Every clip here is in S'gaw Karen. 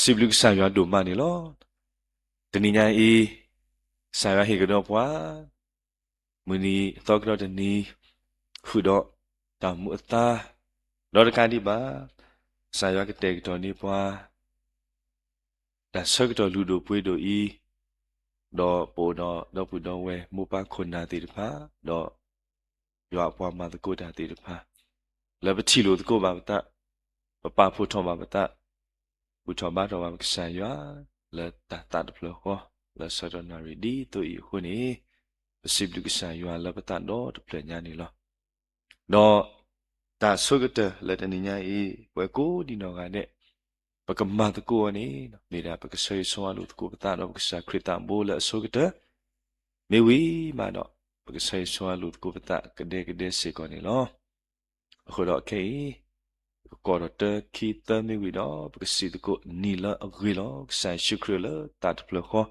စံးဘျုးကစၢ်ယွၤဒိၣ်မးန့ၣ်လီၤ. တနံၤညါအံၤ, ကစၢ်ယွၤဟ့ၣ်ကဒီးပှၤ မုၢ်နံၤသီကဒီးတနံၤ ဃုာ်ဒီးတၢ်မူအသါ, ဒီးတကးဒံးဘၣ်, ကစၢ်ယွၤကတဲာ်ကတီၤန့ၢ်ပှၤ တၢ်ဆၢကတီၢ်လုၢ်ဒိၣ်ပှ့ၤဒိၣ်အံၤ, ဒီးပအိၣ်ဒီးဒီပုၢ်ဒီဝဲၢ်မိၢ်ပၢ်ခိၣ်နၢ်သ့ၣ်တဖၣ်, ဒီးယွၤအပှၤမၤသကိးတၢ်သ့ၣ်တဖၣ်, လၢပထံၣ်လိာ်သကိးဘၣ်ပသး, ပပာ်ဖှိၣ်ထီၣ်ဘၣ်ပသး, ဘူၣ်ထီၣ်ဘါထီၣ်ဘၣ်ပကစၢ်ယွၤ လၢတၢ်သးတဖျၢၣ်ဃီ, လၢဆၢကတီၢ်နၣ်ရံၣ်ဒ်သိးအံၤအဃိန့ၣ်, ပစံးဘျုးကစၢ်ယွၤလၢပသးဒီတဖျၢၣ်ညါန့ၣ်လီၤ. ဒီးတၢ်အဆိကတၢၢ်လၢတနံၤညါအံၤ ပဝဲကိးဒံနီၢ်ဂၤဒဲး ပကမၤသကိးအီၤန့ၣ် မ့ၢ်ဒၣ်ပကဆၢဂ့ၤဆၢဝါလိာ်သကိးပသးဒီးပကစၢ်ခရံာ်သးဘိလၢအဆိကတၢၢ်, မ့ၢ်ဝံၤမးဒီး ပကဆၢဂ့ၤဆၢဝါလိာ်သကိးပသးကဒဲကဒဲစ့ၢ်ကီးန့ၣ်လီၤ. အဃိဒီးခဲအံၤ ပကကိးဒီးတၢ ခံ သၢမ့ၢ်ဝံၤဒီး ပကစံးသကိးနံၤလၢအဂ့ၤလီၤ ကစၢ်ယ့ၣ်ၡူးခရံာ်လၢသးတဖျၢၣ်ဃီ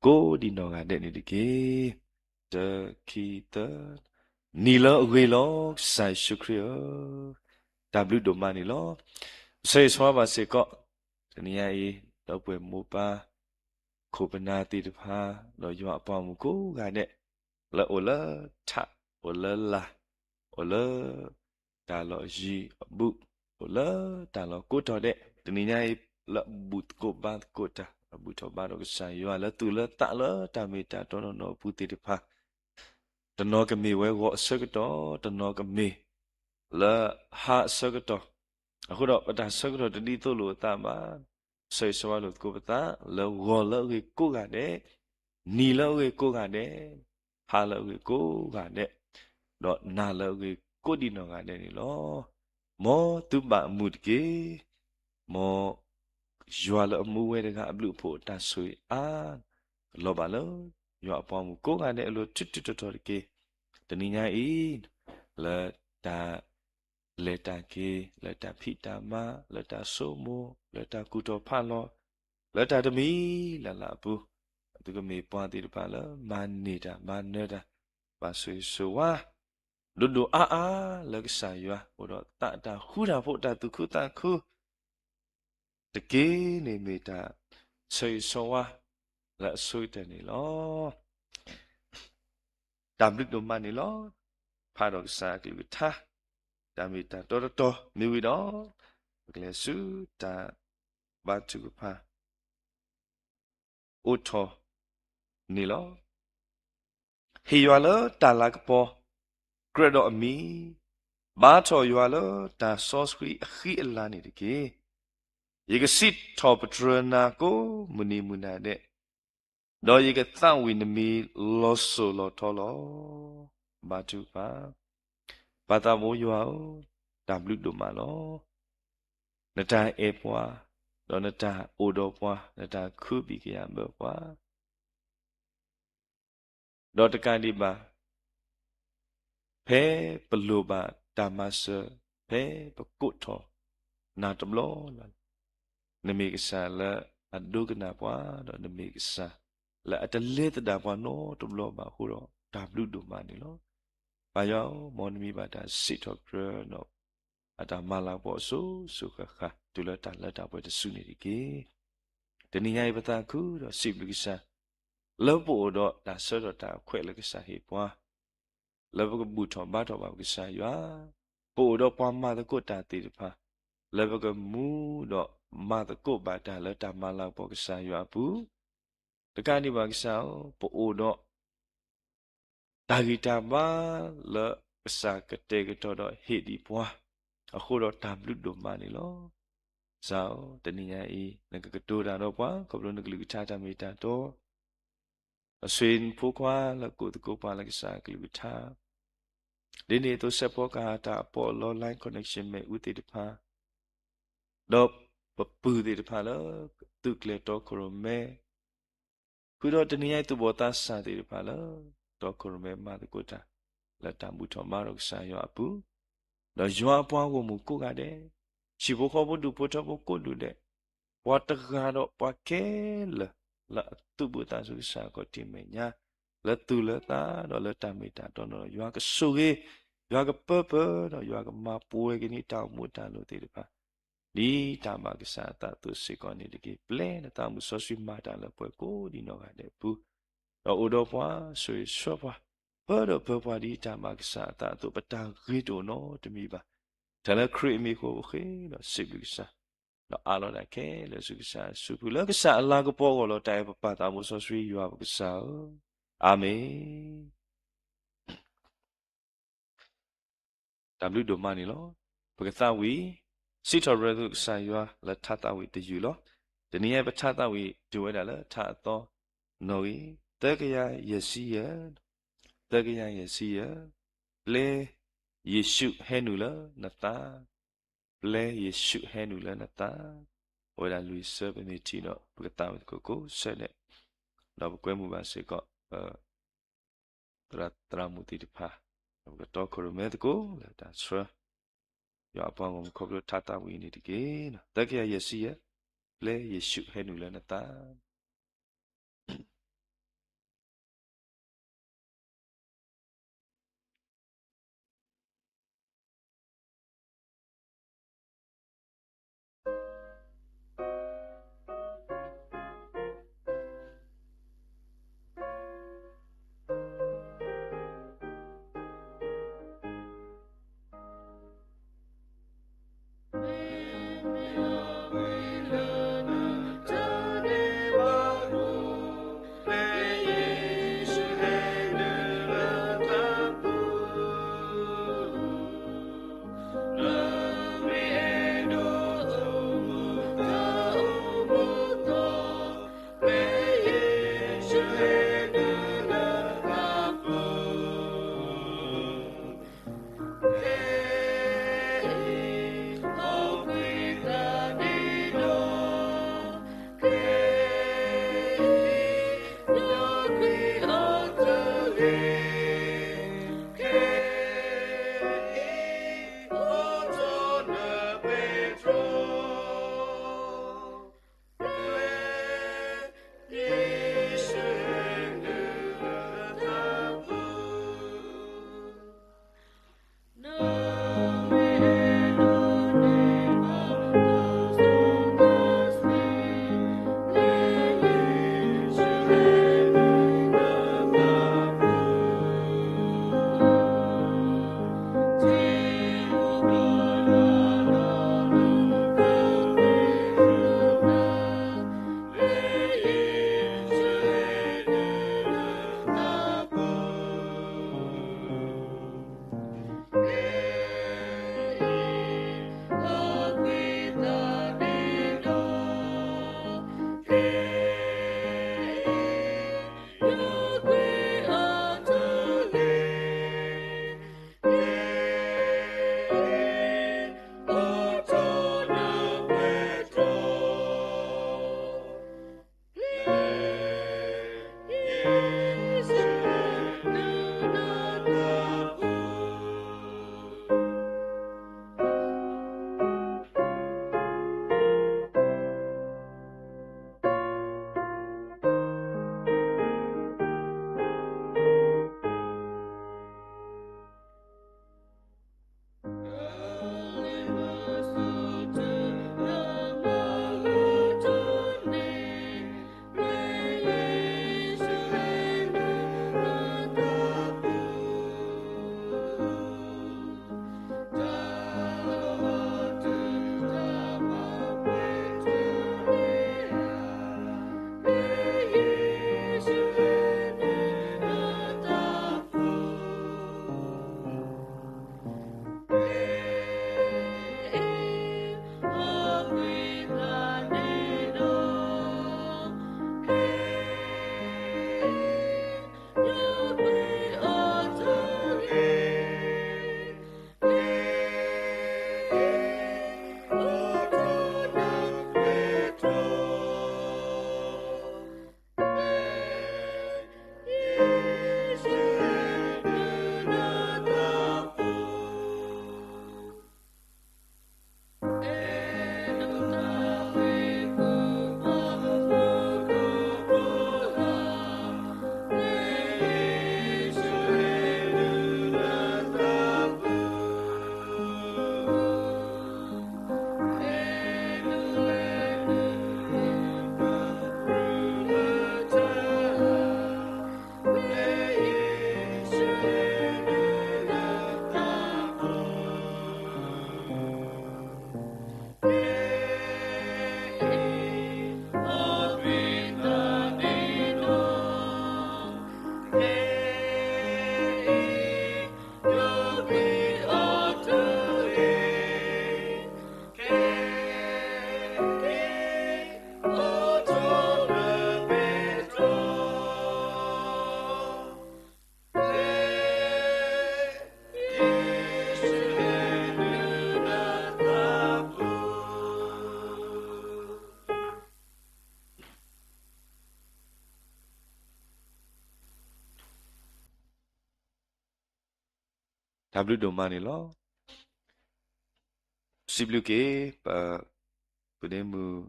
ကိးဒံနီၢ်ဂၤဒဲးန့ၣ်တက့ၢ်. တၢ ခံ သၢ, နံၤလၢအဂ့ၤလီၤ ကစၢ်ယ့ၣ်ၡူးခရံာ်ဧၢ, တၢ်ဘျုးဒိၣ်မးန့ၣ်လီၤ. ပဆၢဂ့ၤဆၢဝါဘၣ်စ့ၢ်ကီး တနံၤညါအံၤ ဒီပုၢ်ဝဲၢ်မိၢ်ပၢ် ခိၣ်ပနၢ်သ့ၣ်တဖၣ် ဒီးယွၤအပှၤမုၣ်ကိးဂၤဒဲး လၢအိၣ်လၢထး အိၣ်လၢလာ် အိၣ်လၢ တၢ်လီၢ်ယံၤအဘူး အိၣ်လၢတၢ်လီၢ်ကိးတီၤဒဲး တနံၤညါအံၤ လၢအဘူၣ်သကိးဘါသကိးတၢ် လၢဘူၣ်ထီၣ်ဘါထီၣ်ကစၢ်ယွၤ လၢသူၣ်လၢသးလၢတၢ်မ့ၢ်တၢ်တီနီၢ်နီၢ်အပူၤသ့ၣ်တဖၣ် တနီၤကမ့ၢ်ဝဲဂီၤအဆၢကတီၢ် တနီၤကမ့ၢ် လၢဟါအဆၢကတီၢ်, အဃိဒီးပတၢ်ဆၢကတီၢ်တဒ်သိးလိာ်အသးဘၣ်, ဆၢဂ့ၤဆၢဝါလိာ်သကိးပသး လၢဂီၤလၢအဂ့ၤကိးဂၤဒဲး, နံၤလၢအဂ့ၤကိးဂၤဒဲး, ဟါလၢအဂ့ၤကိးဂၤဒဲး, ဒီးနၤလၢအဂ့ၤကိးဒံနီၢ်ဂၤဒဲးန့ၣ်လီၤ. မ်သုဘၣ်အမုာ်တက့ၢ်. မ်ယွၤလၢအမူဝဲတဂၤအဘျုးအဖှိၣ်အတၢ်ဆိၣ်ဂ့ၤအါ ကလီၤဘၣ်လၢ ယွၤအပှၤမုၣ်ကိးဂၤဒဲးအလိၤထူထူတီၤတီၤတက့ၢ်. တနံၤညါအံၤ လၢတၢ် လဲၤတၢ်က့ၤ လၢတၢ်ဖံးတၢ်မၤ လၢတၢ်ဆိကမိၣ် လၢတၢ်ကူၣ်ထီၣ်ဖးလီၤ လၢတၢ်တမံၤလၢ်လၢ်အပူၤ, သုကမ့ၢ်ပှၤသ့ၣ်တဖၣ်လၢမၤန့ၢ်တၢ် မၤနၢၤတၢ် ဘၣ်ဆိၣ်ဂ့ၤဆိၣ်ဝါ ဒိၣ်ဒိၣ်အါအါလၢကစၢ်ယွၤ အိၣ်ဒီးသးတၢ်ဃူတၢ်ဖိးတၢ်သူၣ်ခုသးခု တက့ၢ်န့ၣ်မ့ၢ်တၢ်ဆၢဂ့ၤဆၢဝါလၢအဆိကတၢၢ်န့ၣ်လီၤ. တၢ်ဘျုးဒိၣ်မးန့ၣ်လီၤ. ဖးဒီးကစၢ်အကလုၢ်ကထါ တၢ်မ့ၢ်တၢ်တီတတီၤမ့ၢ်ဝံၤဒီး ပကလဲၤဆူတၢ်ဘါထုကဖၣ် အိးထီၣ်န့ၣ်လီၤ. ဟ့ၣ်ယွၤလၢတၢ်လၤကပီၤ ကြၢးဒီးအမံၤ, ဘါထီၣ်ယွၤလၢတၢ်စီဆှံအဃံအလၤန့ၣ်တက့ၢ်. ယကစံးထီၣ်ပတြၢၤနၤကိးမုၢ်နံၤမုၢ်နၤဒဲး, ဒီးယကသးဝံၣ်နမံၤလီၤစိၤလီၤထီလီၤ. ဘါထုကဖၣ်. ပၢ်သးဘိယွၤဧၢ, တၢ်ဘျုးဒိၣ်မးလီၤ. နတၢ်အဲၣ်ပှၤ, ဒီးနတၢ်အိၣ်ဒီးပှၤ, နတၢ်ခုဘံၣ်ကယာ်ဘၢပှၤ ဒီးတကးဒံးဘၣ်, ဖဲပလိၣ်ဘၣ်တၢ်မၤစၢၤ, ဖဲပကိးထီၣ်နၤတဘျီလၢ်လၢ်, နမ့ၢ်ကစၢ်လၢအဒိကနၣ်ပှၤ, ဒီးနမ့ၢ်ကစၢ်လၢအတလဲၤသဒၣ်ပှၤနီတဘျီဘၣ်အဃိဒီး တၢ်ဘျုးဒိၣ်မးန့ၣ်လီၤ. ပၢ်ယွၤဧၢ, မ်နမံၤဘၣ်တၢ်စံးထီၣ်ပတြၢၤဒီး အတၢ်မၤလၤကပီၤအစိၤစိၤဃၣ်ဃၣ် တုၤလၢတၢ်လၢတၢ်ပှဲၤတစုန့ၣ်တက့ၢ်. တနံၤညါအံၤပသးခုဒီးစံးဘျုးကစၢ် လၢပအိၣ်ဒီးတၢ်ဆၢထီၣ်တၢ်အခွဲးလၢကစၢ်ဟ့ၣ်ပှၤ, လၢပကဘူၣ်ထီၣ်ဘါထီၣ်ဘၣ်ပကစၢ်ယွၤ, ပအိၣ်ဒီးပှၤမၤသကိးတၢ်သ့ၣ်တဖၣ်, လၢပကမူဒီးမၤသကိးဘၣ်တၢ်လၢတၢ်မၤလၤကပီၤကစၢ်ယွၤအပူၤ, တကးဒံးဘၣ်ကစၢ်ဧၢ, ပအိၣ်ဒီး တၢ်ဂံၢ်တၢ်ဘါလၢကစၢ်ကတဲာ်ကတီၤဒီးဟ့ၣ်ဒံးပှၤ, အဃိဒီးတၢ်ဘျုးဒိၣ်မးန့ၣ်လီၤ. ကစၢ်ဧၢ, တနံၤညါအံၤ နကကတိၤတၢ်ဒီးပှၤ ခီဖျိနကလုၢ်ကထါတၢ်မ့ၢ်တၢ်တီ, အဆွေဖိခွါလၢကိးသကိးပှၤလၢကစၢ်ကလုၢ်ကထါ, ဒ်န့ၣ်အသိးစဲးဖီကဟၣ်တၢ်အပီးအလီ line connection မ့ၣ်အူသ့ၣ်တဖၣ် ဒီးပပုၢ်သ့ၣ်တဖၣ်လၢ သုးကျဲၤတီခိၣ်ရိၣ်မဲ, ဃုာ်ဒီးတနံၤညါအံၤသူၣ်ဘီၣ်သးစၢ်သ့ၣ်တဖၣ်လၢ တီခိၣ်ရိၣ်မဲမၤသကိးတၢ် လၢတၢ်ဘူၣ်ထီၣ်ဘါထီၣ်ကစၢ်ယွၤအပူၤ, ဒီးယွၤအပှၤဂီၢ်မုၢ်ကိးဂၤဒဲး, ဟံၣ်ဖိဃီဖိဒူၣ်ဖိထၢဖိကိးဒူၣ်ဒဲး, ပှၤတဂၤဒီးပှၤခဲလၢာ် လၢအသူၣ်ဘီၣ်သးစၢ်ကစၢ်အခီၣ်ထံးမဲာ်ညါ, လၢသူၣ်လၢသးဒီးလၢတၢ်မ့ၢ်တၢ်တီနီၢ်နီၢ် ယွၤကဆိၣ်ဂ့ၤ, ယွၤကပၢပၢၤ ဒီးယွၤကမၤပှဲၤက့ၤန့ၢ်တၢ်အိၣ်မူအတၢ်လိၣ်သ့ၣ်တဖၣ် ဒ်တၢ်ဘၣ်ကစၢ်အသးအသိးစ့ၢ်ကီးန့ၣ်တက့ၢ်. ပျဲနသးမုၢ်စီဆှံမၤတၢ်လၢပှၤကိးဒံးနီၢ်ဂၤဒဲးအပူၤ, ဒီးအိၣ်ဒီးပှၤ, ဆိၣ်ဂ့ၤဆှၢပှၤ, ပၢဒီးပၢပှၤဒ်တၢ်ဘၣ်ကစၢ်အသးအသိး, ပတၢ်ဂ့ၤတအိၣ်နီတမံၤဘၣ်. တၢ်လၢခရံာ်အမံၤအဃိပဃ့ဒီးစံးဘျုးကစၢ်, ဒီးအးလီၤတၢ်ခဲလၢာ်ဆူကစၢ်အစုပူၤ, လၢကစၢ်အလၤကပီၤအဂီၢ်လီၤ. တၢ်အဲၣ်ပပၢ်သးမူစီဆှံယွၤပကစၢ်ဧၢ, အၤမ့ၣ်. တၢ်ဘျုးဒိၣ်မးန့ၣ်လီၤ. ပကသးဝံၣ်, စံးထီၣ်ပတြၢၤသုကစၢ်ယွၤလၢထါသးဝံၣ်တယုၢ်လီၤ. တနံၤအံၤပထါသးဝံၣ်တုၤဝဲဒၣ်လၢထါအသီနီၣ်ဂံၢ်, သၢကယၤယဲၢ်ဆံယဲၢ်, သၢကယၤယဲၢ်ဆံယဲၢ်, ပျဲယ့ၣ်ၡူးဟဲနုာ်လၢနသး, ပျဲယ့ၣ်ၡူးဟဲနုာ်လၢနသး, အဝဲဒၣ်လွံၢ်ဆၢပမ့ၢ်ထံၣ်ဒီး ပကသးဝံၣ်သကိးကိးဆၢဒဲး, ဒီးပကွဲမုာ်ဘၣ်စ့ၢ်ကီး သရၣ်သရၣ်မုၣ်သ့ၣ်တဖၣ်, ဒီးပကတီခိၣ်ရိၣ်မဲသကိးလၢတၢ်ဆှၢ ယွၤအပှၤဂီၢ်မုၢ်ခီဖျိထါသးဝံၣ်အံၤန့ၣ်တက့ၢ်. သၢကယၤယဲၢ်ဆံယဲၢ်, ပျဲယ့ၣ်ၡူးဟဲနုာ်လၢနသး. တၢ်ဘျုးဒိၣ်မးန့ၣ်လီၤ. စံးဘျုးက့ၤ ပ ပဒ့မုၣ်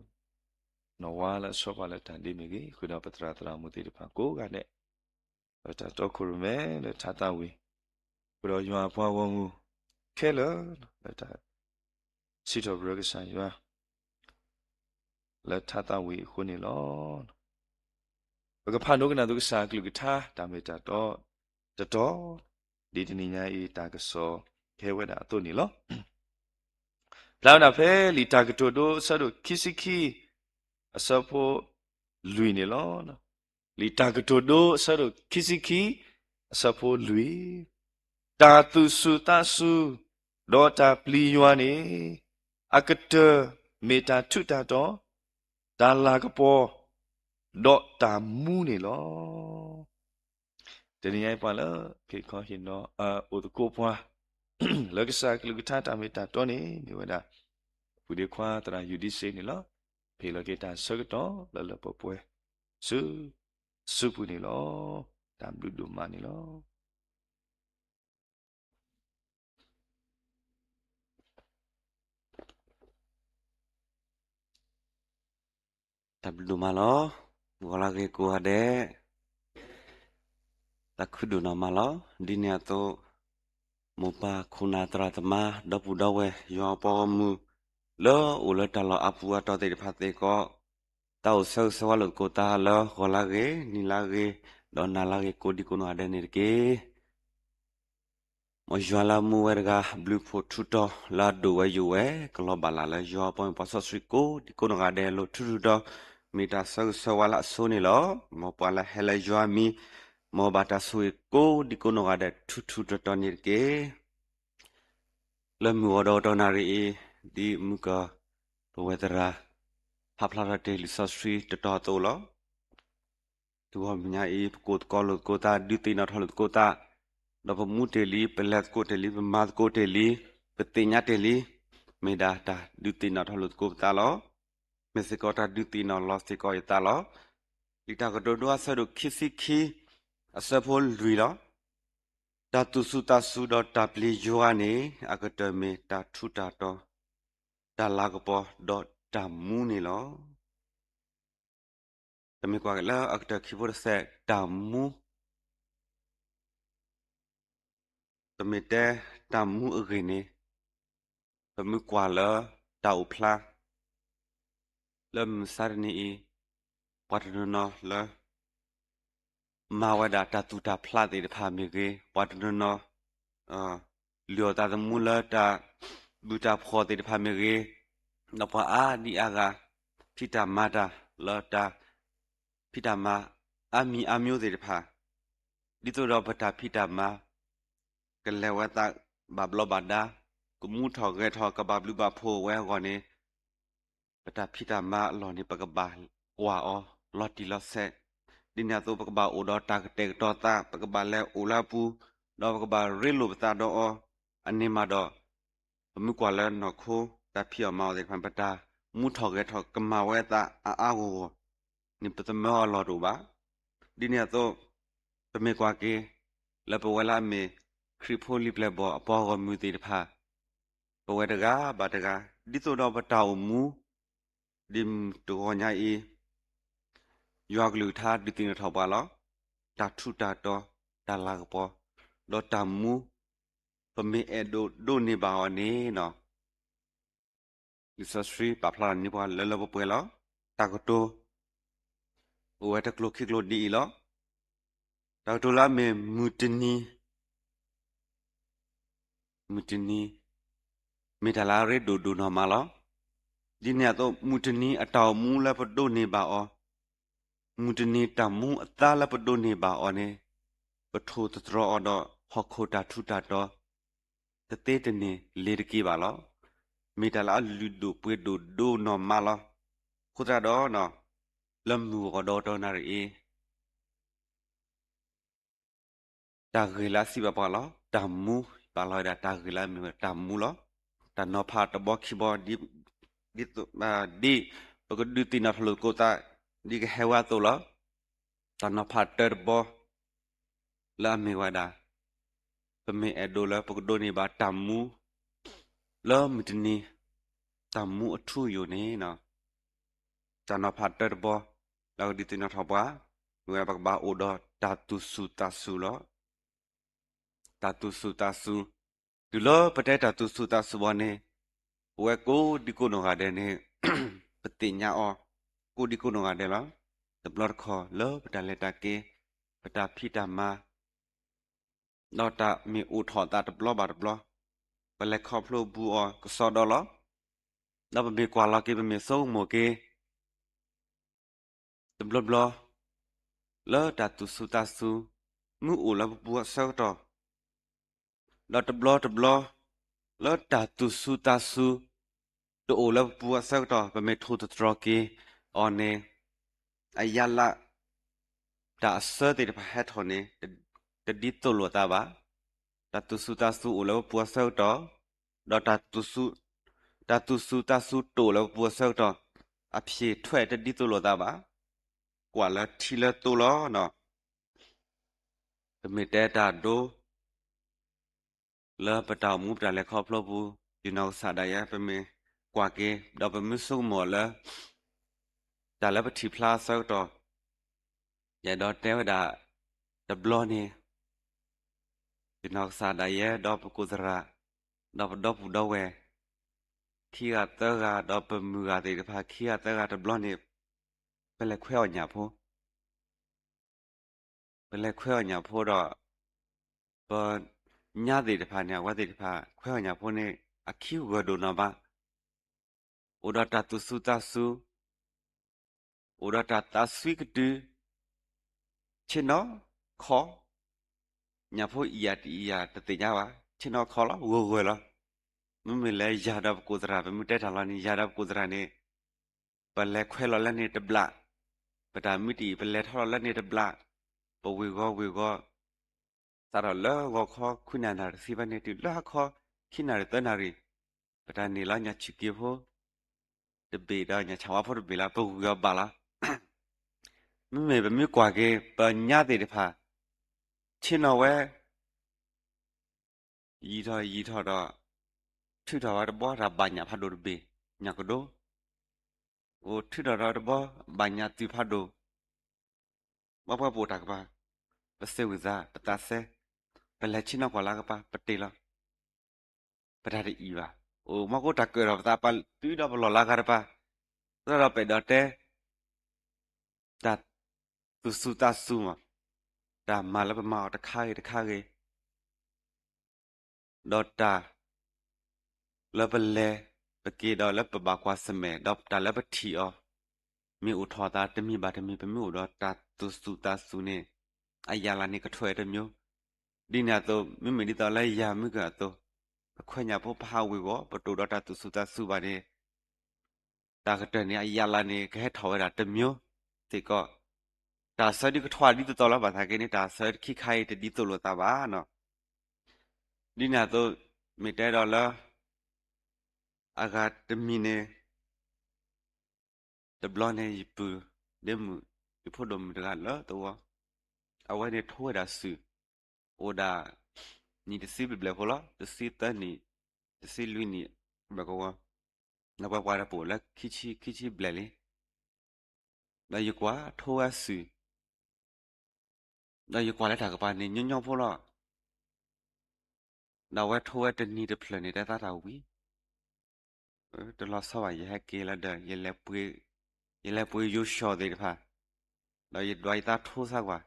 နီၢ်ဝါလၢအဆီဖါလၢတၢ်ဒ့မ့ၢ်ဂ့ၤ, ဃုာ်ဒီးပသရၣ်သရၣ်မုၣ်သ့ၣ်တဖၣ်ကိးဂၤဒဲး လၢတၢ်တီခိၣ်ရိၣ်မဲလၢထါသးဝံၣ်, ဃုာ်ဒီးယွၤအပှၤဂီၢ်မုၢ်ခဲလၢာ် လၢတၢ်စံးထီၣ်ပတြၢၤကစၢ်ယွၤ လၢထါသးဝံၣ်အဃိန့ၣ်လီၤ. ပကဖးဒိကနၣ်သိးကစၢ်အကလုၢ်ကထါ တၢ်မ့ၢ်တၢ်တီတတီၤ, ဒ်တနံၤညါအံၤတၢ်ကစီၣ်ဟဲဝဲဒၣ်အသိးန့ၣ်လီၤ. ဖျါဝဲဒၣ်ဖဲလံာ်တၢ်ကတိၤဒိအဆၢဒိၣ်ခံဆံခံ အဆၢဖိလွံၢ်န့ၣ်လီၤ. လံာ်တၢ်ကတိၤဒိအဆၢဒိၣ်ခံဆံခံ အဆၢဖိလွံၢ်, တၢ်သူၣ်စူၤသးစူၤ ဒီးတၢ်ပျံၤယွၤန့ၣ် အကတၢၢ်မ့ၢ်တၢ်ထူးတၢ်တီၤ, တၢ်လၤကပီၤ, ဒီးတၢ်မူန့ၣ်လီၤ. တနံၤညါအံၤပှၤလၢ ဖ့ၣ်ခီဟ့ၣ်နီၤ အအိၣ်သကိးပှၤ လၢကစၢ်အကလုၢ်ကထါတၢ်မ့ၢ်တၢ်တီန့ၣ် မ့ၢ်ဝဲဒၣ် ပုၢ်ဒ့ခွါသရၣ်ယူၤဒံစ့န့ၣ်လီၤ. ဖ့ၣ်လီၤက့ၤတၢ်ဆၢကတီၢ်လၢလၢပှဲၤပှဲၤ ဆူ ဆူပူၤန့ၣ်လီၤ. တၢ်ဘျုးဒိၣ်မးန့ၣ်လီၤ. တၢ်ဘျုးဒိၣ်မးလီၤ. ဂီၤလၢဂ့ၤကိးဂၤဒဲး, သးခုဒိၣ်နီၢ်မးလီၤ. ဒ်န့ၣ်အသိး မိၢ်ပၢ်ခိၣ်နၢ်သရၣ်သမါ ဒီပုၢ်ဒီဝဲၢ် ယွၤအပှၤဂီၢ်မုၢ် လၢအိၣ်လၢတၢ်လီၢ်အါပူၤအါတီၤသ့ၣ်တဖၣ်စ့ၢ်ကီး သးအိၣ်ဆၢဂ့ၤဆၢဝါလိာ်သကိးသးလၢ ဂီၤလၢဂ့ၤ နံၤလၢဂ့ၤ ဒီးနၤလၢဂ့ၤ ကိးဒံကိးနီၢ်ဂၤဒဲးန့ၣ်တက့ၢ်. မ်ယွၤလၢအမူဝဲတဂၤ ဘျုးဖှိၣ်ထူးတီၤလၢအဒိၣ်ဝဲယိာ်ဝဲ ကလီၤဘၣ်လၢ်လၢယွၤအပှၤမုၣ်ပှၤစီဆှံကိးဒံကိးနီၢ်ဂၤဒဲးအလိၤ ထူးထူးတီၤတီၤ မ့ၢ်တၢ်ဆၢဂ့ၤဆၢဝါလၢအဆိန့ၣ်လီၤ. မ်ပှၤလၢဟဲလၢယွၤအမံၤ မ်ဘၣ်တၢ်ဆိၣ်ဂ့ၤကိးဒံကိးနီၢ်ဂၤဒဲး ထူးထူးတီၤတီၤန့ၣ်တက့ၢ်. လၢမုၢ်ဂီၤဒီးတီနၣ်ရံၣ်အံၤ ဒ်မုၢ်ကီၢ်ပဝဲသရၣ် ဖးဖျါထီၣ်တ့ၢ်လံာ်စီဆှံတတီၤအသိးလီၤ. တဂီၢ်မုၢ်ညါအံၤ ပကိးသကိးလိာ်သကိးသး ဒုးသ့ၣ်နီၣ်ထီၣ်လိာ်သကိးသး, ဒီးပမူတ့ၢ်လံ, ပလဲၤသကိးတ့ၢ်လံ, ပမၤသကိးတ့ၢ်လံ, ပသ့ၣ်ညါတ့ၢ်လံ, မ့ၢ်ဒၣ်တၢ်ဒုးသ့ၣ်နီၣ်ထီၣ်လိာ်သကိးပသးလီၤ. မ့ၢ်စ့ၢ်ကီးတၢ်ဒုးသ့ၣ်နီၣ်လီၤစ့ၢ်ကီးယသးလီၤ. လံာ်တၢ်ကတိၤဒိအဆၢဒိၣ်ခံဆံခံ အဆၢဖိလွံၢ်လီၤ. တၢ်သူၣ်စူၤသးစူၤဒီးတၢ်ပျံၤယွၤန့ၣ် အကတၢၢ်မ့ၢ်တၢ်ထူးတၢ်တီၤ, တၢ်လၤကပီၤဒီးတၢ်မူန့ၣ်လီၤ. ပမ့ၢ်ကွၢ်က့ၤလၢအကတၢၢ်ခံဖိတစဲး တၢ်မူ, ပမ့ၢ်တဲတၢ်မူအဂ့ၢ်န့ၣ် ပမ့ၢ်ကွၢ်လၢတၢ်အိၣ်ဖျါ လၢမုၢ်မဆါတနံၤအံၤ ပှၤတနီၤနီၤလၢ မၤဝဲဒၣ်တၢ်သူၣ်တၢ်ဖျးသ့ၣ်တဖၣ်မ့ၢ်ဂ့ၤ, ပှၤတနီၤနီၤ လုၢ်အီၣ်သးသမူလၢတၢ်ဘုၣ်တၢ်ဖှီၣ်သ့ၣ်တဖၣ်မ့ၢ်ဂ့ၤ, ဒီးပှၤအါဒံအါဂၤ ဖံးတၢ်မၤတၢ်လၢတၢ် ဖံးတၢ်မၤအါမံၤအါမံၤသ့ၣ်တဖၣ်, ဒ်သိးဒီးပတၢ်ဖံးတၢ်မၤ ကလဲၤဝဲသးဘၣ်ဘျီးဘၣ်ဒါ, ကမူထီၣ်ဂဲၤထီၣ် ကဘၣ်ဘျုးဘၣ်ဖှိၣ်ဝဲအဂီၢ်န့ၣ် ပတၢ်ဖံးတၢ်မၤအလီၢ်န့ၣ် ပကဘၣ်ကွၢ်အီၤလီၤတံၢ်လီၤဆဲး, ဒ်န့ၣ်အသိး ပကဘၣ်အိၣ်ဒီးတၢ်ကတဲာ်ကတီၤသး, ပကဘၣ်လဲၤအိၣ်လၢအပူၤ, ဒီးပကဘၣ်ရ့လိာ်ပသးဒီးအီၤ, အန့ၣ်မးဒီး ပမ့ၢ်ကွၢ်လၢနီၢ်ခိ တၢ်ဖံးအီၣ်မၤအီၣ်သ့ၣ်တဖၣ် ပတၢ်မူထီၣ်ဂဲၤထီၣ်ကမၤဝဲသးအါအါဂီၢ်ဂီၢ်န့ၣ် ပသမၢအီၤလီၢ်တအိၣ်ဘၣ်. ဒ်န့ၣ်အသိး ပမ့ၢ်ကွၢ်က့ၤ လၢပဝဲလၢအမ့ၢ်ခရံာ်ဖိလံၤပျဲၢ်ဘီၣ်အပှၤဂီၢ်မုၢ်သ့ၣ်တဖၣ် ပဝဲတဂၤဘၣ်တဂၤ ဒ်သိးဒီးပတၢ်အိၣ်မူ ဒ်တဂီၤညါအံၤ ယွၤကလုၢ်ကထါဒုးသ့ၣ်နီၣ်ထီၣ်ပှၤလီၤ. တၢ်ထူးတၢ်တီၤ, တၢ်လၤကပီၤ, ဒီးတၢ်မူ ပမ့ၢ်အဲၣ်ဒိးဒိးန့ၢ်ဘၣ်အီၤန့ၣ် လံာ်စီဆှံပာ်ဖျါထီၣ်န့ၢ်ပှၤလၢလၢပှဲၤပှဲၤလီၤ. တၢ်ကတိၤ အိၣ်ဝဲတကျိၤခံကျိၤဒ်အံၤလီၤ. တၢ်ကတိၤလၢအမ့ၢ်မုၢ်တနံၤ မုၢ်တနံၤ မ့ၢ်တၢ်လၢအရ့ဒိၣ်ဒိၣ်နီၢ်မးလီၤ. ဒ်န့ၣ်အသိး မုၢ်တနံၤအတၢ်အိၣ်မူလၢပဒိးန့ၢ်ဘၣ်အီၤ, မုၢ်တနံၤတၢ်မူအသါလၢပဒိးန့ၢ်ဘၣ်အီၤန့ၣ် ပထိၣ်သတြီၤအီၤဒီးဟီၣ်ခိၣ်တၢ်ထူးတၢ်တီၤ တသ့တန့ၢ်လ့ၤတက့ၢ်ဘၣ်လီၤ. မ့ၢ်တၢ်လၢအလုၢ်ဒိၣ်ပှ့ၤဒိၣ်ဒိၣ်နီၢ်မးလီၤ. အဃိသတးဒီး လၢမုၢ်ဂီၤဒီးတီနၣ်ရံၣ်အံၤ တၢ်ဂ့ၢ်လၢအစံးဘၣ်ပှၤလီၤ. တၢ်မူ ပာ်လီၤဝဲဒၣ်တၢ်ဂ့ၢ်လၢအမ့ၢ်ဝဲတၢ်မူလီၤ. တၢ်နီၤဖးတဘီခံဘီ ဒ်သိး ဒ်ပကဒုးသ့ၣ်နီၣ်ထီၣ်လိာ်သကိးသး ဒ်ကဟဲဝဲအသိးလီၤ. တၢ်နီၤဖးတၢတဘီ လၢအမ့ၢ်ဝဲဒၣ် ပမ့ၢ်အဲၣ်ဒိးလၢပကဒိးန့ၢ်ဘၣ်တၢ်မူ လၢမုၢ်တနံၤ တၢ်မူအထူအယိာ်န့ၣ် တၢ်နီၤဖးတၢတဘီ လၢကဒုးသ့ၣ်နီၣ်ထီၣ်ပှၤ မ့ၢ်ဝဲပကဘၣ်အိၣ်ဒီးတၢ်သူၣ်စူၤသးစူၤလီၤ. တၢ်သူၣ်စူၤသးစူၤ, တုၤလၢပတဲတၢ်သူၣ်စူၤသးစူၤဘၣ်န့ၣ် ပဝဲကိးဒံကိးနီၢ်ဂၤဒဲးန့ၣ် ပသ့ၣ်ညါအီၤ ကိးဒံကိးနီၢ်ဂၤဒဲးလီၤ. တဘျီတခီၣ်လၢပတၢ်လဲၤတၢ်က့ၤ ပတၢ်ဖံးတၢ်မၤ ဒီးတၢ်မ့ၢ်အိၣ်ထီၣ်သးတဘျီဘၣ်တဘျီ ပလဲၤခီဖျိဘူးအီၤကစီဒီလီၤ. ဒီးပမ့ၢ်ကွၢ်လီၤက့ၤ ပမ့ၢ်ဆိကမိၣ်က့ၤ တဘျီဘျီ လၢတၢ်သူၣ်စူၤသးစူၤ မ့ၢ်အိၣ်လၢပပူၤအဆၢကတီၢ် ဒီးတဘျီတဘျီ လၢတၢ်သူၣ်စူၤသးစူၤ တအိၣ်လၢပပူၤအဆၢကတီၢ် ပမ့ၢ်ထိၣ်သတြီၤက့ၤအီၤန့ၣ် အရလဒ် တၢ်အဆၢသ့ၣ်တဖၣ်ဟဲထီၣ်န့ၣ် တဒ်သိးလိာ်သးဘၣ်. တၢ်သူၣ်စူၤသးစူၤအိၣ်လၢပပူၤအဆၢကတီၢ်, ဒီး တၢ်သူၣ်စူၤသးစူၤတအိၣ်လၢပပူၤအဆၢကတီၢ် အဖြေထွက်တဒ်သိးလိာ်သးဘၣ်. ကွၢ်လၢထံလၢသိလီၤ. ပမ့ၢ်တဲတၢ်ဒိ လၢပတၢ်အိၣ်မူပတၢ်လဲၤခီဖျိပူၤ ယနီၢ်ကစၢ်ဒၣ်ယဲ ပမ့ၢ်ကွၢ်က့ၤ ဒီးပမ့ၢ်ဆိကမိၣ်လၢ တၢ်လၢပထံၣ်ဖျါအဆၢကတီၢ် ယအဲၣ်ဒိးတဲဝဲဒၣ် တဘျီန့ၣ် ယနီၢ်ကစၢ်ဒၣ်ယဲ ဒီးပကိးသရၣ် ဒီးပဒီပုၢ်ဒီဝဲၢ် ခံဂၤသၢဂၤ ဒီးပမုၢ်ဂၤသ့ၣ်တဖၣ် ခံဂၤသၢဂၤတဘျီန့ၣ် ပလဲၤခွဲးအီၣ်ညၣ်ဖိ ပလဲၤခွဲးအီၣ်ညၣ်ဖိဒီး ပညါသ့ၣ်တဖၣ်န့ၣ် အဝဲသ့ၣ်တဖၣ် ခွဲးအီၣ်ညၣ်ဖိန့ၣ် အခံဂၢၢ်ဒိၣ်နီၢ်ဘၣ်. အိၣ်ဒီးတၢ်သူၣ်စူၤသးစူၤ, အိၣ်ဒီးတၢ်သးစွံကတုၤ, ဆ့ၣ်နီၤခီ, ညၣ်ဖိအံၤယၤတအံၤယၤတသ့ၣ်ညါဘၣ်, ဆ့ၣ်နီၤခီလီၤ ဂီၤဂီၤလီၤ. မ့မ့ၢ်လၢယၤဒီးပကိးသရၣ် ပမ့ၢ်တဲတၢ်လီၤန့ၣ် ယၤဒီးပကိးသရၣ်န့ၣ် ပလဲၤခွဲးလီၤလၢန့ၣ်တဘျီ, ပတၢ်မုၢ်တအံၤ ပလဲၤထီၣ်လီၤလၢန့ၣ်တဘျီ, ပဝ့ၤဂီၤဝ့ၤဂီၤ စးထီၣ်လၢဂီၤခီခွံနၣ်ရံၣ်တဆံဘၣ်န့ၣ် တုၤလၢဟါခီ ခံနၣ်ရံၣ်သၢနၣ်ရံၣ်, ပတၢ်န့ၢ်လီၤညၣ်ဆံးက့ဖိ တဘ့ၣ်ဒီးညၣ်ဆၣ်ဝါဖိတဘ့ၣ်လီၤ ပဝံၤအီၤဘၣ်လီၤ. မ့မ့ၢ်ပမ့ၢ်ကွၢ်က့ၤ ပညါသ့ၣ်တဖၣ် ဆ့ၣ်နီၤဝဲ ယံာ်ထီၣ်ယံာ်ထီၣ်ဒီး ထုးထီၣ်ဝဲတဘီ တၢ်ဘၣ်ညၣ်ဖးဒိၣ်တဘ့ၣ်, ညၣ်ကဒိ, အိၣ်ထုးထီၣ်ဒီးတဘီ ဘၣ်ညၣ်သုးဖးဒိၣ်, ဘၣ်ပှၤပအိၣ်တၢ်ကပၤ, ပစဲဝံသး ပသးစဲ, ပလဲၤဆ့ၣ်နီၤကွၢ်လၢကပၤ ပတ့ၢ်လီၤ. ပတၢ်တအံၤဘၣ်, အိၣ်မီၢ်ကိတၢ်ကၢၣ်ထီၣ်ပသးပှၤတုၤဒီးပလီၢ်လၢဂၤတပၤ, သရၣ်ဒီးပအဲၣ်ဒိးတဲ တၢ်သူၣ်စူၤသးစူၤမး, တၢ်မၤလၢပမၤအီၤတခါဂ့ၤတခါဂ့ၤ ဒီးတၢ်လၢပလဲၤ ပက့ၤဒီးလၢပဘၣ်ကွၢ်ဆၢၣ်မဲာ် ဒီးတၢ်လၢပထံၣ်အီၤ မ့ၢ်အိၣ်ထီၣ်သးတမံၤဘၣ်တမံၤ ပမ့ၢ်အိၣ်ဒီးတၢ်သူၣ်စူၤသးစူၤန့ၣ် အရလဒ်န့ၣ်ကထွဲးတမျိုး. ဒ်န့ၣ်အသိး မ့မ့ၢ်ဒ်သိးလၢယၤမုၢ်ကၢအသိး ပခွဲးညၣ်ဖိပဟးဝ့ၤဝီၤ ပတအိၣ်ဒီးတၢ်သူၣ်စူၤသးစူၤဘၣ်န့ၣ် တၢ်ကတၢၢ်န့ၣ် အရလဒ်န့ၣ် ကဟဲထီၣ်ဝဲဒၣ်တမျိုးစ့ၢ်ကီး. တၢ်ဆၢဒုးကထွဲးဒ်သိးသိးလီၤ ဘၣ်ဆၣ်က့န့ၣ် တၢ်ဆၢခံခါအံၤတဒ်သိးလိာ်သးဘၣ်နီၤ. ဒ်န့ၣ်အသိး မ့ၢ်တဲဒီးလၢ အဂၤတမံၤန့ၣ် တဘျီန့ၣ် ယပုၢ်ဒ့မုၣ် ယဖိဒိၣ်မုၣ်တဂၤလၢသဝီ, အဝဲန့ၣ်ထိဝဲဒၣ်စုၣ်, အိၣ်ဒၣ် နံၣ်တဆံဘျဲၣ်ဘျဲၣ်ဖိလီၤ, တဆံသၢနံၣ်, တဆံလွံၢ်နံၣ်ဘၣ်ကဝီၤ, ဒီးပှၤပှၤဒီးပအိၣ်လၢခံဆံ ခံဆံဘျဲၣ်လံ. ဒီးယကွၢ်ထိဝဲစုၣ် ဒီးယကွၢ်လၢတၢ်ကပၤန့ၣ် ညီညီဖိလီၤ. ဒီးအဝဲထိဝဲတနံၤတဖျၢၣ်န့ၣ် တဲသးတၢ်ဝံၤ, တလီၤဆီဘၣ် ယဟဲက့ၤလၢဒီး ယလဲၤပှ့ၤယိၤၡီၣ်သ့ၣ်တဖၣ်, ဒီးယဒွးယသးထိသးကွၢ်,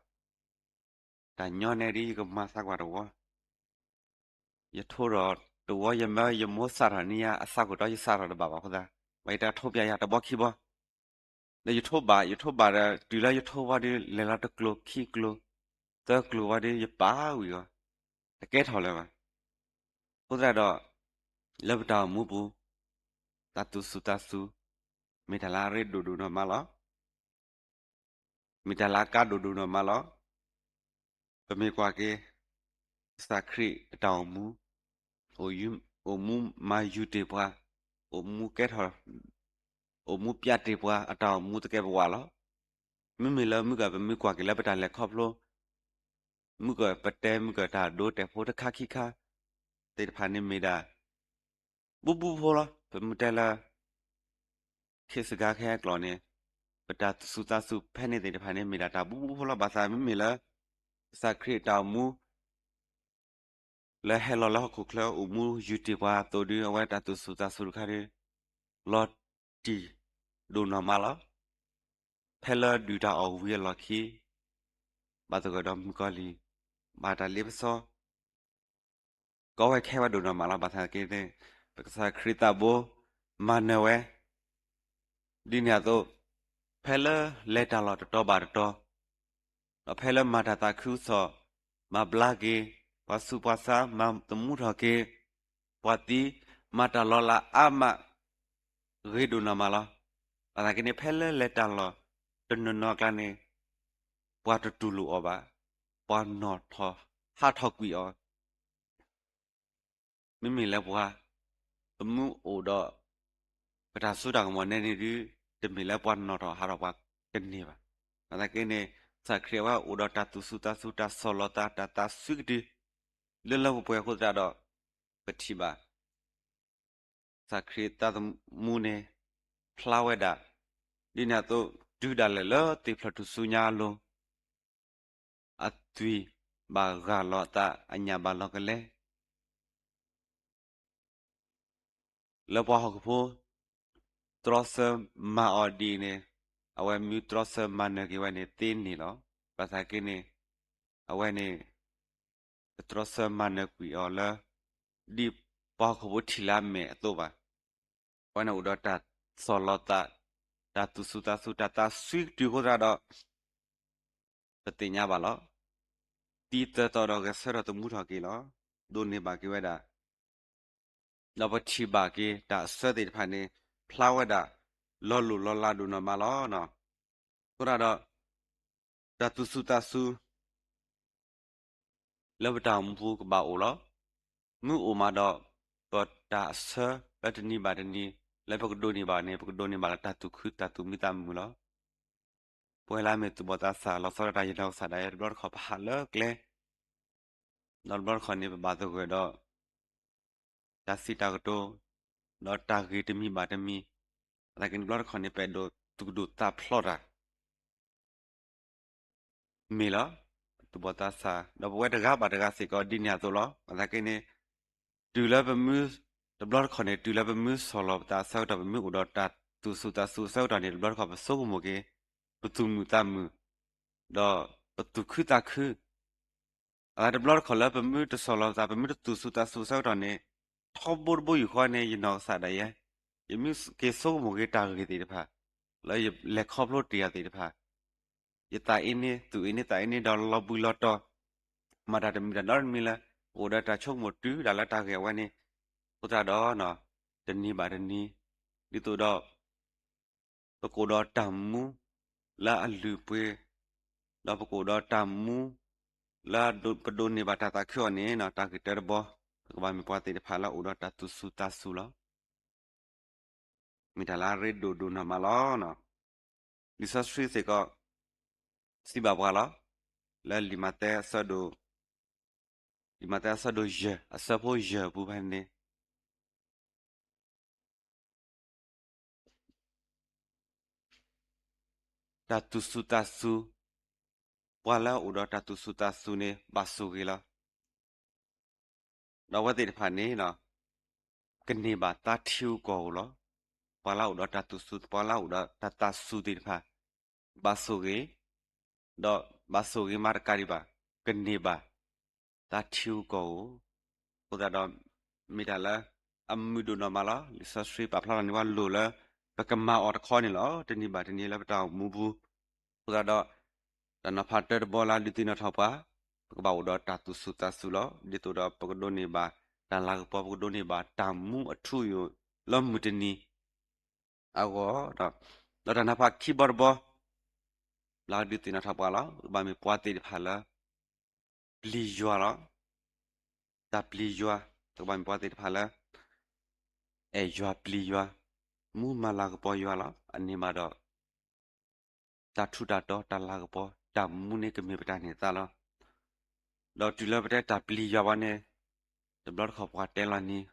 တၢ်ညီန့ၣ်ဒ်ယကမၤသးကွၢ်တဝီ, ယထိဒီးတဝီ ယမၢယမိၢ်စးထီၣ်န့ၢ်ယၤ အစးခိၣ်တီယစးထီၣ်တဘၣ်ဘၣ်အဃိသတး, ဝဲယတဲထိပၠးယၤတဘီခံဘီ ဒီးယထိဘၣ် ယထိဘၣ်ဒီး တုၤလၢယထိဝံၤဒီး လဲၤလီၤတကျိၤခံကျိၤ သၢကျိၤဝံၤဒီး ယပာ်ဝံၤအီၤ, တကဲထီၣ်လၢၤဘၣ်. အဃိသတးဒီး လၢပတၢ်အိၣ်မူပူၤ တၢ်သူၣ်စူၤသးစူၤ မ့ၢ်တၢ်လၢအရ့ဒိၣ်ဒိၣ်နီၢ်မးလီၤ. မ့ၢ်တၢ်လၢအကါဒိၣ်ဒိၣ်နီၢ်မးလီၤ. ပမ့ၢ်ကွၢ်က့ၤ ကစၢ်ခရံာ်အတၢ်အိၣ်မူ, အိၣ်မူမၤယူၤတ့ၢ်ပှၤ, အိၣ်မူကဲထီၣ်, အိၣ်မူပျးတ့ၢ်ပှၤ အတၢ်အိၣ်မူသကဲးပဝးလီၤ. မ့မ့ၢ်လၢမုၢ်ကၢ် ပမ့ၢ်ကွၢ်က့ၤလၢပတၢ်လဲၤခီဖျိ မုၢ်ကပတဲမုၢ်ကတၢ်ဒိတဲာ်ဖိတခါခံခါ သ့ၣ်တဖၣ်န့ၣ်မ့ၢ်ဒၣ် ဘူၣ်ဘူၣ်ဖိလီၤ. ပမ့ၢ်တဲလၢ ခ့စကါခဲအကျိာ်န့ၣ် ပတၢ်သူၣ်စူၤသးစူၤဖဲန့ၣ်သ့ၣ်တဖၣ်န့ၣ် မ့ၢ်ဒၣ်တၢ်ဘူၣ်ဘူၣ်ဖိလီၤ. ဘၣ်ဆၣ်မ့မ့ၢ်လၢ ကစၢ်ခရံာ်တၢ်အိၣ်မူ လၢဟဲလီၤလၢဟီၣ်ခိၣ်ချၢအိၣ်မူယုၢ်တ့ၢ်ပှၤအသိးဒီး အဝဲတၢ်သူၣ်စူၤသးစူၤတခါဒီး လီၤတံၢ်ဒိၣ်နီၢ်မးလီၤ. ဖဲလၢဒုၣ်တၢ်အီၣ်ဝံၤအလီၢ်ခံ ဘၣ်သဂၢၢ်ဒီးမုၣ်ကီၤလံၢ် ဘၣ်တၢ်လ့ပစီ ကီဝဲခဲဝဲဒိၣ်နီၢ်မးလီၤ. ဘၣ်ဆၣ်သနာ်က့န့ၣ် ပကစၢ်ခရံာ်သးဘိ မၤနၢၤဝဲ ဒ်န့ၣ်အသိး ဖဲလၢလဲၤတၢ်လီၢ်တတီၤဘၣ်တတီၤ ဒီးဖဲလၢမၤတၢ်သးခုကစီၣ် မၤဘျါက့ၤ ပှၤဆူးပှၤဆါ မၤသမူထီၣ်က့ၤ ပှၤသံ မၤတၢ်လီၤလးအါမး ဂ့ၤဒိၣ်နီၢ်မးလီၤ. ဘၣ်သနာ်က့န့ၣ် ဖဲလၢလဲၤတၢ်လီၢ်တနီၤနီၤအကျါန့ၣ် ပှၤတတူၢ်လိာ်အီၤဘၣ်, ပှၤနီၣ်ထီၣ်ဟးထီၣ်ကွံာ်အီၤ မ့မ့ၢ်လၢပှၤ ပမ့ၢ်အိၣ်ဒီး ပတၢ်စိတၢ်ကမီၤနဲန့ၣ်ဒုး တမ့ၢ်လၢပှၤနီၣ်ထီၣ်ဟးထီၣ်ပှၤတန့ၢ်ဘၣ်. ဘၣ်သနာ်က့န့ၣ် ကစၢ်ခရံာ်အဝဲအိၣ်ဒီးတၢ်သူၣ်စူၤသးစူၤ တၢ်ဆီၣ်လီၤသး တၢ်သးစွံကတုၤ လၢလၢပှဲၤပှဲၤအဃိသတးဒီး ပထံၣ်ဘၣ် ကစၢ်ခရံာ်သးသမူန့ၣ် ဖျါဝဲဒၣ် ဒ်န့ၣ်အသိး တုၤဒၣ်လဲာ်လၢသ့ၣ်ဖျၢၣ်ထူၣ်စုညါအလိၤ အသွံၣ်ဘၣ်ဂၢ်လီၤအသး အညၣ်ဘၣ်လီၤကလဲ လၢပှၤဟီၣ်ခိၣ်ဖိ တြီဆၢမၤအီၤဒ်အံၤန့ၣ် အဝဲမ့ၢ်တြီဆၢမၤနၢၤက့ၤဝဲန့ၣ်သ့န့ၣ်လီၤ. ဘၣ်သနာ်က့န့ၣ် အဝဲန့ၣ် တြီဆၢမၤနၢၤကွံာ်အီၤလၢ ဒ်ပှၤဟီၣ်ခိၣ်ဖိထံၣ်လၢအမဲာ်အသိးဘၣ်. အဝဲန့ၣ်အိၣ်ဒီးတၢ်ဆီၣ်လီၤသး တၢ်သူၣ်စူၤသးစူၤ တၢ်သးစွံကတုၤအဃိသတးဒီး ပသ့ၣ်ညါဘၣ်လီၤ. သံသၢသီဒီးဂဲၤဆၢထၢၣ်သမူထီၣ်က့ၤလီၤ. ဒိးန့ၢ်ဘၣ်က့ၤဝဲဒၣ် ဒီးပထံၣ်ဘၣ်က့ၤတၢ်အဆၢသ့ၣ်တဖၣ်န့ၣ် ဖျါဝဲဒၣ် လီၤလိၢ်လီၤလးဒိၣ်နီၢ်မးလီၤ. အဃိသတးဒီး တၢ်သူၣ်စူၤသးစူၤ လၢပတၢ်အိၣ်မူပူၤကဘၣ်အိၣ်လီၤ. မ့ၢ်အိၣ်မးဒီး ပတၢ်အဆၢလၢတနံၤဘၣ်တနံၤ လၢပကဒိးန့ၢ်ဘၣ်န့ၣ် ပကဒိးန့ၢ်ဘၣ်လၢတၢ်သူၣ်ခုသးသူၣ်မံသးမုာ်လီၤ. ပဝဲလၢအမ့ၢ်သူၣ်ဘီၣ်သးစၢ် လီၤဆီဒၣ်တၢ် ယနီၢ်ကစၢ်ဒၣ်ယဲ တဘျီတခီၣ်ပဟးလၢကျဲ ဒီးတဘျီတခီၣ်န့ၣ် ပဘၣ်သဂၢၢ်ဒီး တၢ်စံးတၢ်ကတိၤ ဒီးတၢ်ဂ့ၢ်တမံၤဘၣ်တမံၤ, ဘၣ်သနာ်က့န့ၣ် တဘျီတခီၣ်န့ၣ် ပအဲၣ်ဒိးသူၣ်ကဒိၣ်သးဖျိးတၢ် မ့ၢ်လီၤ. သူၣ်ဘီၣ်သးစၢ် ဒီးပဝဲတဂၤဘၣ်တဂၤစ့ၢ်ကီးဒ်န့ၣ်အသိးလီၤ. ဘၣ်သနာ်က့န့ၣ် တုၤလၢပမ့ၢ် တဘျီတခီၣ်န့ၣ် တုၤလၢပမ့ၢ်ဆီၣ်လီၤပသးအဆၢကတီၢ် ပမ့ၢ်အိၣ်ဒီးတၢ်သူၣ်စူၤသးစူၤအဆၢကတီၢ်န့ၣ် တဘျီတခီၣ်ပဆိကမိၣ်က့ၤ ပသူၣ်မုာ်သးမုာ် ဒီးပသူၣ်ခုသးခု အသးတဘျီတခီၣ်လၢပမ့ၢ်တဆီၣ်လီၤပသး ပမ့ၢ်တသူၣ်စူၤသးစူၤအဆၢကတီၢ်န့ၣ် ထီဘိတဘိယူၢ်ဃီန့ၣ် ယနီၢ်ကစၢ်ဒၣ်ယဲ ယမ့ၢ်က့ၤဆိကမိၣ်က့ၤတၢ်ဂ့ၢ်သ့ၣ်တဖၣ် လၢယလဲၤခီဖျိတ့ၢ်အီၤသ့ၣ်တဖၣ် ယသးအ့န့ သူၣ်အ့န့ သးအ့န့ ဒီးလီၤဘှံးလီၤတီၤ မၤတၢ်တမံၤတၢ်နီတမံၤလၢ အိၣ်ဒီးတၢ်ဆိကမိၣ်တုၤဒၣ်လၢတၢ်ဂ့ၢ်အဝဲန့ၣ် အဃိသတးဒီး တနံၤဘၣ်တနံၤ ဒ်သိးဒီး ပကအိၣ်ဒီးတၢ်မူလၢအလုၢ်အပှ့ၤ, ဒီးပကအိၣ်ဒီးတၢ်မူ လၢပဒိးန့ၢ်ဘၣ်တၢ်သးခုအီၤန့ၣ် တၢ်ဂ့ၢ်တၢတဘီ ပကဘၣ်မ့ၢ်ပှၤသ့ၣ်တဖၣ်လၢအအိၣ်ဒီးတၢ်သူၣ်စူၤသးစူၤလီၤ. မ့ၢ်တၢ်လၢအရ့ဒိၣ်ဒိၣ်နီၢ်မးလီၤ. လံာ်စီဆှံစ့ၢ်ကီး စံးဘၣ်ပှၤလီၤ. လၢလံာ်မးသဲအဆၢဒိၣ် လံာ်မးသဲအဆၢဒိၣ်ယဲၢ် အဆၢဖိယဲၢ်အပူၤဖဲန့ၣ် တၢ်သူၣ်စူၤသးစူၤ, ပှၤလၢအအိၣ်ဒီးတၢ်သူၣ်စူၤသးစူၤန့ၣ် ဘၣ်ဆိၣ်ဂ့ၤလီၤ. ဒီးအဝဲသ့ၣ်တဖၣ်န့ၣ် ကန့ၢ်ဘၣ်သးထံဂုၤကီၢ်ဂၤလီၤ. ပှၤလၢအအိၣ်ဒီးတၢ်သူၣ်စူၤ ပှၤလၢအအိၣ်ဒီးတၢ်သးစူၤသ့ၣ်တဖၣ် ဘၣ်ဆိၣ်ဂ့ၤ, ဒီးဘၣ်ဆိၣ်ဂ့ၤမးတကးဒံးဘၣ် ကန့ၢ်ဘၣ် သးထံဂုၤကီၢ်ဂၤ, အဃိသတးဒီး မ့ၢ်တၢ်လၢ အမုာ်ဒိၣ်နီၢ်မးလီၤ. လံာ်စီဆှံပာ်ဖျါထီၣ်န့ၢ်ပှၤလိၣ်လၢ ပကမၤအီၤတခီန့ၣ်လီၤ. တနံၤဘၣ်တနံၤလၢပတၢ်အိၣ်မူပူၤ, အဃိသတးဒီး တၢ်နီၤဖးတၢတဘီလၢဒုးသ့ၣ်နီၣ်ထီၣ်ပှၤ, ပကဘၣ်အိၣ်ဒီးတၢ်သူၣ်စူၤသးစူၤလီၤ. ဒ်သိးဒီးပကဒိးန့ၢ်ဘၣ် တၢ်လၤကပီၤ ပကဒိးန့ၢ်ဘၣ်တၢ်မူအထူအယိာ်လၢမုၢ်တနံၤ အဂီၢ်, ဒီးတၢ်နီၤဖးခံဘီတဘီ လၢဒုးသ့ၣ်နီၣ်ထီၣ်ပှၤလီၤ. ပကဘၣ်မ့ၢ်ပှၤသ့ၣ်တဖၣ်လၢ ပျံၤယွၤလီၤ. တၢ်ပျံၤယွၤ, ပကဘၣ်မ့ၢ်ပှၤသ့ၣ်တဖၣ်လၢ အဲၣ်ယွၤပျံၤယွၤ, မူမၤလၤကပီၤယွၤလီၤ. အန့ၣ်မးဒီး တၢ်ထူးတၢ်တီၤ တၢ်လၤကပီၤ တၢ်မူန့ၣ်ကမ့ၢ်ပတၢ်န့ၢ်သါလီၤ. ဒီးတုၤလၢပတဲတၢ်ပျံၤယွၤဘၣ်န့ၣ်, တဘျီတခီၣ်ပှၤတဲလီၤနံၤ,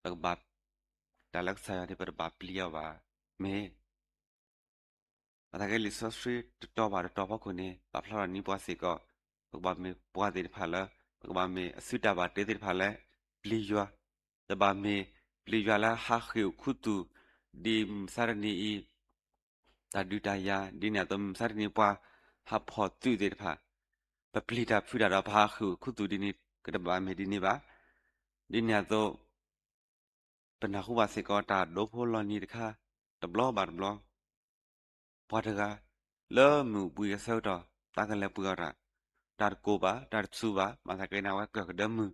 ပကဘၣ်, တၢ်လၢကစၢ်ယွၤန့ၣ် ပတဘၣ်ပျံၤအီၤဘၣ်, မ့ၢ် ဘၣ်ဆၣ်က့လံာ်စီဆှံတတီၤဘၣ်တတီၤဖီခိၣ်န့ၣ် ပာ်ဖျါထီၣ်န့ၢ်ပှၤစ့ၢ်ကီး, ပကဘၣ်မ့ၢ်ပှၤသ့ၣ်တဖၣ်လၢ, ပကဘၣ်မ့ၢ်အစုတၢ်ဘၣ်တ့သ့ၣ်တဖၣ်လၢ ပျံၤယွၤ, တဘၣ်မ့ၢ်ပျံၤယွၤလၢဟးဃ့ၢ်အိၣ်ခူသူၣ်, ဒ်မုၢ်မဆါတနံၤအံၤ, တၢ်ဒုးတၢ်ယၤ ဒ်န့ၣ်အသိး မုၢ်မဆါတနံၤပှၤဟးဖီၣ်သုးသ့ၣ်တဖၣ်, ပပျံၤတၢ်ဖုးတၢ်ဒီးပဟးဃ့ၢ်အိၣ်ခူသူၣ်ဒ်န့ၣ် ကတဘၣ်မ့ၢ်ဒ်န့ၣ်ဘၣ်. ဒ်န့ၣ်အသိး ပနၢ်ဟူဘၣ်စ့ၢ်ကီးတၢ်ဒိဖိလီၤနံၤတခါ, တဘျီဘၣ်တဘျီ, ပှၤတဂၤ, လၢမုၢ်ဘှံးအဆၢကတီၢ် သးကလဲၤပှ့ၤအီၣ်တၢ်, တၢ်တကိၢ်ဘၣ်, တၢ်တဆူးဘၣ်, ဘၣ်ဆၣ်က့န့ၣ် အဝဲကၢၢ်ကဒၢမုၢ်,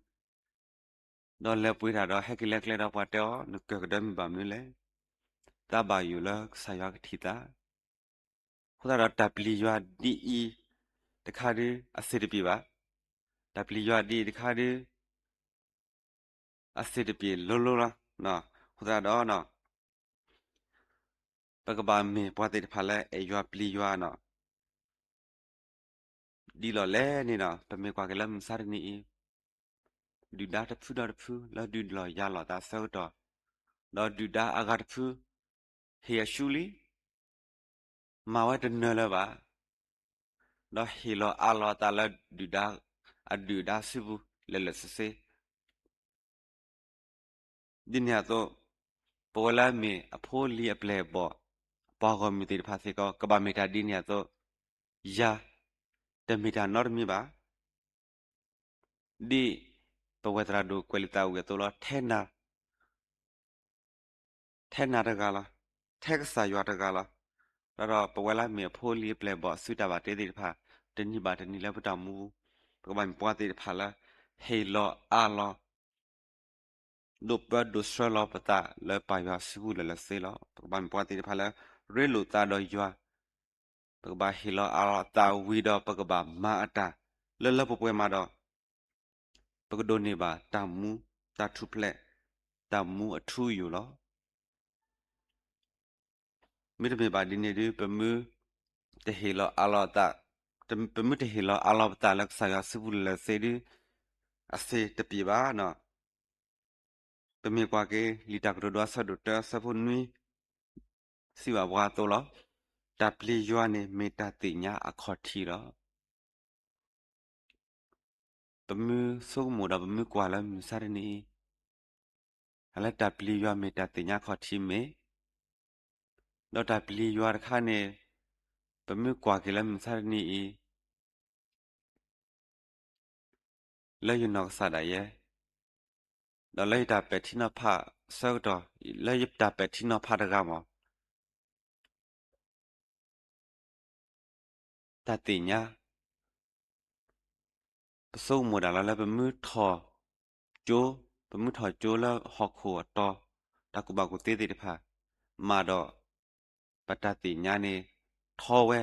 ဒီးလဲၤပှ့ၤတၢ်ဒီးဟဲက့ၤလဲၤကျဲဒီးပှၤတဲအီၤ နကၢၢ်ကဒၢမုၢ်ဘၣ်မနုၤလဲၣ်. သးဘၣ်ယိၣ်လၢကစၢ်ယွၤကထံၣ်သး အဃိသတးဒီးတၢ်ပျံၤယွၤဒ်အံၤတခါဒု အစ့တပျ့ၤဘၣ်. တၢ်ပျံၤယွၤဒ်အံၤတခါဒု အစ့တပျ့ၤလိၤလိၤလီၤ. အဃိသတးဒီး ပကဘၣ်မ့ၢ်ပှၤသ့ၣ်တဖၣ်လၢအဲၣ်ယွၤပျံၤယွၤန့ၣ် ဒ်လီၤလဲၣ်န့ၣ်ဒီး ပမ့ၢ်ကွၢ်က့ၤလၢမုၢ်မဆါတနံၤအံၤ, ဒုၣ်ဒါတဖုဒီးတဖု လၢဒုးလီၢ်ယၤလီၤသးအဆၢကတီၢ်, ဒီးဒုၣ်ဒါအဂၤတဖု ဟ့ၣ်အရှူလံ, မၤဝဲတနၢၤလၢၤဘၣ်, ဒီးဟ့ၣ်လီၤအးလီၤအသးလၢဒုၣ်ဒါ အဒုၣ်အဒါစုပူၤ လၢာ်လၢာ်ဆ့ဆ့ ဒ်န့ၣ်အသိး, ပဝဲလၢအမ့ၢ်အဖိအလံၤအပျဲၢ်အဘီၣ် ပှၤဂီၢ်မုၢ်သ့ၣ်တဖၣ်စ့ၢ်ကီး ကဘၣ်မ့ၢ်တၢ်ဒ်န့ၣ်အသိး, ယၤတမ့ၢ်တၢ်နီတမံၤဘၣ်. ဒ်ပဝဲသရၣ်ဒိၣ်ကွဲးလံာ်သးဝံၣ်အသိးလီၤ, ထဲနၤ, ထဲနၤတဂၤလီၤ, ထဲကစၢ်ယွၤတဂၤလီၤ. ဒီးပဝဲလၢအမ့ၢ်အဖိအလံၤအပျဲၢ်အဘီၣ် အစုတၢ်ဘၣ်တ့သ့ၣ်တဖၣ်, တနံၤဘၣ်တနံၤလၢပတၢ်မူပူၤ, ပကဘၣ်မ့ၢ်ပှၤသ့ၣ်တဖၣ်လၢ ဟ့ၣ်လီၤအးလီၤ ဒိးပၢဒိးဆှၢလီၤပသးလၢပၢ်ယွၤစုပူၤလၢာ်လၢာ်ဆ့ဆ့လီၤ. ပကဘၣ်မ့ၢ်ပှၤသ့ၣ်တဖၣ်လၢ ရ့လိာ်သးဒီးယွၤ, ပကဘၣ်ဟ့ၣ်လီၤအးလီၤသးဝံၤဒီး ပကဘၣ်မၤအတၢ်လၢလၢပှဲၤပှဲၤမးဒီး ပကဒိးန့ၢ်ဘၣ်တၢ်မူ, တၢ်ထူၣ်ဖျဲး, တၢ်မူအထူအယိာ်လီၤ. မ့တမ့ၢ်ဘၣ်ဒ်န့ၣ်ဒု ပမ့ၢ်တဟ့ၣ်လီၤအးလီၤသး, ပမ့ၢ်တဟ့ၣ်လီၤအးလီၤပသးလၢကစၢ်ယွၤစုပူၤလၢာ်လၢာ်ဆ့ဆ့ဒု အစ့တပျ့ၤဘၣ်. ပမ့ၢ်ကွၢ်က့ၤ လံာ်တၢ်ကတိၤဒိအဆၢဒိၣ်တၢအဆၢဖိနွံ စံးဘၣ်ပှၤအသိးလီၤ. တၢ်ပျံၤယွၤန့ၣ်မ့ၢ်တၢ်သ့ၣ်ညါအခီၣ်ထံးလီၤ. ပမ့ၢ်ဆိကမိၣ်ဒီးပမ့ၢ်ကွၢ်လၢမုၢ်မဆါတနံၤအံၤ, လၢတၢ်ပျံၤယွၤမ့ၢ်တၢ်သ့ၣ်ညါအခီၣ်ထံးမ့ၢ်, ဒီးတၢ်ပျံၤယွၤတခါန့ၣ် ပမ့ၢ်ကွၢ်က့ၤလၢမုၢ်မဆါတနံၤအံၤ လၢယနီၢ်ကစၢ်ဒၣ်ယဲ, ဒီးလၢယတၢ်ပဲာ်ထံနီၤဖးအဆၢကတီၢ်, လၢယတၢ်ပဲာ်ထံနီၤဖးတဂၤမး, တၢ်သ့ၣ်ညါ, ပဆိကမိၣ်ဒၣ်လီၤလၢပမ့ၢ်ထီၣ်ကၠိ, ပမ့ၢ်ထီၣ်ကၠိလၢဟီၣ်ခိၣ်အတီၤ, တၢ်ကူၣ်ဘၣ်ကူၣ်သ့သ့ၣ်တဖၣ်, မးဒီး ပတၢ်သ့ၣ်ညါန့ၣ် ထီဝဲ,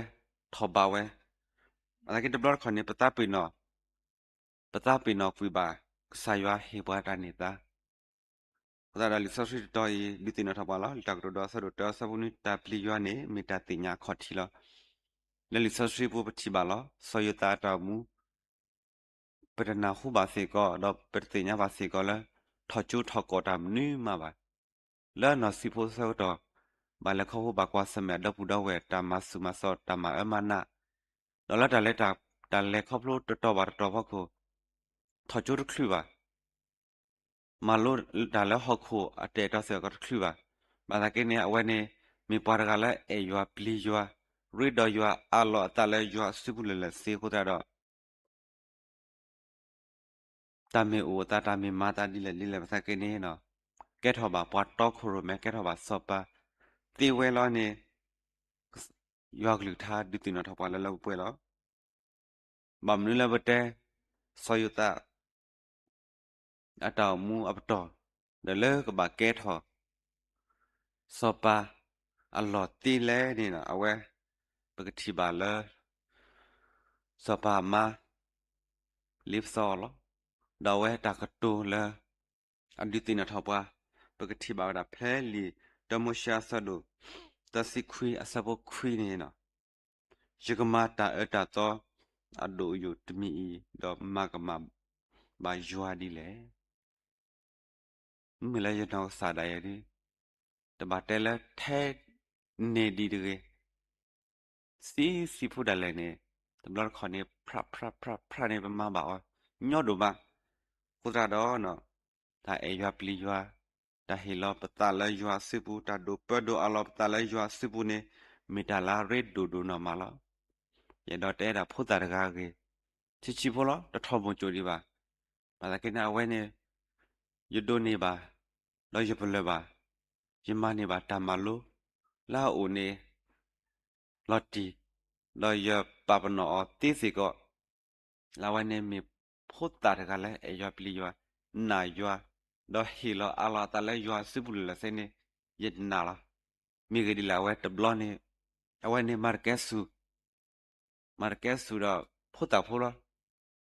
ထီၣ်ဘးဝဲ, အသနာ်က့တဘျီတခီၣ်န့ၣ် ပသးပ့ၤနီၣ်, ပသးပ့ၤနီၣ်ကွံာ်ဘၣ် ကစၢ်ယွၤဟ့ၣ်ပှၤတၢ်န့ၢ်သါ. အဃိသတးဒီးလံာ်စီဆှံတတီၤအံၤ ဒုးသ့ၣ်နီၣ်ထီၣ်ပှၤလီၤ. လံာ်တၢ်ကတိၤဒိအဆၢဒိၣ်တၢအဆၢဖိနွံ, တၢ်ပျံၤယွၤန့ၣ် မ့ၢ်တၢ်သ့ၣ်ညါအခီၣ်ထံးလီၤ. လၢလံာ်စီဆှံပူၤပထံၣ်ဘၣ်လီၤ. စီၤယိၤသးအတၢ်အိၣ်မူ ပတနၢ်ဟူဘၣ်စ့ၢ်ကီး ဒီးပတသ့ၣ်ညါဘၣ်စ့ၢ်ကီးလၢ ထီၣ်ကၠိထီၣ်ကီၢ်တၢ်မနုၤမးဘၣ်. လၢအနီၢ်ဆံးဖိအဆၢကတီၢ် ဘၣ်လဲၤခီဖျိဘၣ်ကွၢ်ဆၢၣ်မဲာ်အဒီပုၢ်ဒီဝဲၢ် တၢ်မၤဆူၣ်မၤစိး တၢ်မၤအၢမၤနး, ဒီးလၢတၢ်လဲၤ တၢ်လဲၤခီဖျိတတီၤဘၣ်တတီၤဖီခိၣ် ထီၣ်ကၠိတချုးဘၣ်, မၤလိတၢ်လၢဟီၣ်ခိၣ်အတၢ်အဲၣ်တီစ့ၢ်ကီးတချုးဘၣ်. ဘၣ်ဆၣ်က့န့ၣ် အဝဲန့ၣ် မ့ၢ်ပှၤတဂၤလၢအဲၣ်ယွၤပျံၤယွၤ, ရ့ဒီးယွၤအးလီၤအသးလၢယွၤအစုပူၤလၢာ်လၢာ်ဆ့ဆ့အဃိသတးဒီး တၢ်မ့ၢ်အိၣ်အသး တၢ်မ့ၢ်မၤအသးဒ်လဲၣ်ဒ်လဲၣ်ဘၣ်ဆၣ်က့န့ၣ် ကဲထီၣ်ဘၣ်ပှၤတီခိၣ်ရိၣ်မဲ ကဲထီၣ်ဘၣ်စီၤပၤသ့ဝဲလီၤန့ၣ် ယွၤကလုၢ်ကထါဒုးသ့ၣ်နီၣ်ထီၣ်ပှၤလၢလၢပှဲၤပှဲၤလီၤ. ဘၣ်မနုၤလၢပတဲ စီၤယိၤသး အတၢ်အိၣ်မူအပတီၢ် ဒီးလၢကဘၣ်ကဲထီၣ် စီၤပၤအလီၢ်သ့လဲၣ်န့ၣ် အဝဲ ပကထံၣ်ဘၣ်လၢ စီၤပၤအမါ လ့ပစီအီၤလီၤ. ဒီးအဝဲတၢ်ကတိၤလၢ အဒုးသ့ၣ်နီၣ်ထီၣ်ပှၤ ပကထံၣ်ဘၣ်ဝဲဒၣ်ဖဲလံာ်တၢမိၤၡ့အဆၢဒိၣ် သၢဆံခွံအဆၢဖိခွံန့ၣ်လီၤ. ယကမၤတၢ်အၢတၢ်သီ အဒိၣ်အယိာ်တမံၤအံၤ ဒီးမၤကမၣ်ဘၣ်ယွၤဒ်လဲၣ်. မ့မ့ၢ်လၢယနီၢ်ကစၢ်ဒၣ်ယဲဒၣ် တဘၣ်တဲလၢထဲန့ၣ်ဒံးတဂ့ၤ, ဆံးဆံးဖိဒၣ်လဲာ်န့ၣ် တဘျီတခီၣ်န့ၣ် ဖြးဖြးဖြးဖြးန့ၣ် ပမၤဘၣ်အီၤညီဒိၣ်မး. အဃိသတးဒီး တၢ်အဲၣ်ယွၤပျံၤယွၤ, တၢ်ဟ့ၣ်လီၤပသးလၢယွၤအစုပူၤ, တၢ်ဒိးပၢဒိးအးလီၤပသးလၢယွၤအစုပူၤန့ၣ် မ့ၢ်တၢ်လၢအရ့ဒိၣ်ဒိၣ်နီၢ်မးလီၤ. ယအဲၣ်ဒိးတဲဒၣ်ဖိသၣ်တဂၤအဂ့ၢ်, ဆံးဆံးဖိလီၤ, တထီၣ်မိၣ်ကၠိၣ်ဒံးဘၣ်. ဘၣ်ဆၣ်က့န့ၣ် အဝဲန့ၣ် ယဒိးန့ၢ်ဘၣ် ဒီးယပလၢၢ်ဘၣ်, ယမၤန့ၢ်ဘၣ်တၢ်မၤလိ လၢအအိၣ်န့ၣ် လီၤတံၢ်, ဒီးယပာ်ပနီၣ်အီၤသ့စ့ၢ်ကီး လၢအဝဲန့ၣ်မ့ၢ်ဖိသၣ်တဂၤလၢအဲၣ်ယွၤပျံၤယွၤ, နာ်ယွၤ, ဒီးဟ့ၣ်လီၤအးလီၤအသးလၢယွၤအစုပူၤလၢာ်လၢာ်ဆ့န့ၣ် ယနာ်လီၤ. မ့ၢ်ဂ့ၢ်ဒ်လဲၣ် အဝဲတဘျီန့ၣ် အဝဲန့ၣ်မၤတကဲစူၢ်, မၤတကဲစူၢ်ဒီးဖိသၣ်ဖိလီၤ.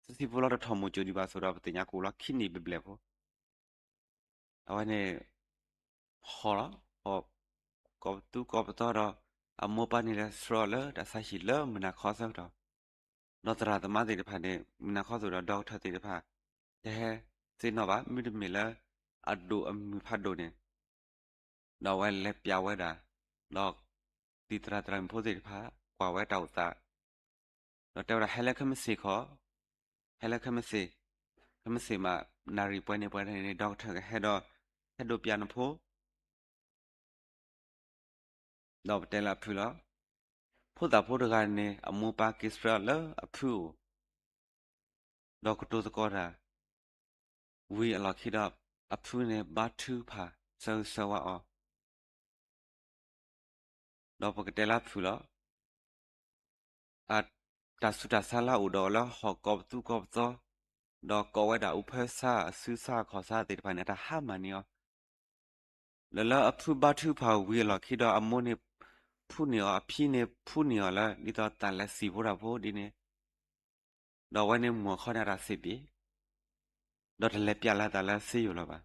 ဆံးဆံးဖိလီၤ တထီၣ်မိၣ်ကၠိၣ်ဒံးဘၣ်အသိးဒီး ပသ့ၣ်ညါကအိၣ်လီၤခံနံၣ်ဘျဲၣ်ဘျဲၣ်ဖိ အဝဲန့ၣ် ဟီၣ်လီၤ, ဟီၣ်ကိးပသူကိးပသီဒီး အမိၢ်ပၢ်န့ၣ်လဲၤဆှၢအီၤလၢတၢ်ဆါဟံၣ်လၢမုၢ်နၤခီအဆၢကတီၢ်, ဒီးသရၣ်သမါသ့ၣ်တဖၣ်န့ၣ် မုၢ်နၤခီအသိးဒီး ဒီကထၢၣ်သ့ၣ်တဖၣ် တဟဲသ့ၣ်နီၣ်ဘၣ်, မ့တမ့ၢ်လၢအဒိၣ်အမုၢ်ဖးဒိၣ်န့ၣ် ဒီးအဝဲလဲၤပျးဝဲဒၣ်, ဒီးသရၣ်သရၣ်မုၣ်ဖိသ့ၣ်တဖၣ် ကွၢ်ဝဲတၢ်အိၣ်သး, ဒီးတဲဝဲဒၣ် ဟဲလၢခဲမုၢ်ဆ့ၣ်ခီ, ဟဲလၢခဲမုၢ်ဆ့ၣ်, ခဲမုၢ်ဆ့ၣ်မး နၣ်ရံၣ်ပှဲၤန့ၣ်ပှဲၤန့ၣ် ဒီကထၢၣ်ကဟဲဒီး ဟဲဒိးပျးနဖိ ဒီးပတဲလၢအဖုလီၤ. ဖိသၣ်ဖိတဂၤန့ၣ် အမိၢ်ပၢ်က့ၤဆှၢလၢအဖုအိၣ်, ဒီးကတိၤသကိးတၢ်, ဝံၤအလီၢ်ခံဒီး အဖုန့ၣ်ဘါထုကဖၣ် ဆၢဂ့ၤဆၢဝါအီၤ, ဒီးပကတဲလၢအဖုလီၤ. တၢ်ဆူးတၢ်ဆါလၢအအိၣ်ဒီးအီၤလၢဟီၣ်ကိးပသူကိးပသီ, ဒီးကိးဝဲဒၣ်အူဖၢဆါ အစုဆါ အခီၣ်ဆါသ့ၣ်တဖၣ်န့ၣ် အတၢ်ဟါမၢ်န့ၢ်အီၤ, လၢလၢအဖုဘါထုကဖၣ်ဝံၤအလီၢ်ခံဒီး အမိၢ်န့ၣ်ဖှူန့ၢ်အီၤ အဖံန့ၣ်ဖှူန့ၢ်အီၤလၢ ဒ်သိးတၢ်လဲၤစံာ်ဖိတၢ်ဖိဒ်န့ၣ်, ဒီးအဝဲန့ၣ်မုၢ်အခီန့ၣ်အတၢ်စံးဘၣ်, ဒီးတလဲၤပျးလၢတၢ်လၢစ့ယိၤလၢၤဘၣ်.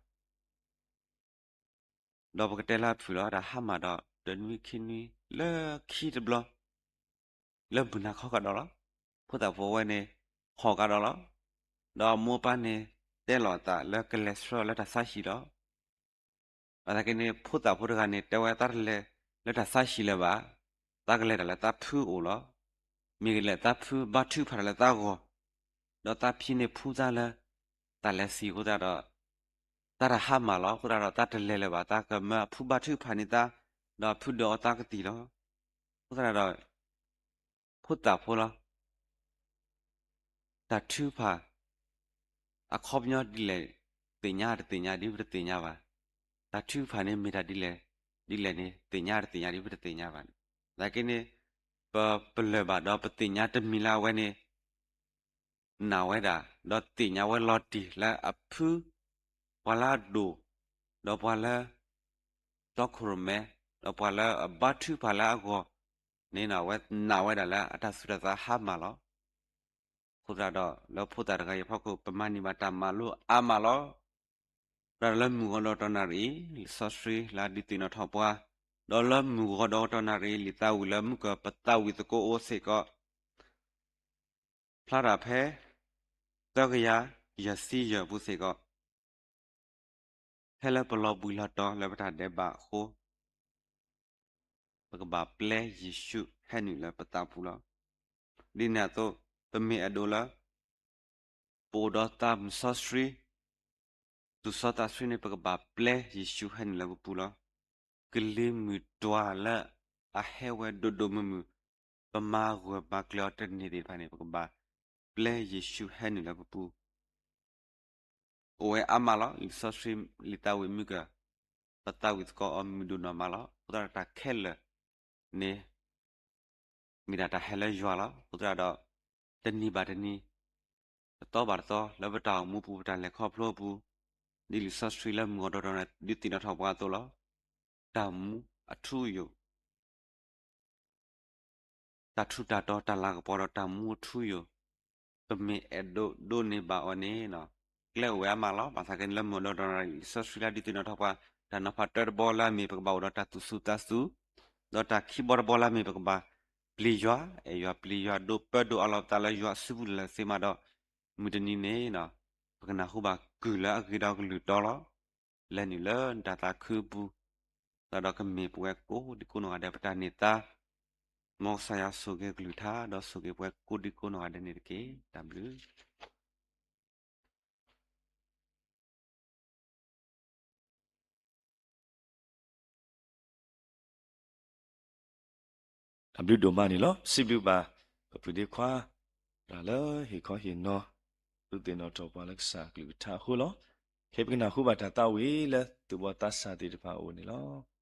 ဒီးပကတဲလၢအဖုလီၤ. တၢ်ဟါမၢ်ဒီး တနွံခံနွံလၢခံတဘျီ လၢမုၢ်နၤခီကဒီးလီၤ. ဖိသၣ်ဖိဝဲန့ၣ် ဟီၣ်ကဒီးလီၤ. ဒီးအမိၢ်အပၢ်န့ၣ် တဲလီၤအသးလၢကလဲၤဆှၢလၢတၢ်ဆါဟံၣ်လီၤ. ဘၣ်ဆၣ်က့န့ၣ် ဖိသၣ်ဖိတဂၤန့ၣ် တဲဝဲသးတလဲၤလၢတၢ်ဆါဟံၣ်လၢၤဘၣ်, သးကလဲၤတၢ်လၢသးဖုအိၣ်လီၤ. မ့ၢ်ဂ့ၤလဲၣ် သးဖုဘါထုကဖၣ်တၢ်လၢသးဂီၢ်, ဒီးသးဖံန့ၣ်ဖှူသးလၢ တၢ်လဲၤစံာ်အဃိသတးဒီး သးတၢ်ဟါမၢ်လီၤ. အဃိသတးဒီး သးတလဲၤလၢၤဘၣ်, သးကမၢအဖုဘါထုကဖၣ်န့ၢ်သး, ဒီးအဖုဒၢးအီၤသးကသံၣ်လီၤ. အဃိသတးဒီး ဖိသၣ်ဖိလီၤ. တၢ်ထုကဖၣ် အခီပညီဒ်လဲၣ် သ့ၣ်ညါတသ့ၣ်ညါဒ်ပတသ့ၣ်ညါဘၣ်. တၢ်ထုကဖၣ်န့ၣ်မ့ၢ်တၢ်ဒ်လဲၣ် ဒ်လဲၣ်န့ၣ် သ့ၣ်ညါတသ့ၣ်ညါဒ်ပတသ့ၣ်ညါဘၣ်. သနာ်က့န့ၣ် ပပလၢၢ်ဘၣ်ဒီးပသ့ၣ်ညါတမံၤလၢအဝဲန့ၣ် နာ်ဝဲဒၣ် ဒီးသ့ၣ်ညါဝဲလီၤတံၢ်လၢအဖု ပှၤလၢအဒိၣ် ဒီးပှၤလၢ တီခိၣ်ရိၣ်မဲ ဒီးပှၤလၢအဘါထုကဖၣ်လၢအဂီၢ်န့ၣ် အဝဲနာ်ဝဲဒၣ်လၢအတၢ်ဆူးတၢ်ဆါဟါမၢ်လီၤ. အဃိသတးဒီး လၢဖိသၣ်တဂၤအံၤအဖီခိၣ် ပမၤန့ၢ်ဘၣ်တၢ်မၤလိအါမးလီၤ. သတးဒီးလၢမုၢ်ဂီၤဒီးတနၣ်ရံၣ် လံာ်စီဆှံလၢအဒုးသ့ၣ်နီၣ်ထီၣ်ပှၤ, ဒီးလၢမုၢ်ဂီၤဒီးတနၣ်ရံၣ် လံာ်သးဝံၣ်လၢမုၢ်ကၢၤပသးဝံၣ်သကိးအိၣ်စ့ၢ်ကီး ဖျါတၢ်ဖဲ သၢကယၤယဲၢ်ဆံယဲၢ်အပူၤစ့ၢ်ကီး, ဖဲလၢပလီၤဘှံးလီၤတီၤလၢပတၢ်ဒဲးဘးအဃိ, ပကဘၣ်ပျဲယ့ၣ်ၡူးဟဲနုာ်လၢပသးပူၤလီၤ. ဒ်န့ၣ်အသိး ပမ့ၢ်အဲၣ်ဒိးလၢ ပအိၣ်ဒီးသးမုၢ်စီဆှံ သူၣ်စီသးဆှံန့ၣ် ပကဘၣ်ပျဲယ့ၣ်ၡူးဟဲနုာ်လၢပပူၤလီၤ. ကလံၤမုၢ်တွၤလၢအဟဲဝဲဒိၣ်ဒိၣ်မုၢ်မုၢ်, ပမၤဂၢၢ်မၤကျၢၤအီၤတန့ၢ်သ့ၣ်တဖၣ်န့ၣ် ပကဘၣ်ပျဲယ့ၣ်ၡူးဟဲနုာ်လၢပပူၤ အိၣ်ဝဲအါမးလီၤ. လံာ်စီဆှံ လံာ်သးဝံၣ်မုၢ်ကၢၤ ပသးဝံၣ်သကိးအီၤမုာ်ဒိၣ်နီၢ်မးလီၤ. အဃိသတးဒီးတၢ်ခဲလၢာ်န့ၣ် မ့ၢ်ဒၣ်တၢ်ဟဲလၢယွၤလီၤ. အဃိသတးဒီး တနံၤဘၣ်တနံၤ, တသီဘၣ်တသီ လၢပတၢ်အိၣ်မူပူၤ ပတၢ်လဲၤခီဖျိအပူၤ, ဒ်လံာ်စီဆှံလၢမုၢ်ဂီၤဒီးတနၣ်ရံၣ် ဒုးသ့ၣ်နီၣ်ထီၣ်ပှၤအသိးလီၤ. တၢ်မူအထူအယိာ် တၢ်ထူးတၢ်တီၤ တၢ်လၤကပီၤဒီးတၢ်မူအထူအယိာ်, ပမ့ၢ်အဲၣ်ဒိးဒိးန့ၢ်ဘၣ်အီၤန့ၣ် ကျဲအိၣ်ဝဲအါမးလီၤ. ဘၣ်ဆၣ်က့န့ၣ် လၢမုၢ်ဂီၤဒီးတနၣ်ရံၣ် လံာ်စီဆှံလၢဒုးသ့ၣ်နီၣ်ထီၣ်ပှၤ တၢ်နီၤဖးတၢတဘီလၢအမ့ၢ် ပကဘၣ်အိၣ်ဒီးတၢ်သူၣ်စူၤသးစူၤ, ဒီးတၢ်ခံဘီတဘီလၢအမ့ၢ် ပကဘၣ် ပျံၤယွၤ, အဲၣ်ယွၤပျံၤယွၤ ဒိးပၢဒိးအးလီၤပသးလၢယွၤအစုပူၤလၢာ်လၢာ်သ့မးဒီး, မုၢ်တနံၤန့ၣ် ပကနၢ်ဟူဘၣ်ကုၢ်လၢအဂ့ၤဒီးကလုၢ်တီလီၤ. လဲၤနုာ်လၢနတၢ်သးခုအပူၤ, ဒီးကမ့ၢ်ပဝဲကိးဒံကိးနီၢ်ဂၤဒဲးပတၢ်န့ၢ်သါ, မ်ကစၢ်ယွၤဆိၣ်ဂ့ၤကလုၢ်ကထါ ဒီးဆိၣ်ဂ့ၤပဝဲကိးဒံကိးနီၢ်ဂၤဒဲးန့ၣ်တက့ၢ်. တၢ်ဘျုး တၢ်ဘျုးဒိၣ်မးန့ၣ်လီၤ. စံးဘျုးဘၣ် ပပုၢ်ဒ့ခွါ တၢ်လၢဟ့ၣ်ခီဟ့ၣ်နီၤ ဒုးသ့ၣ်နီၣ်ထီၣ်ပှၤလၢကစၢ်အကလုၢ်ကထါအဃိလီၤ. ခဲပကနၢ်ဟူဘၣ်တၢ်သးဝံၣ်လၢသူၣ်ဘီၣ်သးစၢ်သ့ၣ်တဖၣ်အအိၣ်န့ၣ်လီၤ.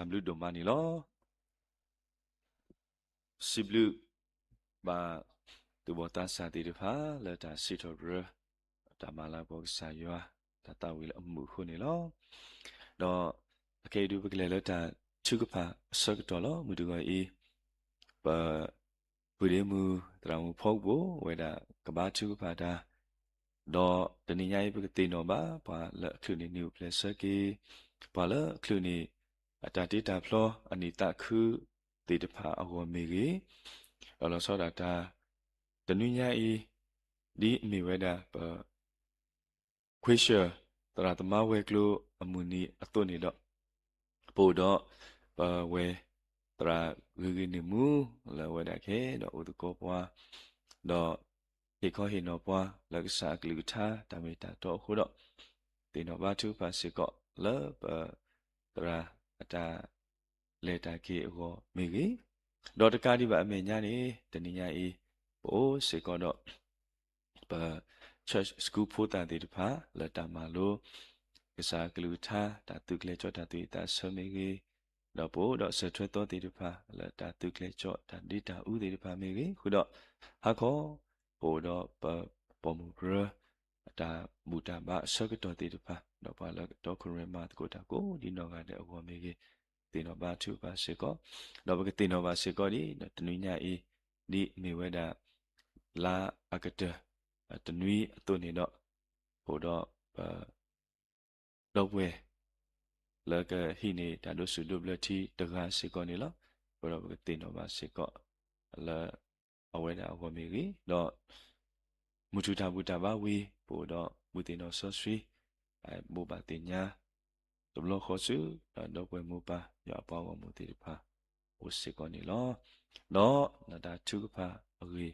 တၢ်ဘျုးဒိၣ်မးန့ၣ်လီၤ. စံးဘျုးဘၣ် သူၣ်ဘီၣ်သးစၢ်သ့ၣ်တဖၣ် လၢတၢ်စံးထီၣ်ပတြၢၤ တၢ်မၤလၤကပီၤကစၢ်ယွၤ တၢ်သးဝံၣ်လၢအမုာ်အဃိန့ၣ်လီၤ. ဒီးအခဲအံၤဒုး ပကလဲၤလၢတၢ်ထုကဖၣ်အဆၢကတီၢ်လီၤ. မုၢ်တဂီၤအံၤ ပ ပုၢ်ဒ့မုၣ်သရၣ်မုၣ်ဖီကပိာ်ဝဲဒၣ်ကဘါထုကဖၣ်တၢ်, ဒီးတနံၤညါအံၤ ပကသ့ၣ်နီၣ်ဘၣ် ပှၤလၢအချုးန့ၢ်နံၣ်အိၣ်ဖျဲၣ်ဆၢက့ၤ, ပှၤလၢအချုးန့ၢ် အတၢ်တ့တၢ်ဖျီအနံၣ်သးခုသ့ၣ်တဖၣ်အဂီၢ်မ့ၢ်ဂ့ၤ, ဒီးလီၤဆီဒၣ်တၢ် တနွံညါအံၤ ဒ်အမ့ၢ်ဝဲဒၣ်ပ ခွ့ဆၢၣ် သရၣ်သမါဝဲၤကျိၤအမုၢ်နံၤအသိးန့ၣ်ဒီး, ပအိၣ်ဒီးပဝဲၢ်သရၣ်ဂ့ၤဂ့ၤန့ၣ်မူ လၢအဝဲဒၣ်ကဟဲဒီးအိၣ်သကိးပှၤ, ဒီးဟ့ၣ်ခီဟ့ၣ်နီၤပှၤလၢကစၢ်အကလုၢ်ကထါတၢ်မ့ၢ်တၢ်တီအဃိဒီး, သ့ၣ်နီၣ်ဘါထုကဖၣ်စ့ၢ်ကီးလၢပသရၣ်အတၢ်လဲၤတၢ်က့ၤအဂီၢ်မ့ၢ်ဂ့ၤ, ဒီးတကးဒံးဘၣ်အမဲာ်ညါန့ၣ် တနံၤညါအံၤ ပအိၣ်စ့ၢ်ကီးဒီး ပ church school ဖိသၣ်သ့ၣ်တဖၣ် လၢတၢ်မၤလိ ကစၢ်အကလုၢ်ကထါ တၢ်သုးကျဲၤကၠီတၢ်သူၣ်ဝံၣ်သးဆၢမ့ၢ်ဂ့ၤ, ဒီးပအိၣ်ဒီးစၢၤထွဲသီသ့ၣ်တဖၣ် လၢတၢ်သုးကျဲၤကၠီတၢ်ဒ့တၢ်အူသ့ၣ်တဖၣ်မ့ၢ်ဂ့ၤ, ဃုာ်ဒီး ဟါခီ ပအိၣ်ဒီးပပိာ်မုၣ်ပြၢ အတၢ်ဘူၣ်တၢ်ဘါအဆၢကတီၢ်သ့ၣ်တဖၣ်, ဒီးပှၤလၢကတီခိၣ်ရိၣ်မဲမၤသကိးတၢ်ကိးဒ်နီၢ်ဂၤဒဲးအဂီၢ်မ့ၢ်ဂ့ၤ, သ့ၣ်နီၣ်ဘါထုကဖၣ်စ့ၢ်ကီး, ဒီးပကသ့ၣ်နီၣ်ဘၣ်စ့ၢ်ကီးဒ် တနွံညါအံၤ ဒ်မ့ၢ်ဝဲဒၣ် လါအကတၢၢ် တနွံအသိးန့ၣ်ဒီး, အိၣ်ဒီးပ ဒီပုၢ်ဝဲၢ် လၢကဟံးန့ၢ်တၢ်ဒိးဆူၣ်ဒိးဘျၢထံတဂၤစ့ၢ်ကီးန့ၣ်လီၤ. အဃိဒီးပကသ့ၣ်နီၣ်ဘၣ်စ့ၢ်ကီး လၢအဝဲဒၣ်အဂီၢ်မ့ၢ်ဂ့ၤ, ဒီး မုၢ်ထူၣ်တၢ်ဘူၣ်တၢ်ဘါဝံၤ ပအိၣ်ဒီးဘူၣ်သ့ၣ်နီၣ်စီဆှံ ဘိးဘၣ်သ့ၣ်ညါ တဘျီဃီဆူ ဒီပုၢ်ဝဲၢ်မိၢ်ပၢ် ယွၤအပှၤဂီၢ်မုၢ်သ့ၣ်တဖၣ် အိၣ်စ့ၢ်ကီးန့ၣ်လီၤ. ဒီးနတၢ်ထုကဖၣ်အဂ့ၢ်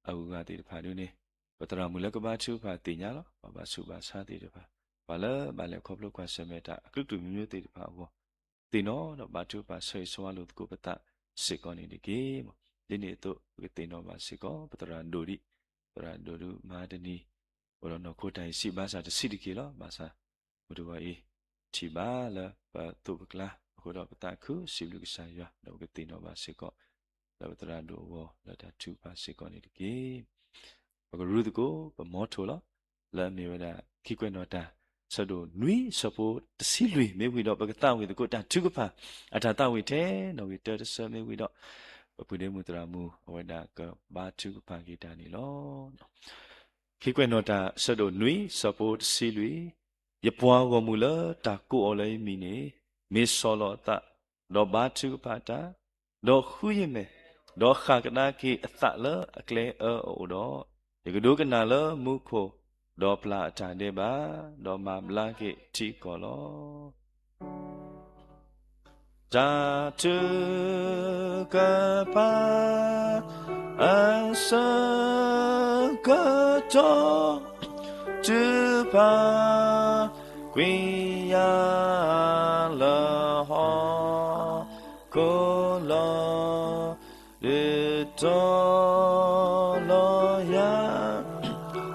အဂုၤအဂၤသ့ၣ်တဖၣ်ဒ်န့ၣ် ပသရၣ်မုၣ်လၢကဘါထုကဖၣ်သ့ၣ်ညါလီၤ. ပှၤဘၣ်ဆူးဘၣ်ဆါသ့ၣ်တဖၣ် ပှၤလၢဘၣ်လဲၤခီဖျိကွၢ်ဆၢၣ်မဲာ်တၢ်အကလုာ်ကလုာ်မံၤမံၤသ့ၣ်တဖၣ်အဂီၢ် သ့ၣ်နီၣ်ဒီးဘါထုကဖၣ်ဆၢဂ့ၤဆၢဝါလိာ်သကိးပသးစ့ၢ်ကီးန့ၣ်တက့ၢ်. ဒ်န့ၣ်အသိး ပကသ့ၣ်နီၣ်ဘၣ်စ့ၢ်ကီး ပသရၣ်ဒိၣ်ဒံး, သရၣ်ဒိၣ်ဒုးမၤတနံၤ အိၣ်ဒီးနီၢ်ခိတၢ်အံၤဆံးဘၣ်ဆၣ်တဆံးတက့ၢ်လီၤ. ဘၣ်ဆၣ် မုၢ်တဂီၤအံၤ ထံၣ်ဘၣ်လၢပသိးပကျါ အဃိဒီးပသးခုစံးဘျုးကစၢ်ယွၤ ဒီးပကသ့ၣ်နီၣ်ဘၣ်စ့ၢ်ကီး လၢပသရၣ်ဒိၣ်အဂီၢ် လၢတၢ်ထုကဖၣ်စ့ၢ်ကီးန့ၣ်တက့ၢ်. ပကရူသကိးပမီထိၣ်လီၤ. လၢအမ့ၢ်ဝဲဒၣ် ခံကွဲးနီၣ်တၢ် ဆၢဒိၣ်နွံ ဆၢဖိတဆံလွံၢ် မ့ၢ်ဝံၤဒီး ပကသးဝံၣ်သကိးတၢ်ထုကဖၣ် အတၢ်သးဝံၣ်ထဲနီၣ်ဂံၢ်တၢတဆၢမ့ၢ်ဝံၤဒီး ပပုၢ်ဒ့မုၣ်သရၣ်မုၣ် အဝဲဒၣ်ကဘါထုကဖၣ်က့ၤတၢ်န့ၣ်လီၤ. ခံကွဲးနီၣ်တၢ် ဆၢဒိၣ်နွံ ဆၢဖိတဆံလွံၢ်, ယပှၤဂီၢ်မုၢ်လၢတၢ်ကိးအီၤလၢယမံၤန့ၣ် မ့ၢ်ဆီၣ်လီၤအသး, ဒီးဘါထုကဖၣ်တၢ်, ဒီးဃုယမဲာ်, ဒီးဃၣ်ကဒါက့ၤအသးလၢအကျဲအၢအအိၣ်ဒီး, ယကဒိကနၣ်လၢမူခိၣ်, ဒီးပျၢ်အတၢ်ဒဲးဘး, ဒီးမၤဘျါက့ၤထံကီၢ်လီၤ. တၢ်ထုကဖၣ် အဆၢကတီၢ် တုၤပာ်ကွံာ်ယၤလၢဟီၣ် ခိၣ်လီၤ ဒုးတီၤလီၤယၤ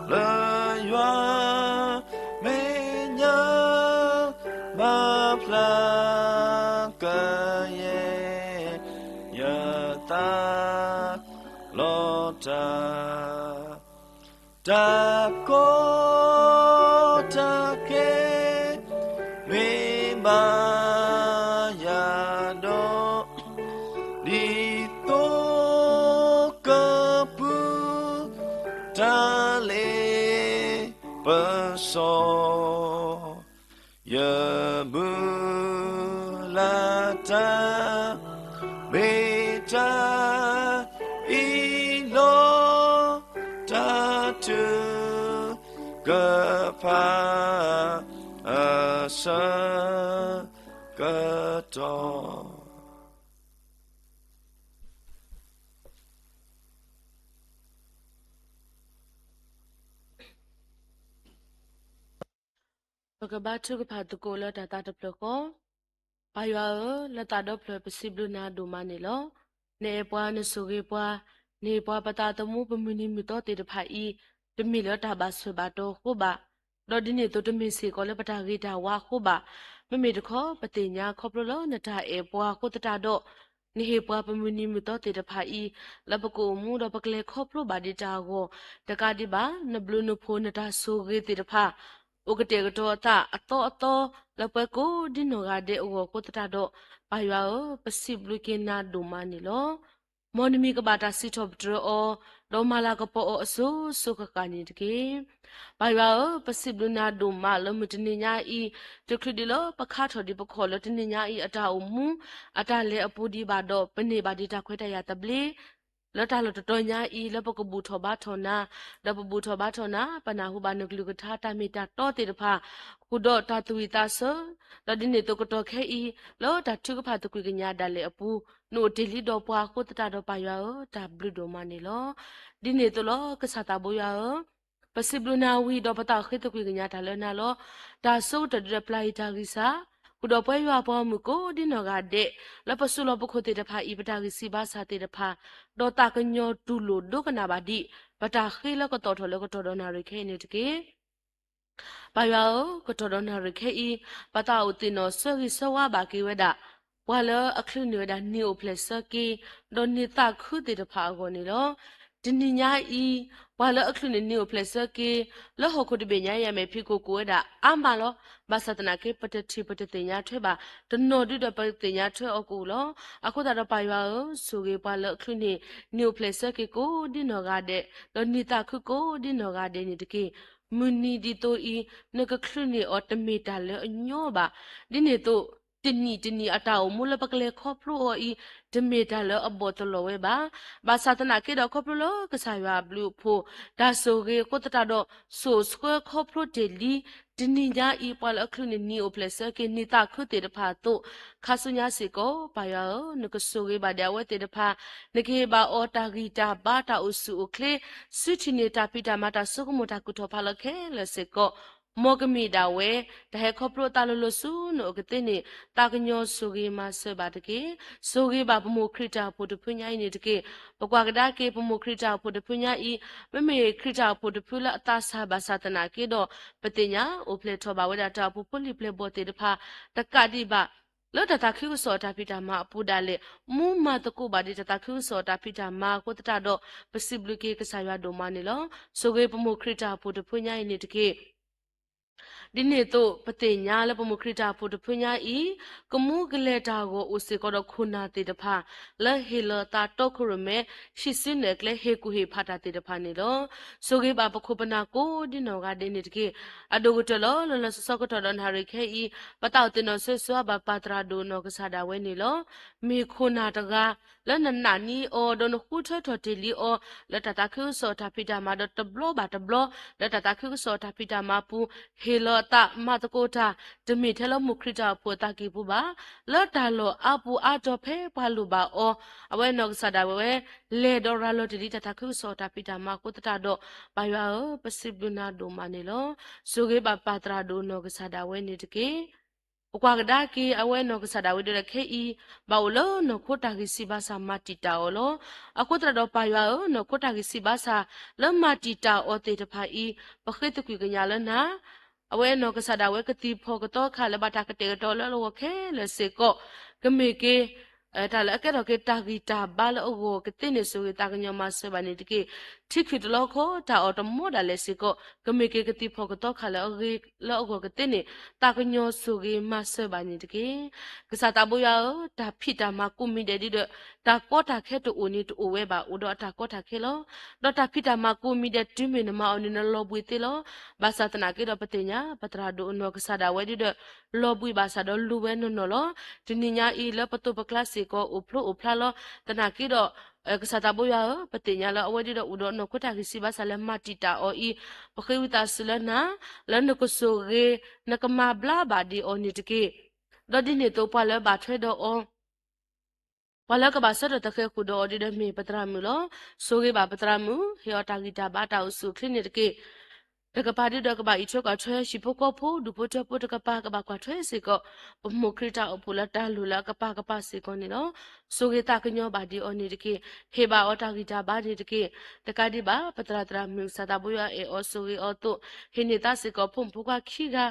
လၢယွၤမဲာ်ညါ ဘၣ်ဖျါကယဲၢ် ယသးလီၤတၢ် တၢ်ကီတၢ်ခဲ မ့ၢ်ဘၣ်ယၤဒီး ဒ်သိးကပုၢ် တၢ်လ့ပစီ ယမုၢ်လၢ်တၢ် မ့ၢ်တၢ်အံၤလီၤ. တၢ်ထုကဖၣ် အဆၢကတီၢ် ပကဘါထုကဖၣ်သကိးလၢတၢ်သးတဖျၢၣ်ဃီ, ပၢ်ယွၤဧၢ, လၢသးဒီဖျၢၣ်ပစံးဘျုးနၤဒိၣ်မးန့ၣ်လီၤ. နအဲၣ်ပှၤနဆိၣ်ဂ့ၤပှၤ, နဟ့ၣ်ပှၤပသးသမူပမုၢ်နံၤမုၢ်သီသ့ၣ်တဖၣ်အံၤ, တမ့ၢ်လၢတၢ်ဘၣ်ဆၢဘၣ်တီၤအဃိဘၣ်, ဒီးဒ်န့ၣ်အသိးတမ့ၢ်စ့ၢ်ကီးလၢပတၢ်ဂ့ၤတၢ်ဝါအဃိဘၣ်. မ့မ့ၢ်တခီ ပသ့ၣ်ညါခီဖျိလၢနတၢ်အဲၣ်ပှၤအဃိသတးဒီး, နဟ့ၣ်ပှၤပမုၢ်နံၤမုၢ်သီသ့ၣ်တဖၣ်အံၤ, လၢပကအိၣ်မူဒီးပကလဲၤခီဖျိဘၣ်ဒံးတၢ်အဂီၢ်, တကးဒံးဘၣ် နဘျုးနဖှိၣ်နတၢ်ဆိၣ်ဂ့ၤသ့ၣ်တဖၣ် အိၣ်ကတဲာ်ကတီၤအသးအသီအသီ လၢပှၤကိးဒ်နီၢ်ဂၤဒဲးအဂီၢ်အဃိသတးဒီး, ပၢ်ယွၤဧၢ, ပစံးဘျုးက့ၤနၤဒိၣ်မးန့ၣ်လီၤ. မ်နမံၤကဘၣ်တၢ်စံးထီၣ်ပတြၢၤအီၤ, ဒီးမၤလၤကပီၤအီၤအစိၤစိၤဃၣ်ဃၣ်န့ၣ်တက့ၢ်. ပၢ်ယွၤဧၢ, ပစံးဘျုးနၤဒိၣ်မးလၢမုၢ်တနံၤညါအံၤ, တချုးဒံးလၢပခါထီၣ်ဒံးပခီၣ်လၢတနံၤညါအံၤအတၢ်အိၣ်မူ, အတၢ်လဲၤအပူၤဒံးဘၣ်ဒီး ပန့ၢ်ဘၣ်ဒံးတၢ်ခွဲးတၢ်ယာ်သဘျ့ လၢတၢ်လီၢ်တတီၤညါအံၤ လၢပကဘူၣ်ထီၣ်ဘါထီၣ်နၤ, ဒီးပဘူၣ်ထီၣ်ဘါထီၣ်နၤ, ပနၢ်ဟူဘၣ်နကလုၢ်ကထါတၢ်မ့ၢ်တၢ်တီသ့ၣ်တဖၣ်, ဃုာ်ဒီးတၢ်သူၣ်ဝံၣ်သးဆၢ, ဒီးဒ်န့ၣ်အသိးကတီၢ်ခဲအံၤ, လၢတၢ်ထုကဖၣ်သကွံာ်ကညးဒၣ်လဲာ်အပူၤ, နအိၣ်တ့ၢ်လံဒီးပှၤအဃိသတးဒီးပၢ်ယွၤဧၢ, တၢ်ဘျုးဒိၣ်မးန့ၣ်လီၤ. ဒ်န့ၣ်အသိးလီၤ ကစၢ်သးဘိယွၤဧၢ, ပစံးဘျုးနၤဝံၤဒီးပသးအိၣ်ဃ့သကွံာ်ကညးတၢ်လၢနၤလီၤ. တၢ်ဆိကတၢၢ်ဒ်ဒီးပျၢ်ယံၤတၢ်ဂံၢ်စၢ်, ဃုာ်ဒီးပှၤယွၤပှၤဂီၢ်မုၢ်ကိးဒ်နီၢ်ဂၤဒဲး, လၢပစိၤလီၤပခိၣ်သ့ၣ်တဖၣ်အံၤ ပတၢ်ဂံၢ်ဆံးဘါစၢ်သ့ၣ်တဖၣ်, ဒီးသးကညီၤတူၢ်လိာ်ဒိကနၣ်ဘၣ်ဒံး, ပတၢ်ဃ့လၢကတီၢ်ထီၣ်လၢကတီၢ်ဒီးနၣ်ရံၣ်ခဲအံၤန့ၣ်တက့ၢ်. ပၢ်ယွၤဧၢ, ကတီၢ်ဒီးနၣ်ရံၣ်ခဲအံၤ, ပသးအိၣ်သ့ၣ်နီၣ်ဆၢဂ့ၤဆၢဝါဘၣ်က့ၤဝဲဒၣ်, ပှၤလၢအချုးန့ၢ်ဝဲဒၣ်နံၤအိၣ်ဖျဲၣ်ဆၢက့ၤ, ဒီးနံၤသးခုသ့ၣ်တဖၣ်အဂီၢ်န့ၣ်လီၤ. တနံၤညါအံၤ, ပှၤလၢအချုးန့ၢ်နံၤအိၣ်ဖျဲၣ်ဆၢက့ၤ, လၢဟီၣ်ခိၣ်တဘ့ၣ်ညါအံၤအမဲာ်ဖံးခိၣ်ကိးဝဲဒၣ်အါမးလီၤ. ဘၣ်ဆၣ်သနာ်က့ ပတထံၣ်ပတသ့ၣ်ညါထွဲဘၣ်, တနီၤဒုဒီးပသ့ၣ်ညါထွဲအီၤကအိၣ်လီၤ. အဃိသတးဒီးပၢ်ယွၤဧၢ, ဆိၣ်ဂ့ၤပှၤလၢအချုးန့ၢ်နံၤအိၣ်ဖျဲၣ်ဆၢက့ၤကိးဒ်နီၢ်ဂၤဒဲး, ဒီးနံၤသးခုကိးဒ်နီၢ်ဂၤဒဲးန့ၣ်တက့ၢ်. မုၢ်နံၤဒ်သိးအံၤ, နကချုးန့ၢ်အီၤတမ့ၢ်တၢ်လၢအညီဘၣ်. ဒ်န့ၣ်အသိး, တနံၣ်တနံၣ်အတၢ်အိၣ်မူလၢပကလဲၤခီဖျိအီၤအံၤ, တမ့ၢ်တၢ်လၢအဘီၣ်တလီၤဝဲဘၣ်. ဘၣ်ဆၣ်သနာ်က့ဒီးခီဖျိလၢကစၢ်ယွၤအဘျုးအဖှိၣ်, တၢ်ဆိၣ်ဂ့ၤအဃိသတးဒီး, စိာ်ဆှၢခီဖျိတ့ၢ်လံ, တနံၤညါအံၤ ပှၤလၢအချုးန့ၢ်နံၤအိၣ်ဖျဲၣ်ဆၢက့ၤနံၤသးခုသ့ၣ်တဖၣ်အသိး, ခါဆူညါစ့ၢ်ကီး ပၢ်ယွၤဧၢ, နကဆိၣ်ဂ့ၤဘၣ်ဒံးအဝဲသ့ၣ်တဖၣ်, နကဟ့ၣ်ဘၣ်အီၤတၢ်ဂံၢ်တၢ်ဘါတၢ်အိၣ်ဆူၣ်အိၣ်ချ့, ဆူထံၣ်န့ၢ်တၢ်ဖံးတၢ်မၤတၢ်ဆိကမိၣ်တၢ်ကူၣ်ထီၣ်ဖးလီၤခဲလၢာ်စ့ၢ်ကီး, မ်ကမ့ၢ်ဒၣ်ဝဲ, တၢ်ဟဲခီဖျိအသးလိၤလိၤဆူနအိၣ်ကသ့န့ၣ်, သးကညီၤဆိၣ်ဂ့ၤမၤစၢၤဘၣ်တက့ၢ်. ဆိၣ်ဂ့ၤဘၣ်ပမိၢ်ခရံာ်တၢ်အိၣ်ဖှိၣ်တဖုညါအံၤန့ၣ်တက့ၢ်. ပကွၢ်ကဒါက့ၤ ပမိၢ်ခရံာ်တၢ်အိၣ်ဖှိၣ်တဖုညါအံၤ, မ့မ့ၢ်ခရံာ်တၢ်အိၣ်ဖှိၣ်တဖုလၢအသးစၢ်ဘၣ်ဆၣ်သနာ်က့ဒီး, ပသ့ၣ်ညါ အိၣ်ဖျဲၣ်ထီၣ်ဘၣ်ဝဲဒၣ်တၢ်အိၣ်ဖှိၣ်ဖိလံၤပျဲၢ်ဘီၣ်သ့ၣ်တဖၣ်, တကးဒံးဘၣ် လၢတၢ်သးခုကစီၣ်အတၢ်ဖံးတၢ်မၤအပူၤဒၣ်လဲာ်, မူမၤသကိးဘၣ်ဒံးတၢ်သးခုကစီၣ်အတၢ်ဖံးတၢ်မၤအဃိသတးဒီး, ပစံးဘျုးက့ၤကစၢ်ယွၤဒိၣ်မးန့ၣ်လီၤ. ဆိၣ်ဂ့ၤပမိၢ်ခရံာ်တၢ်အိၣ်ဖှိၣ်တဖုညါအံၤန့ၣ်တက့ၢ်. ဒ်န့ၣ်အသိး ပသ့ၣ်ညါလၢပမိၢ်ခရံာ်တၢ်အိၣ်ဖှိၣ်တဖုညါအံၤ, ကမူကလဲၤတၢ်ဂီၤအိၣ်စ့ၢ်ကီးဒီးခိၣ်နၢ်သ့ၣ်တဖၣ်, လၢဟ့ၣ်လီၤသးတီခိၣ်ရိၣ်မဲ, ဟံးစုနဲၣ်ကျဲ ဟ့ၣ်ကူၣ်ဟ့ၣ်ဖးတၢ်သ့ၣ်တဖၣ်န့ၣ်လီၤ. ဆိၣ်ဂ့ၤဘၣ်ပခိၣ်ပနၢ်ကိးဒ်နီၢ်ဂၤဒဲးန့ၣ်တက့ၢ်. အဒိၣ်ကတၢၢ်လီၤ လၢလီၤဆီဆီကတီၢ်ဒီးနၣ်ရံၣ်ခဲအံၤ, ပသးအိၣ်သ့ၣ်နီၣ်ဆၢဂ့ၤဆၢဝါဘၣ်ပၢ်သရၣ်ဒိၣ်နီၢ်ကစၢ်ဒၣ်ဝဲန့ၣ်လီၤ. မ့ၢ်ခိၣ်နၢ်တဂၤ လၢနနာ်န့ၢ်အီၤ ဒီးနဃုထၢထီၣ်တ့ၢ်လံအီၤ လၢတၢ်သးခုကစီၣ်တၢ်ဖံးတၢ်မၤဒီးတဘျီဘၣ်တဘျီ, လၢတၢ်သးခုကစီၣ်တၢ်ဖံးတၢ်မၤအပူၤ ဟ့ၣ်လီၤအသးမၤသကိးတၢ်, တမ့ၢ်ထဲလၢမိၢ်ခရံာ်တၢ်အိၣ်ဖှိၣ်အသးကံၢ်ပူၤဘၣ်, လၢတၢ်လီၢ်အါပူၤအါတီၤဖဲပှၤလိၣ်ဘၣ်အီၤ, အဝဲနီၢ်ကစၢ်ဒၣ်ဝဲဝဲ လဲၤဒီးရၤလီၤတ့ၢ်လံတၢ်သးခုကစီၣ်တၢ်ဖံးတၢ်မၤအဃိသတးဒီး, ပၢ်ယွၤဧၢ, ပစံးဘျုးနၤဒိၣ်မးန့ၣ်လီၤ. ဆိၣ်ဂ့ၤဘၣ်ပၢ်သရၣ်ဒိၣ်နီၢ်ကစၢ်ဒၣ်ဝဲန့ၣ်တက့ၢ်. ပကွၢ်ကဒါက့ၤ အဝဲနီၢ်ကစၢ်ဒၣ်ဝဲဒၣ်ခဲအံၤ, ဘၣ်အိၣ်လၢနီၢ်ခိတၢ်ဂံၢ်စၢ်ဘါစၢ်မၤတံာ်တာ်အီၤလီၤ. အဃိသတးဒီးပၢ်ယွၤဧၢ, နီၢ်ခိတၢ်ဂံၢ်စၢ်ဘါစၢ် လၢမၤတံာ်တာ်အီၤသ့ၣ်တဖၣ်အံၤ, ပဃ့သကွံာ်ကညးလၢနၤ, အဝဲနီၢ်ကစၢ်ဒၣ်ဝဲကသံၣ်ဖီၣ်ကသီခါလၢဘၣ်တၢ်ကတဲာ်ကတီၤလၢအဂီၢ်ခဲလၢာ်စ့ၢ်ကီး, ကမ့ၢ်က့ၤ တၢ်လၢအကဲထီၣ်က့ၤတၢ်ဂံၢ်တၢ်ဘါလၢအဂီၢ်ကသ့န့ၣ် ဆိၣ်ဂ့ၤသးကညီၤမၤစၢၤဘၣ်န့ၣ်တက့ၢ်. ထံခုၣ်တလီခီ တၢ်အီၣ်တမီဒၣ်လဲာ်စ့ၢ်ကီး, ကမ့ၢ်က့ၤကသံၣ်ဖီၣ်ကသီခါလၢအဂ့ၤလၢအဂီၢ်ကသ့န့ၣ်, သးကညီၤဆိၣ်ဂ့ၤမၤစၢၤဘၣ်န့ၣ်တက့ၢ်. ကစၢ်သးဘိယွၤဧၢ, တၢ်ဖံးတၢ်မၤကိးမံၤဒဲးဒ်ဒီး, တၢ်ကီတၢ်ခဲတအိၣ်န့ၣ်တအိၣ်ဝဲဘၣ်, အိၣ်ဒီးအတၢ်ကီတၢ်ခဲလီၤ. ဒီးတၢ်ဖံးတၢ်မၤကိးမံၤဒဲးတုၤမ့ၢ်နမၤအီၤန့ၣ် နလီၤဘှံးသ့လီၤ. ဘၣ်ဆၣ်သနာ်က့ဒီးပသ့ၣ်ညါ ပသရၣ်ဒိၣ်အနီၢ်ကစၢ်ဒၣ်ဝဲဒ်ဒီး, လီၤဘှံးဘၣ်ဆၣ်ဒီးလူၤဝဲနီၢ်နီၢ်လီၤ. တနံၤညါအံၤလၢပသိးပကျါစ့ၢ်ကီး အိၣ်ဖျိအိၣ်ဖျါလီၤ. သနာ်က့ဒီး ကစၢ်သးဘိယွၤဧၢ, ပသ့ၣ်ညါလၢအဝဲဒ်ဒီးအိၣ်ဒီးနီၢ်ခိတၢ်ဂံၢ်စၢ်ဘါစၢ်လၢမၤတံာ်တာ်အီၤအံၤ, ပဃ့ဝံသးစူၤလၢနၤ, လၢနကဆိၣ်ဂ့ၤ, နကမၤဘျါဘၣ်ဒံးအီၤန့ၣ်တက့ၢ်. ဒီးဒ်န့ၣ်အသိးပှၤလၢဘၣ်ထွဲဒီးအီၤ ပှၤလၢကဘၣ်ဆၢထၢၣ်သဃဲၤဃုာ်ဒီးအီၤဒ်ဒီးမ့ၢ်ပသရၣ်မုၣ်လီၤ. ဆိၣ်ဂ့ၤဘၣ်ပသရၣ်မုၣ်, ဟ့ၣ်အီၤတၢ်ဂံၢ်တၢ်ဘါတၢ်အိၣ်ဆူၣ်အိၣ်ချ့န့ၣ်တက့ၢ်. တကပၤဒ်ဒီးကဘၣ်အံးထွဲကွၢ်ထွဲ ဟံၣ်ဖိဃီဖိ ဒူၣ်ဖိထၢဖိတကပၤ ကဘၣ်ကွၢ်ထွဲစ့ၢ်ကီး ပမိၢ်ခရံာ်တၢ်အိၣ်ဖှိၣ်လၢတၢ်လိၣ်လၢအကပၤကပၤစ့ၢ်ကီးန့ၣ်လီၤ. ဆိၣ်ဂ့ၤသးကညီၤဘၣ်ဒံးအီၤန့ၣ်တက့ၢ်. ဟ့ၣ်ဘၣ်အီၤတၢ်ဂံၢ်တၢ်ဘါန့ၣ်တက့ၢ်. တကးဒံးဘၣ် ပသရၣ်သရၣ်မုၣ် ကစၢ်သးဘိယွၤအဲၣ်အီၤဆိၣ်ဂ့ၤအီၤအသိး, ဟ့ၣ်န့ၢ်သးစ့ၢ်ကီးဖိမုၣ်ဖိခွါခံဂၤ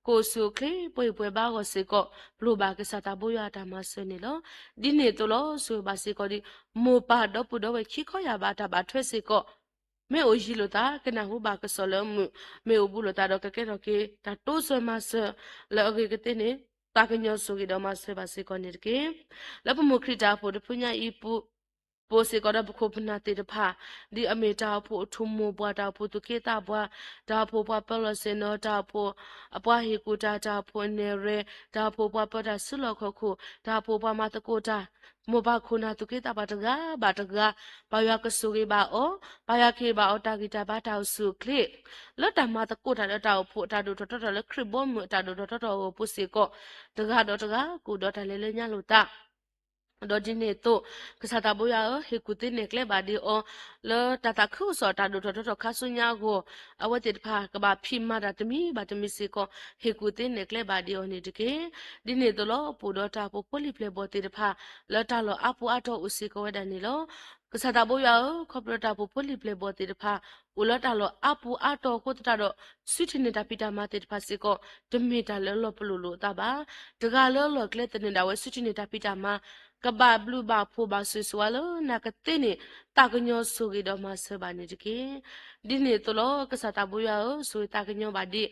ကအိၣ်ဆူၣ်အိၣ်ချ့ ပှဲၤဂံၢ်ပှဲၤဘါအဂီၢ်စ့ၢ်ကီး ပလိၣ်ဘၣ်ကစၢ်သးဘိယွၤအတၢ်မၤစၢၤန့ၣ်လီၤ. ဒ်န့ၣ်အသိးလီၤ. ဆိၣ်ဂ့ၤဘၣ်စ့ၢ်ကီးဒီး မိၢ်ပၢ်ဒီပုၢ်ဒီဝဲၢ်ခံခီယၢ်ဘးအတၢ်ဘၣ်ထွဲစ့ၢ်ကီး မ့ၢ်အိၣ်ယံၤလိာ်သး ကနၢ်ဟူဘၣ်ကစီၣ်လၢအမုာ်, မ့ၢ်အိၣ်ဘူးလိာ်သးဒီးကကဲထီၣ်က့ၤ တၢ်တိစၢၤမၤစၢၤလၢအဂ့ၤကသ့န့ၣ် သးကညီၤဆိၣ်ဂ့ၤဒီးမၤစၢၤဘၣ်စ့ၢ်ကီးန့ၣ်တက့ၢ်. လၢပမိၢ်ခရံာ်တၢ်အိၣ်ဖှိၣ်တဖုညါအံၤပူၤ ပအိၣ်စ့ၢ်ကီးဒီးပခိၣ်ပနၢ်သ့ၣ်တဖၣ် ဒ်အမ့ၢ်တၢ်အိၣ်ဖှိၣ်အထူၣ်မိၢ်ပှၢ်, တၢ်အိၣ်ဖှိၣ်သူၣ်က့သးပှၢ်, တၢ်အိၣ်ဖှိၣ်ပှၤပၢလီၢ်ဆ့ၣ်နီၤ, တၢ်အိၣ်ဖှိၣ်အပှၤဟ့ၣ်ကူၣ်တၢ်, တၢ်အိၣ်ဖှိၣ်အနဲၣ်ရွဲၣ်, တၢ်အိၣ်ဖှိၣ်ပှၤပၢတၢ်စုလီၢ်ခီၣ်ခိၣ်, တၢ်အိၣ်ဖှိၣ်ပှၤမၤသကိးတၢ်, မိၢ်ပၢ်ခိၣ်နၢ်သူၣ်က့သးပှၢ်တဂၤဘၣ်တဂၤ, ပၢ်ယွၤကဆိၣ်ဂ့ၤဘၣ်အီၤ, ပၢ်ယွၤကဟ့ၣ်ဘၣ်အီၤတၢ်ဂံၢ်တၢ်ဘါတၢ်အိၣ်ဆူၣ်အိၣ်ချ့ လၢတၢ်မၤသကိးတၢ်လၢတၢ်အိၣ်ဖှိၣ်အတၢ်ဒိၣ်ထီၣ်ထီထီၣ်လၢခရံာ်ဘီမုၢ်အတၢ်ဒိၣ်ထီၣ်ထီထီၣ်အဂီၢ်ပူၤစ့ၢ်ကီး, တဂၤဒီးတဂၤကအိၣ်ဒီးတၢ်လဲၤလၢညါလိာ်သး ဒီးဒ်န့ၣ်အသိး ကစၢ်သးဘိယွၤဧၢ, ဟ့ၣ်ကူၣ်သ့နဲၣ်ကျဲဘၣ်ဒံးအီၤ, လၢတၢ်သးခုကစီၣ်တၢ်ဒိၣ်ထီၣ်ထီထီၣ်ခါဆူညါအဂီၢ်, အဝဲသ့ၣ်တဖၣ်ကဘၣ်ဖံးမၤတၢ်တမံၤဘၣ်တမံၤစ့ၢ်ကီး, ဟ့ၣ်ကူၣ်သ့နဲၣ်ကျဲဘၣ်ဒံးအီၤန့ၣ်တက့ၢ်. ဒ်န့ၣ်အသိးလီၤ. ပအိၣ်ဒီးတၢ်အိၣ်ဖှိၣ်ဖိလံၤပျဲၢ်ဘီၣ်သ့ၣ်တဖၣ် လၢတၢ်လီၢ်အါပူၤအါတီၤအိၣ်စ့ၢ်ကီးဝဲဒၣ်န့ၣ်လီၤ. ကစၢ်သးဘိယွၤဧၢ, ခီဖျိတၢ်အိၣ်ဖှိၣ်ဖိလံၤပျဲၢ်ဘီၣ်သ့ၣ်တဖၣ် အိၣ်လၢတၢ်လီၢ်အါပူၤအါတီၤအဃိသတးဒီး စုထံၣ်န့ၢ်တၢ်ဖံးတၢ်မၤသ့ၣ်တဖၣ်စ့ၢ်ကီး တမ့ၢ်တၢ်လၢလီၤပလိာ်လိာ်အသးဘၣ်. တဂၤလၢလီၢ်ကျဲသန့ၤဒၣ်ဝဲ စုထံၣ်န့ၢ်တၢ်ဖံးတၢ်မၤ ကဘၣ်ဘျုးဘၣ်ဖှိၣ်ဘၣ်ဆိၣ်ဂ့ၤဆိၣ်ဝါလၢနၤကသ့န့ၣ် သးကညီၤဆိၣ်ဂ့ၤဒီးမၤစၢၤဘၣ်န့ၣ်တက့ၢ်. ဒ်န့ၣ်အသိးလီၤ. ကစၢ်သးဘိယွၤဧၢ, ဆိၣ်ဂ့ၤသးကညီၤဘၣ်ဒံး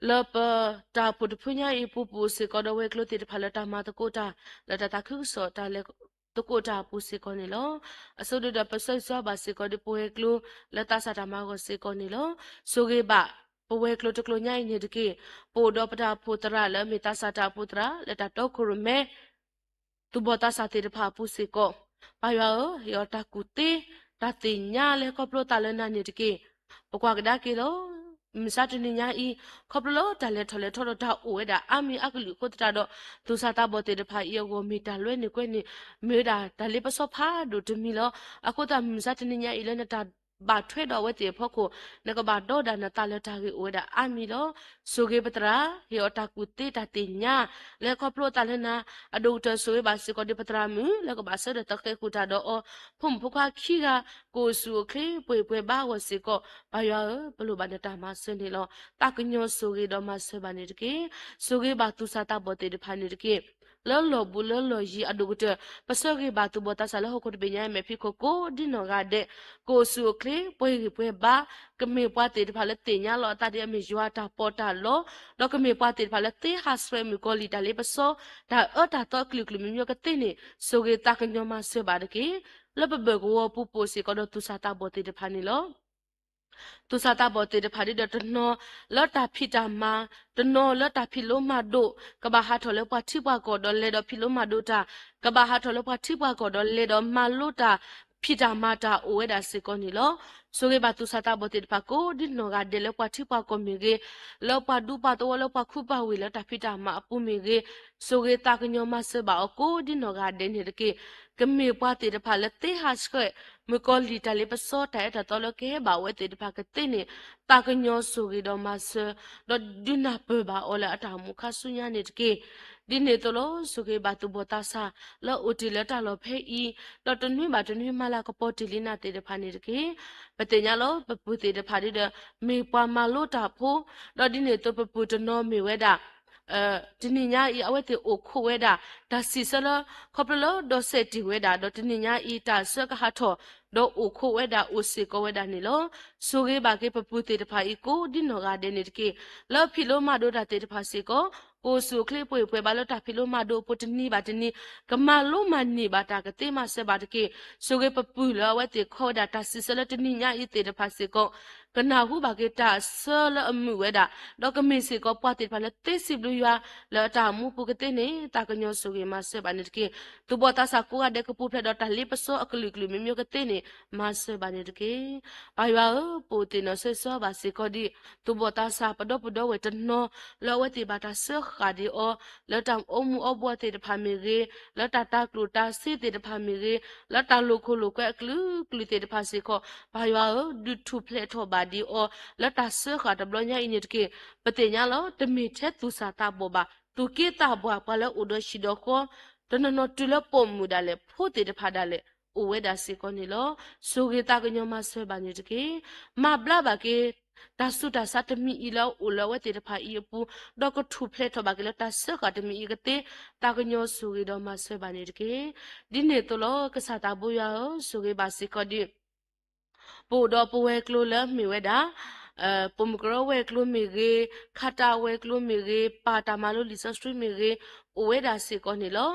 လၢပတၢ်အိၣ်ဖှိၣ်တဖုညါအံၤပူၤ ပအိၣ်စ့ၢ်ကီးဒီးဝဲၤကျိၤသ့ၣ်တဖၣ်လၢတၢ်မၤသကိးတၢ် လၢတၢ်သးခုကစီၣ်တၢ်လဲၤသကိးတၢ်အပူၤစ့ၢ်ကီးန့ၣ်လီၤ. အဆိကတၢၢ်ဒီး ပဆၢဂ့ၤဆၢဝါဘၣ်စ့ၢ်ကီးဒီးပဝဲၤကျိၤလၢသးစၢ်တၢ်မၤအဂီၢ်စ့ၢ်ကီးန့ၣ်လီၤ. ဆိၣ်ဂ့ၤဘၣ်ပဝဲၤကျိၤတကျိၤညါအံၤန့ၣ်တက့ၢ်. ပအိၣ်ဒီးပတၢ်အိၣ်ဖှိၣ်သရၣ်လၢအမ့ၢ်သးစၢ်တၢ်အိၣ်ဖှိၣ်သရၣ် လၢတၢ်တီခိၣ်ရိၣ်မဲ သူၣ်ဘီၣ်သးစၢ်သ့ၣ်တဖၣ်အပူၤစ့ၢ်ကီး, ပၢ်ယွၤဧၢ, ဟ့ၣ်အီၤတၢ်ကူၣ်သ့ တၢ်သ့ၣ်ညါလၢဟဲခီဖျိသးလၢနၤန့ၣ်တက့ၢ်. ပကွၢ်ကဒါက့ၤလီၤ. မုၢ်မဆါတနံၤညါအံၤ ခီဖျိလၢတၢ်လဲၤထီၣ်လဲၤထီဒီးတၢ်အိၣ်ဝဲဒၣ်အါမံၤအါကလုာ်အဃိသတးဒီး သူၣ်စၢ်သးဘီၣ်သ့ၣ်တဖၣ်အံၤအဂီၢ် မ့ၢ်တၢ်လွဲန့ၢ်ကွဲန့ၢ် မ့ၢ်ဝဲဒၣ်တၢ်လ့ပစီဖးဒိၣ်တမံၤလီၤ. အဃိသတး မုၢ်မဆါတနံၤညါအံၤ လၢနတၢ်ဘၣ်ထွဲဒီးအဝဲသ့ၣ်အဖီခိၣ် နကဘၣ်ဒီဒၣ်နသးလၢတၢ်ဂ့ၢ်အိၣ်ဝဲဒၣ်အါမံၤလီၤ. ဆိၣ်ဂ့ၤပသရၣ်, ဟ့ၣ်အီၤတၢ်ကူၣ်သ့တၢ်သ့ၣ်ညါ လၢခီဖျိအသးလၢနၤ, အဒိၣ်ကတၢၢ်ဆိၣ်ဂ့ၤဘၣ်စ့ၢ်ကီးဒီးပသရၣ်မုၣ် လၢကဘၣ်ဆၢထၢၣ်သဃဲၤဃုာ်တၢ်ဒီးအီၤ, ဖိမုၣ်ဖိခွါခံဂၤ ကအိၣ်ဆူၣ်အိၣ်ချ့ ပှဲၤပှဲၤဘါအဂီၢ်စ့ၢ်ကီး, ပၢ်ယွၤဧၢ, ပလိၣ်ဘၣ်နတၢ်မၤစၢၤန့ၣ်လီၤ. သးကညီၤဆိၣ်ဂ့ၤဒီးမၤစၢၤဘၣ်န့ၣ်တက့ၢ်. ဆိၣ်ဂ့ၤဘၣ်သူၣ်စၢ်သးဘီၣ်သ့ၣ်တဖၣ်န့ၣ်တက့ၢ်. လၢလီၢ်ဘူးလၢလီၢ်ယံၤအဒိၣ်ကတၢၢ် ပဆၢဂ့ၤဘၣ်သူၣ်ဘီၣ်သးစၢ်လၢဟီၣ်ခိၣ်တဘ့ၣ်ညါအံၤ မဲာ်ဖံးခိၣ်ကိးဒ်နီၢ်ဂၤဒဲး, ကအိၣ်ဆူၣ်အိၣ်ချ့ ပှဲၤဂံၢ်ပှဲၤဘါ, ကမ့ၢ်ပှၤသ့ၣ်တဖၣ်လၢသ့ၣ်ညါလီၤအသးဒ်အမ့ၢ်ယွၤအတၢ်ပီးတၢ်လီ, ဒီးကမ့ၢ်ပှၤသ့ၣ်တဖၣ်လၢသ့ဟးဆှဲးမုၣ်ကီၤလံၢ်တၢ်လ့ပစီ, တၢ်အၢတၢ်သီအကလုာ်ကလုာ်မံၤမံၤကသ့န့ၣ် ဆိၣ်ဂ့ၤသးကညီၤမၤစၢၤဘၣ်တက့ၢ်. လၢပဘၢၣ်ကဝီၤပူၤပအိၣ်စ့ၢ်ကီးဒီးသူၣ်စၢ်သးဘီၣ်သ့ၣ်တဖၣ်န့ၣ်လီၤ. သူၣ်စၢ်သးဘီၣ်သ့ၣ်တဖၣ်ဒ်ဒီးတနီၤလၢတၢ်ဖံးတၢ်မၤ, တနီၤလၢတၢ်ဖံးလိမၤဒိး, ကဘၣ်ဟးထီၣ်လၢပှၤထံပှၤကီၢ်ဒီးလဲၤဒီးဖံးလိမၤဒိးတၢ်, ကဘၣ်ဟးထီၣ်လၢပှၤထံပှၤကီၢ်ဒီးလဲၤဒီးမၤလိတၢ် ဖံးတၢ်မၤတၢ်အိၣ်ဝဲဒၣ်စ့ၢ်ကီးန့ၣ်လီၤ. ဆိၣ်ဂ့ၤဘၣ်သူၣ်စၢ်သးဘီၣ်သ့ၣ်တဖၣ်ကိးဒ်နီၢ်ဂၤဒဲးလၢပှၤထံပှၤကီၢ်မ့ၢ်ဂ့ၤ, လၢပှၤဒူပှၤသဝီလၢပှၤခူပှၤဝ့ၢ်လၢတၢ်ဖံးတၢ်မၤအပူၤမ့ၢ်ဂ့ၤ, ဆိၣ်ဂ့ၤသးကညီၤမၤစၢၤဘၣ်အီၤကိးဒ်နီၢ်ဂၤဒဲးန့ၣ်တက့ၢ်. ကမ့ၢ်ပှၤသ့ၣ်တဖၣ်လၢသ့ဟးဆှဲး မုၣ်ကီၤလံၢ်တၢ်လ့ပစီတၢ်အဲၣ်တၢ်သီလၢကဟဲဘၣ်ဝဲသ့ၣ်တဖၣ်ကသ့န့ၣ် သးကညီၤဆိၣ်ဂ့ၤဒီးမၤစၢၤ, ဒီးဒုးနၢ်ပၢၢ်ဘၣ်အီၤလၢအတၢ်အိၣ်မူခါဆူညါန့ၣ်တက့ၢ်. ဒ်န့ၣ်အသိးလီၤ. ဆိၣ်ဂ့ၤဘၣ်သူၣ်ဘီၣ်သးစၢ်လၢအိၣ်တ့ၢ်လၢတၢ်လီၢ်ဖဲအံၤ, ဒီးတနွံဘၣ်တနွံမၤလၤကပီၤတ့ၢ်လံနၤသ့ၣ်တဖၣ်န့ၣ်တက့ၢ်. ပသ့ၣ်ညါလီၤ ပပုၢ်သ့ၣ်တဖၣ်ဒ်ဒီး မ့ၢ်ပှၤမၤလိတၢ်ဖိ, ဒီးဒ်န့ၣ်အသိးပပုၢ်တနီၤမ့ၢ်ဝဲဒၣ် တနံၤညါအံၤ အဝဲသ့ၣ်အိၣ်ခိးဝဲဒၣ် တၢ်စံးဆၢလၢ ခီဖျိလၢဒီးစဲးတ့ၢ်ဝဲဒၣ် ဒီးတနံၤညါအံၤ တၢ်ဆၢကဟးထီၣ် ဒီးအိၣ်ခိးဝဲဒၣ်အိၣ်စ့ၢ်ကီးဝဲဒၣ်န့ၣ်လီၤ. ဆိၣ်ဂ့ၤဘၣ်က့ၤပပုၢ်သ့ၣ်တဖၣ်အံၤကိးဒ်နီၢ်ဂၤဒဲးန့ၣ်တက့ၢ်. လၢဖံးလိမၤဒိးတၢ်သ့ၣ်တဖၣ်စ့ၢ်ကီး ကအိၣ်ဆူၣ်အိၣ်ချ့ပှဲၤပှဲၤဘၣ်လၢတၢ်ဖံးလိမၤဒိးအပူၤတနံၤဘၣ်တနံၤ ကမၤလိမၤန့ၢ်ဘၣ်တၢ်ကသ့မၤစၢၤဘၣ်တက့ၢ်. ဆိၣ်ဂ့ၤပပုၢ်လၢအဝဲသ့ၣ်ခိးဝဲဒၣ်တၢ်စံးဆၢလၢတနံၤညါအံၤသ့ၣ်တဖၣ်စ့ၢ်ကီး ကနၢ်ဟူဘၣ်က့ၤတၢ်ဆၢလၢအမုာ်ဝဲဒၣ်, ဒီးကမ့ၢ်စ့ၢ်ကီးပှၤသ့ၣ်တဖၣ်လၢသ့စံးဘျုးယွၤ လၢအတၢ်အိၣ်မူပူၤကသ့န့ၣ် သးကညီၤဆိၣ်ဂ့ၤမၤစၢၤဘၣ်န့ၣ်တက့ၢ်. သူၣ်ဘီၣ်သးစၢ်ကိးဂၤဒဲးကပူၤဖျဲးဒီးတၢ်လ့ပစီအကလုာ်ကလုာ်မံၤမံၤကသ့န့ၣ် မၤစၢၤဘၣ်န့ၣ်တက့ၢ်. ပၢ်ယွၤဧၢ, ပအိၣ်သ့ၣ်နီၣ်ဆၢဂ့ၤဆၢဝါဘၣ်စ့ၢ်ကီးဒံး သူၣ်ဘီၣ်သးစၢ်ပဒီပုၢ်ဒီဝဲၢ်တနီၤ လၢအဝဲသ့ၣ်ဘၣ်တၢ်စၢဃာ်ဒံးအီၤ လၢတၢ်အိၣ်မူအိၣ်ဘှီၣ်သ့ၣ်တဖၣ်မ့ၢ်ဂ့ၤ, လၢတၢ်တၤကျိၣ်တၤစ့သ့ၣ်တဖၣ်မ့ၢ်ဂ့ၤ, လၢတၢ်လိာ်ခိၣ်လိာ်ကွဲအကလုာ်ကလုာ်သ့ၣ်တဖၣ်စ့ၢ်ကီး ပၢ်ယွၤဧၢ, ဒုးထူၣ်ဖျဲးထီၣ်ဘၣ်ဒံးအီၤ လၢတၢ်စၢဃာ်တဘျီညါအံၤန့ၣ်တက့ၢ်. ပသ့ၣ်ညါလီၤ တမ့ၢ်ထဲသူၣ်စၢ်သးဘီၣ်ဘၣ်, သူၣ်က့သးပှၢ် ပှၤလၢအိၣ်ဒီးဟံၣ်ဒီးဃီ တနီၤနီၤတုၤလၢပိာ်မုၣ်ဒၣ်လဲာ် ဖိသ့ၣ်တဖၣ်ဒၣ်လဲာ် အိၣ်ဝဲဒၣ်စ့ၢ်ကီးန့ၣ်လီၤ. ဆိၣ်ဂ့ၤသးကညီၤမၤစၢၤဘၣ်န့ၣ်တက့ၢ်. မၤဘျါဘၣ်က့ၤ တၢ်ဆူးတၢ်ဆါတမံၤအံၤလၢအအိၣ်လၢအဝဲသ့ၣ်တဖၣ်အံၤအပူၤ, ဒီးကထူၣ်ဖျဲးထီၣ်ဘၣ်က့ၤလၢတၢ်စၢဃာ်တမံၤအံၤကသ့, သးကညီၤဆိၣ်ဂ့ၤဒီးမၤစၢၤဘၣ်န့ၣ်တက့ၢ်. ဒ်န့ၣ်အသိးလီၤ. ကစၢ်သးဘိယွၤဧၢ, ဆိၣ်ဂ့ၤဘၣ်စ့ၢ်ကီးဒံး ပအိၣ်ဒီးပဝဲၤကျိၤလၢမ့ၢ်ဝဲဒၣ် ပိာ်မုၣ်ကရၢဝဲၤကျိၤမ့ၢ်ဂ့ၤ, ခါတၢ်ဝဲၤကျိၤမ့ၢ်ဂ့ၤ, ပၢ်တၢ်မၤလိလံာ်စီဆှံမ့ၢ်ဂ့ၤ, အိၣ်ဝဲဒၣ်စ့ၢ်ကီးန့ၣ်လီၤ.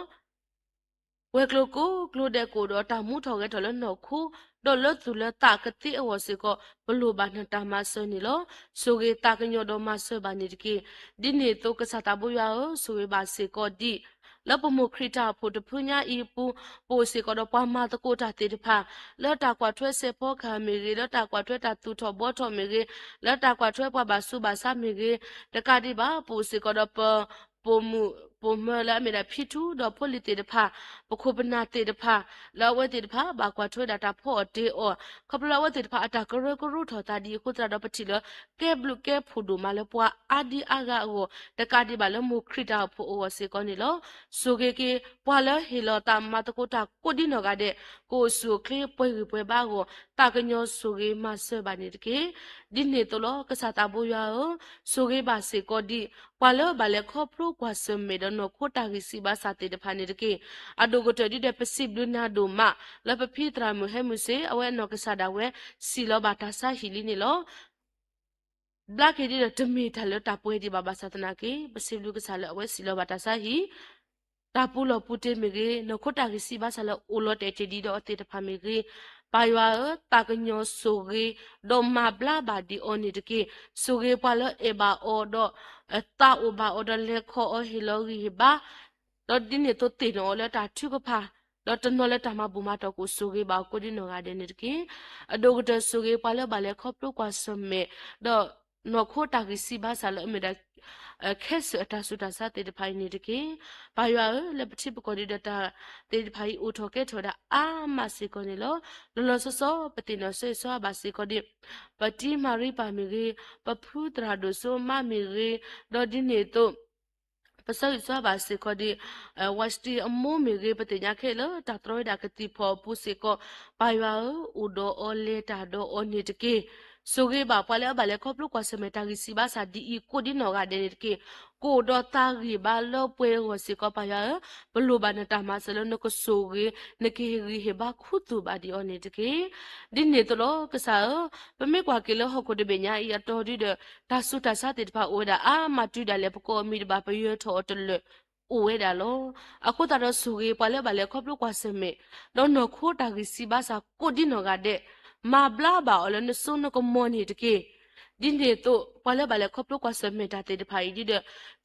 ဝဲၤကျိၤကိးကျိၤဒဲးကအိၣ်ဒီးတၢ်မူထီၣ်ဂဲၤထီၣ်လၢနီၢ်ခိ, ဒီးလၢသူၣ်လၢသးကသ့အဂီၢ်စ့ၢ်ကီး, ပလိၣ်ဘၣ်နတၢ်မၤစၢၤန့ၣ်လီၤ. ဆိၣ်ဂ့ၤသးကညီၤဒီးမၤစၢၤဘၣ်န့ၣ်တက့ၢ်. ဒ်န့ၣ်အသိးကစၢ်သးဘိယွၤဧၢ, ဆိၣ်ဂ့ၤဘၣ်စ့ၢ်ကီးဒံး လၢပမိၢ်ခရံာ်တၢ်အိၣ်ဖှိၣ်တဖုညါအံၤအပူၤ, ပအိၣ်စ့ၢ်ကီးဒီးပှၤမၤသကိးတၢ်သ့ၣ်တဖၣ်, လၢတၢ်ကွၢ်ထွဲစဲးဖီကဟၢ်မ့ၢ်ဂ့ၤ, လၢတၢ်ကွၢ်ထွဲတၢ်သူၣ်ထီၣ်ဘှီထီၣ်မ့ၢ်ဂ့ၤ, လၢတၢ်ကွၢ်ထွဲပှၤဘၣ်ဆူးဘၣ်ဆါမ့ၢ်ဂ့ၤ, တကးဒံးဘၣ် ပအိၣ်စ့ၢ်ကီးဒီးပ ပိာ်မုၣ်ပိာ်မၢၤလၢအမ့ၢ်ဒၣ်ဖံထူဒီးဖိလံၤသ့ၣ်တဖၣ်, ပခိၣ်ပနၢ်သ့ၣ်တဖၣ်, လၢအဝဲသ့ၣ်တဖၣ်ဘၣ်ကွၢ်ထွဲဒၣ်တၢ်ဖီအီၣ်တ့အီၣ်, ခီဖျိလၢအဝဲသ့ၣ်တဖၣ်အတၢ်ကရၢကရိထီၣ်သးဒ်အံၤအဃိသတးဒီး ပထံၣ်လၢ ကဲဘျုးကဲဖှိၣ်ဒိၣ်မးလၢပှၤအါဒံအါဂၤအဂီၢ်, တကးဒံးဘၣ်လၢမိၢ်ခရံာ်တၢ်အိၣ်ဖှိၣ်အဂီၢ်စ့ၢ်ကီးန့ၣ်လီၤ. ဆိၣ်ဂ့ၤက့ၤ ပှၤလၢဟ့ၣ်လီၤသးမၤသကိးတၢ်ကိးဒ်နီၢ်ဂၤဒဲး, ကအိၣ်ဆူၣ်အိၣ်ချ့ပှဲၤဂံၢ်ပှဲၤဘါအဂီၢ်, သးကညီၤဆိၣ်ဂ့ၤမၤစၢၤဘၣ်န့ၣ်တက့ၢ်. ဒ်န့ၣ်အသိးလီၤ. ကစၢ်သးဘိယွၤဧၢ, ဆိၣ်ဂ့ၤဘၣ်စ့ၢ်ကီးဒံး ပှၤလၢဘၣ်လဲၤခီဖျိကွၢ်ဆၢၣ်မဲာ်ဒီးနီၢ်ခိတၢ်ဂံၢ်စၢ်ဘါစၢ်သ့ၣ်တဖၣ်န့ၣ်တက့ၢ်. အဒိၣ်ကတၢၢ်ဒ်ဒီး ပစံးဘျုးနၤဒိၣ်မး လၢပဖံသရၣ်မုၣ်ဟဲမုၢ်စ့ၢ် အဝဲအနီၢ်ကစၢ်ဒၣ်ဝဲ စံၣ်လီၤဘၣ်တၢ်ဆါဟံၣ်လံန့ၣ်လီၤ. ဘျါက့ၤဒ်ဒီးတမ့ၢ်တၢ်လၢတၢ်ပှဲၤဒံးဘၣ်ဘၣ်ဆၣ်သနာ်က့ ပစံးဘျုးကစၢ်လၢအဝဲစံၣ်လီၤဘၣ်တၢ်ဆါဟံၣ်, တၢ်ပူၤလီၢ်ပူၤတ့ၢ်မ့ၢ်ဂ့ၤ, နီၢ်ခိတၢ်ဂံၢ်စၢ်ဘါစၢ်လၢအိၣ်လီၤတဲာ်တ့ၢ်ဒံးဒီးအီၤသ့ၣ်တဖၣ်မ့ၢ်ဂ့ၤ, ပၢ်ယွၤဧၢ, သးကညီၤဆိၣ်ဂ့ၤ ဒီးမၤဘျါဘၣ်ဒံးအီၤန့ၣ်တက့ၢ်. ဆိၣ်ဂ့ၤပှၤလၢအဲၣ်ဘၣ်အီၤဒီး သးအိၣ်ဘၣ်အီၤဒီး လဲၤခီအီၤဟ့ၣ်လီၤဂံၢ်ဟ့ၣ်ဘါ ဒီးဒ်န့ၣ်အသိးသ့ၣ်နီၣ်အီၤလၢတၢ်ထုကဖၣ်, ဒီးတနီၤလၢတၢ်မၤဘူၣ်မၤတီၢ်ကအိၣ်ဆိၣ်ဂ့ၤဘၣ်အီၤကိးဒ်နီၢ်ဂၤဒဲးန့ၣ်တက့ၢ်. အဒိၣ်ကတၢၢ်ဆိၣ်ဂ့ၤပှၤလၢဘၣ်လဲၤခီဖျိကွၢ်ဆၢၣ်မဲာ်, ဒီးနီၢ်ခိတၢ်ဂံၢ်စၢ်ဘါစၢ်လၢအမ့ၢ်ဒၣ် ခဲစၢၣ်အတၢ်ဆူးတၢ်ဆါသ့ၣ်တဖၣ်အံၤန့ၣ်တက့ၢ်. ပၢ်ယွၤဧၢ, လၢပထံပကီၢ်ဒ်ဒီးတၢ်သ့ၣ်တဖၣ်အံၤအိၣ်ထီၣ်ကဲထီၣ်ဝဲဒၣ်အါမးစ့ၢ်ကီးန့ၣ်လီၤ. လီၤလီၤဆီဆီ ပသ့ၣ်နီၣ်ဆၢဂ့ၤဆၢဝါဘၣ်စ့ၢ်ကီးဒံး ပတံၤမၤရံပၢ်မ့ၢ်ဂ့ၤ, ပဖုသရၣ်ဒိၣ်စိမါမ့ၢ်ဂ့ၤ, ဒီးဒ်န့ၣ်အသိး ပဆၢဂ့ၤဆၢဝါဘၣ်စ့ၢ်ကီးဒံး ဝးစတံအမိၢ်မ့ၢ်ဂ့ၤ, ပသ့ၣ်ညါခဲလၢာ်တၢ်တြီဝဲဒၣ်ကသံၣ်ဖီၣ်အပူၤစ့ၢ်ကီး, ပၢ်ယွၤဧၢ, အိၣ်ဒီးအီၤလဲၤတၢ်ဒီးအီၤန့ၣ်တက့ၢ်. ဆိၣ်ဂ့ၤဘၣ်ပှၤလၢအဘၣ်လဲၤခီဖျိကွၢ်ဆၢၣ်မဲာ်တၢ်ဂံၢ်စၢ်ဘါစၢ်ဒ်အံၤကိးဒ်နီၢ်ဂၤဒဲးန့ၣ်တက့ၢ်. ကအိၣ်ဒီးသးဂံၢ်ဘါလၢပှဲၤအဂီၢ်စ့ၢ်ကီး ပၢ်ယွၤဧၢ, ပလိၣ်ဘၣ်နတၢ်မၤစၢၤလၢနကဆိၣ်ဂ့ၤ, နကဟ့ၣ်ဂံၢ်ဟ့ၣ်ဘါခူသူၣ်ဘၣ်ဒံးအီၤန့ၣ်တက့ၢ်. ဒ်န့ၣ်အသိးလီၤ. ကစၢ်ဧၢ, ပမ့ၢ်ကွၢ်က့ၤလၢဟီၣ်ခိၣ်တဘ့ၣ်ညါအံၤအတီဒုဒီး တၢ်ဆူးတၢ်ဆါသ့ၣ်တဖၣ်အိၣ်ဝဲဒၣ်အါမးတုၤဒၣ်လဲာ် ပကိးအမံၤတဘၣ် ပယၢၤထီၣ်အီၤတလၢာ်အိၣ်ဝဲဒၣ်လီၤ. အဃိသတးဒီးဆိၣ်ဂ့ၤပှၤလၢဘၣ်လဲၤခီဖျိကွၢ်ဆၢၣ်မဲာ်, ဒီးနီၢ်ခိတၢ်ဂံၢ်စၢ်ဘါစၢ်ကိးဒ်နီၢ်ဂၤဒဲး, မၤဘျါဘၣ်အီၤလၢနစိနကမီၤန့ၣ်တက့ၢ်. ဒ်န့ၣ်အသိး ပှၤလၢဘၣ်လဲၤခီဖျိကွၢ်ဆၢၣ်မဲာ်တၢ်သ့ၣ်တဖၣ်အံၤဒ်ဒီး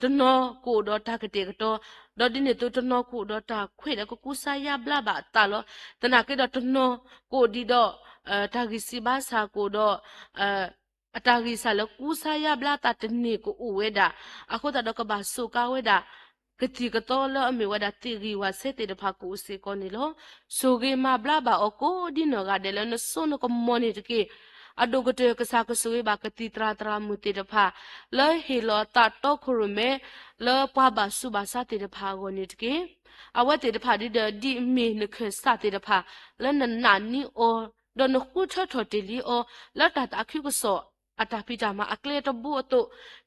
တနီၤကအိၣ်ဒီးတၢ်ကတဲာ်ကတီၤ, ဒီးဒ်န့ၣ်အသိးတနီၤကအိၣ်ဒီးတၢ်ခွဲးလၢကကူစါယါဘျါဘၣ်အသးလီၤ. သနာ်က့ဒီးတနီၤကအိၣ်ဒံးဒီး တၢ်ဂံၢ်စၢ်ဘါစၢ်ကအိၣ်ဒီး အတၢ်ဂံၢ်စၢ်လၢကူစါယါဘျါသးတန့ၢ်ကအိၣ်ဝဲဒၣ်, အဃိသတးဒီးကဘၣ်စူးကါဝဲဒၣ် ကသံၣ်ကသီလၢအမ့ၢ်ဝဲဒၣ်သ့ၣ်ဂံၢ်ဝၣ်စဲသ့ၣ်တဖၣ်ကအိၣ်စ့ၢ်ကီးန့ၣ်လီၤ. ဆိၣ်ဂ့ၤမၤဘျါဘၣ်အီၤကိးဒ်နီၢ်ဂၤဒဲးလၢနစိနကမီၤန့ၣ်တက့ၢ်. အဒိၣ်ကတၢၢ်ကစၢ်ကဆိၣ်ဂ့ၤဘၣ်ကသံၣ်သရၣ်သရၣ်မုၣ်သ့ၣ်တဖၣ် လၢဟ့ၣ်လီၤအသးတီခိၣ်ရိၣ်မဲ လၢပှၤဘၣ်ဆူးဘၣ်ဆါသ့ၣ်တဖၣ်အဂီၢ်န့ၣ်တက့ၢ်. အဝဲသ့ၣ်တဖၣ်ဒ်ဒီးဒ်အမ့ၢ်နခၢၣ်စးသ့ၣ်တဖၣ် လၢနနာ်န့ၢ်အီၤ ဒီးနဃုထၢထီၣ်တ့ၢ်လံအီၤ လၢတၢ်သးခုကစီၣ် အတၢ်ဖံးတၢ်မၤအကျဲတဘိအသိး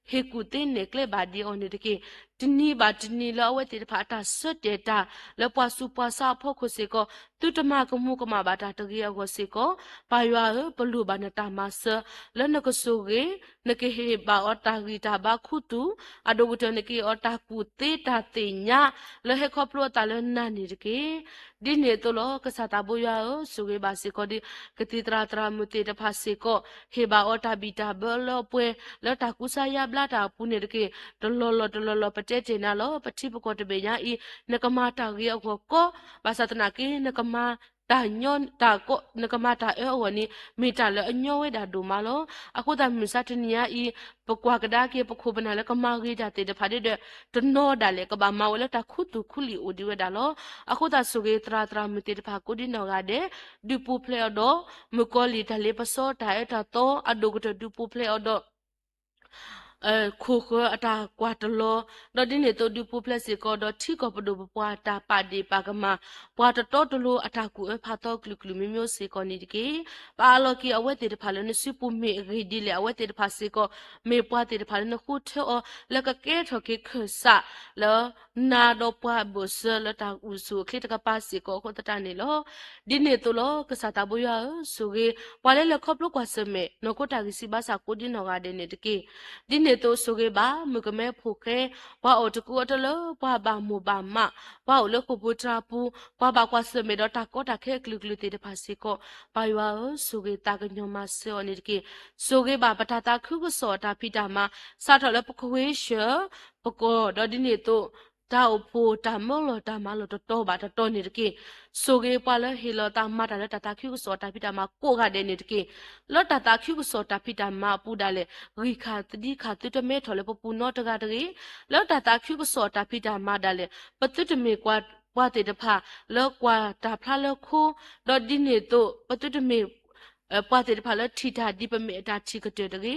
ဟ့ၣ်ကူၣ်သ့နဲၣ်ကျဲဘၣ်ဒံးအီၤန့ၣ်တက့ၢ်. တနံၤဘၣ်တနံၤလၢအဝဲသ့ၣ်တဖၣ်အတၢ်ဆၢတဲာ်တၢ် လၢပှၤဆူးပှၤဆါအဖီခိၣ်စ့ၢ်ကီး သုတမၤကမူၤကမၣ်ဘၣ်တၢ်တဂ့ၤအဂီၢ်စ့ၢ်ကီး, ပၢ်ယွၤဧၢ, ပလိၣ်ဘၣ်နတၢ်မၤစၢၤ လၢနကဆိၣ်ဂ့ၤ, နကဟ့ၣ်ဘၣ်အီၤတၢ်ဂံၢ်တၢ်ဘါခူသူၣ်, အဒိၣ်ကတၢၢ်နကဟ့ၣ်အီၤတၢ်ကူၣ်သ့တၢ်သ့ၣ်ညါ လၢဟဲခီဖျိအသးလၢနၤန့ၣ်တက့ၢ်. ဒ်န့ၣ်အသိးလီၤ. ကစၢ်သးဘိယွၤဧၢ, ဆိၣ်ဂ့ၤဘၣ်စ့ၢ်ကီးဒံး ကသံၣ်သရၣ်သရၣ်မုၣ်သ့ၣ်တဖၣ်စ့ၢ်ကီး, ဟ့ၣ်ဘၣ်အီၤတၢ်ဘံၣ်တၢ်ဘၢလၢအပှဲၤ လၢတၢ်ကူစါယါဘျါတၢ်အပူၤန့ၣ်တက့ၢ်. တလီၢ်လီၢ်တလီၢ်လီၢ် ပတဲတ့ၢ်နၤလီၤ. ပထံပကီၢ်တဘ့ၣ်ညါအံၤ နကမၤတၢ်ဂ့ၤအဂီၢ်ကီ, ဘၣ်ဆၣ်သနာ်က့ နကမၤတၢ်ညီ တၢ်ကီ နကမၤတၢ်အၢအဂီၢ်န့ၣ် မ့ၢ်တၢ်လၢအညီဝဲဒၣ်ဒိၣ်မးလီၤ. အဃိသတးမုၢ်ဆါတနံၤညါအံၤ ပကွၢ်ကဒါက့ၤ ပခိၣ်ပနၢ်လၢကမၤဂ့ၤတၢ်သ့ၣ်တဖၣ်ဒ်ဒီး တနီၤဒၣ်လဲာ်ကဘၣ်မၤဝဲလၢတၢ်ခူသူၣ်ခူလံာ်အိၣ်ဒံးဝဲဒၣ်လီၤ. အဃိသတးဆိၣ်ဂ့ၤသရၣ်သရၣ်မုၣ်သ့ၣ်တဖၣ် ကိးဒံနီၢ်ဂၤဒဲး, ဒုးပူၤဖျဲးအီၤဒီး မုၣ်ကီၤလံၢ်တၢ်လ့ပစီတၢ်အၢတၢ်သီ အဒိၣ်ကတၢၢ်ဒုးပူၤဖျဲးအီၤဒီး ခိၣ်ဃၢၤအတၢ်ကွၢ်တလီၤ, ဒီးဒ်န့ၣ်အသိးဒုးပူၤဖျဲးစ့ၢ်ကီးဒီးထံကီၢ်ပဒိၣ်ပပှၢ်တၢ်ပာ်ဒ့ၣ်ပာ်ကမၣ်, ပှၤတတီတလိၤအတၢ်ကူၣ်အၢဖးသီကလုာ်ကလုာ်မ့မ့ၢ်စ့ၢ်ကီးန့ၣ်တက့ၢ်. ပအးလီၤက့ၤအဝဲသ့ၣ်တဖၣ်လၢနစုပူၤမ့ၢ်အဂ့ၢ်ဒ်လဲၣ်, အဝဲသ့ၣ်တဖၣ်စ့ၢ်ကီး မ့ၢ်ပှၤသ့ၣ်တဖၣ်လၢနဃုထၢအီၤ လၢကကဲထီၣ်က့ၤခၢၣ်စး လၢနၤဒီးပှၤအဘၢၣ်စၢၤလၢတၢ်အိၣ်ဆူၣ်အိၣ်ချ့တကပၤစ့ၢ်ကီးအဃိသတးန့ၣ်လီၤ. ဒ်န့ၣ်အသိးလီၤ ကစၢ်သးဘိယွၤဧၢ, ဆိၣ်ဂ့ၤ ပှၤလၢလဲၤခီဖျိကွၢ်ဆၢၣ်မဲာ် နီၢ်ခိတၢ်ဂံၢ်စၢ်ဘါစၢ်ကိးဒ်နီၢ်ဂၤဒဲးန့ၣ်တက့ၢ်. ဒ်န့ၣ်အသိးဆိၣ်ဂ့ၤဘၣ် မုၣ်ကမဲဖိၣ်ဃဲ, ပှၤအိၣ်တကူအီတလၢ ပှၤဘၣ်မိၢ်ဘၣ်မး, ပှၤအိၣ်လၢဃိာ်ပူၤတြၤပူၤ, ပှၤဘၣ်ကွၢ်ဆၢၣ်မဲာ်ဒီးတၢ်ကီတၢ်ခဲအကလုာ်ကလုာ်သ့ၣ်တဖၣ်စ့ၢ်ကီး, ပၢ်ယွၤဧၢ, ဆိၣ်ဂ့ၤသးကညီၤမၤစၢၤအီၤန့ၣ်တက့ၢ်. ဆိၣ်ဂ့ၤဘၣ်ပတၢ်သးခုကစီၣ်အတၢ်ဖံးတၢ်မၤ စးထီၣ်လၢပခွ့ဆၢၣ် ပကီၢ် ဒီးဒ်န့ၣ်အသိး တၢ်အိၣ်ဖှိၣ်တၢ်မၢလီၤတၢ်မၤလီၤတတီၤဘၣ်တတီၤန့ၣ်တက့ၢ်. ဆိၣ်ဂ့ၤပှၤလၢဟ့ၣ်လီၤသးမၤတၢ်လၢတၢ်သးခုကစီၣ်အတၢ်ဖံးတၢ်မၤကိးဂၤဒဲးန့ၣ်တက့ၢ်. လၢတၢ်သးခုကစီၣ်တၢ်ဖံးတၢ်မၤအပူၤဒၣ်လဲာ် ဂံၢ်ခၣ်သဒံခၣ်သုတမဲထီၣ်လၢပပူၤနီတဂၤတဂ့ၤ. လၢတၢ်သးခုကစီၣ်အတၢ်ဖံးတၢ်မၤဒၣ်လဲာ် ပသုတမ့ၢ်ပှၤသ့ၣ်တဖၣ် လၢကွၢ်တၢ်ဖျါလၢခိ, ဒီးဒ်န့ၣ်အသိး ပသုတမ့ၢ် ပှၤသ့ၣ်တဖၣ်လၢထံၣ်တၢ်ဒ်ပမ့ၢ်အတၢ်ထံၣ်ကတၢၢ်တဂ့ၤ,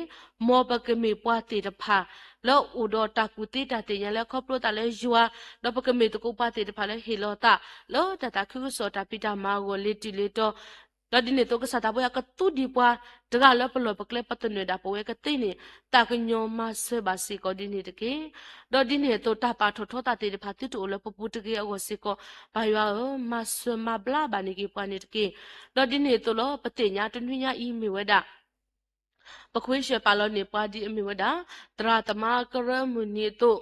မ်ပကမ့ၢ်ပှၤသ့ၣ်တဖၣ် လၢအိၣ်ဒီးတၢ်ကူၣ်သ့တၢ်သ့ၣ်ညါလၢခီဖျိသးလၢယွၤ, ဒီးပကမ့ၢ်သကိးပှၤသ့ၣ်တဖၣ်လၢဟ့ၣ်လီၤသး လၢတၢ်သးခုကစီၣ်တၢ်ဖံးတၢ်မၤအဂီၢ်လ့ၤတုၤလ့ၤတီၤ, ဒီးဒ်န့ၣ်အသိးကစၢ်သးဘိယွၤကသူဒံးပှၤတဂၤလၢပလီၢ်ပကျဲပသနၢၣ်ဒၣ်ပဝဲကသ့န့ၣ် သးကညီၤမၤစၢၤဘၣ်စ့ၢ်ကီးဒ်န့ၣ်တက့ၢ်. ဒီးဒ်န့ၣ်အသိးတၢ်ပာ်ထီၣ်ထီသးသ့ၣ်တဖၣ်သုတအိၣ်လၢပပူၤတဂ့ၤအဂီၢ်စ့ၢ်ကီး, ပၢ်ယွၤဧၢ, မၤစၢၤမၤဘျါဘၣ်န့ၢ်က့ၤပှၤန့ၣ်တက့ၢ်. ဒီးဒ်န့ၣ်အသိးလီၤ ပသ့ၣ်ညါတနွံညါအံၤမ့ၢ်ဝဲဒၣ် ပခွ့ဆၢၣ်ပာ်လီၤန့ၢ်ပှၤဒ်အမ့ၢ်ဝဲဒၣ် သရၣ်သမါကရၢမုၢ်နံၤအသိး,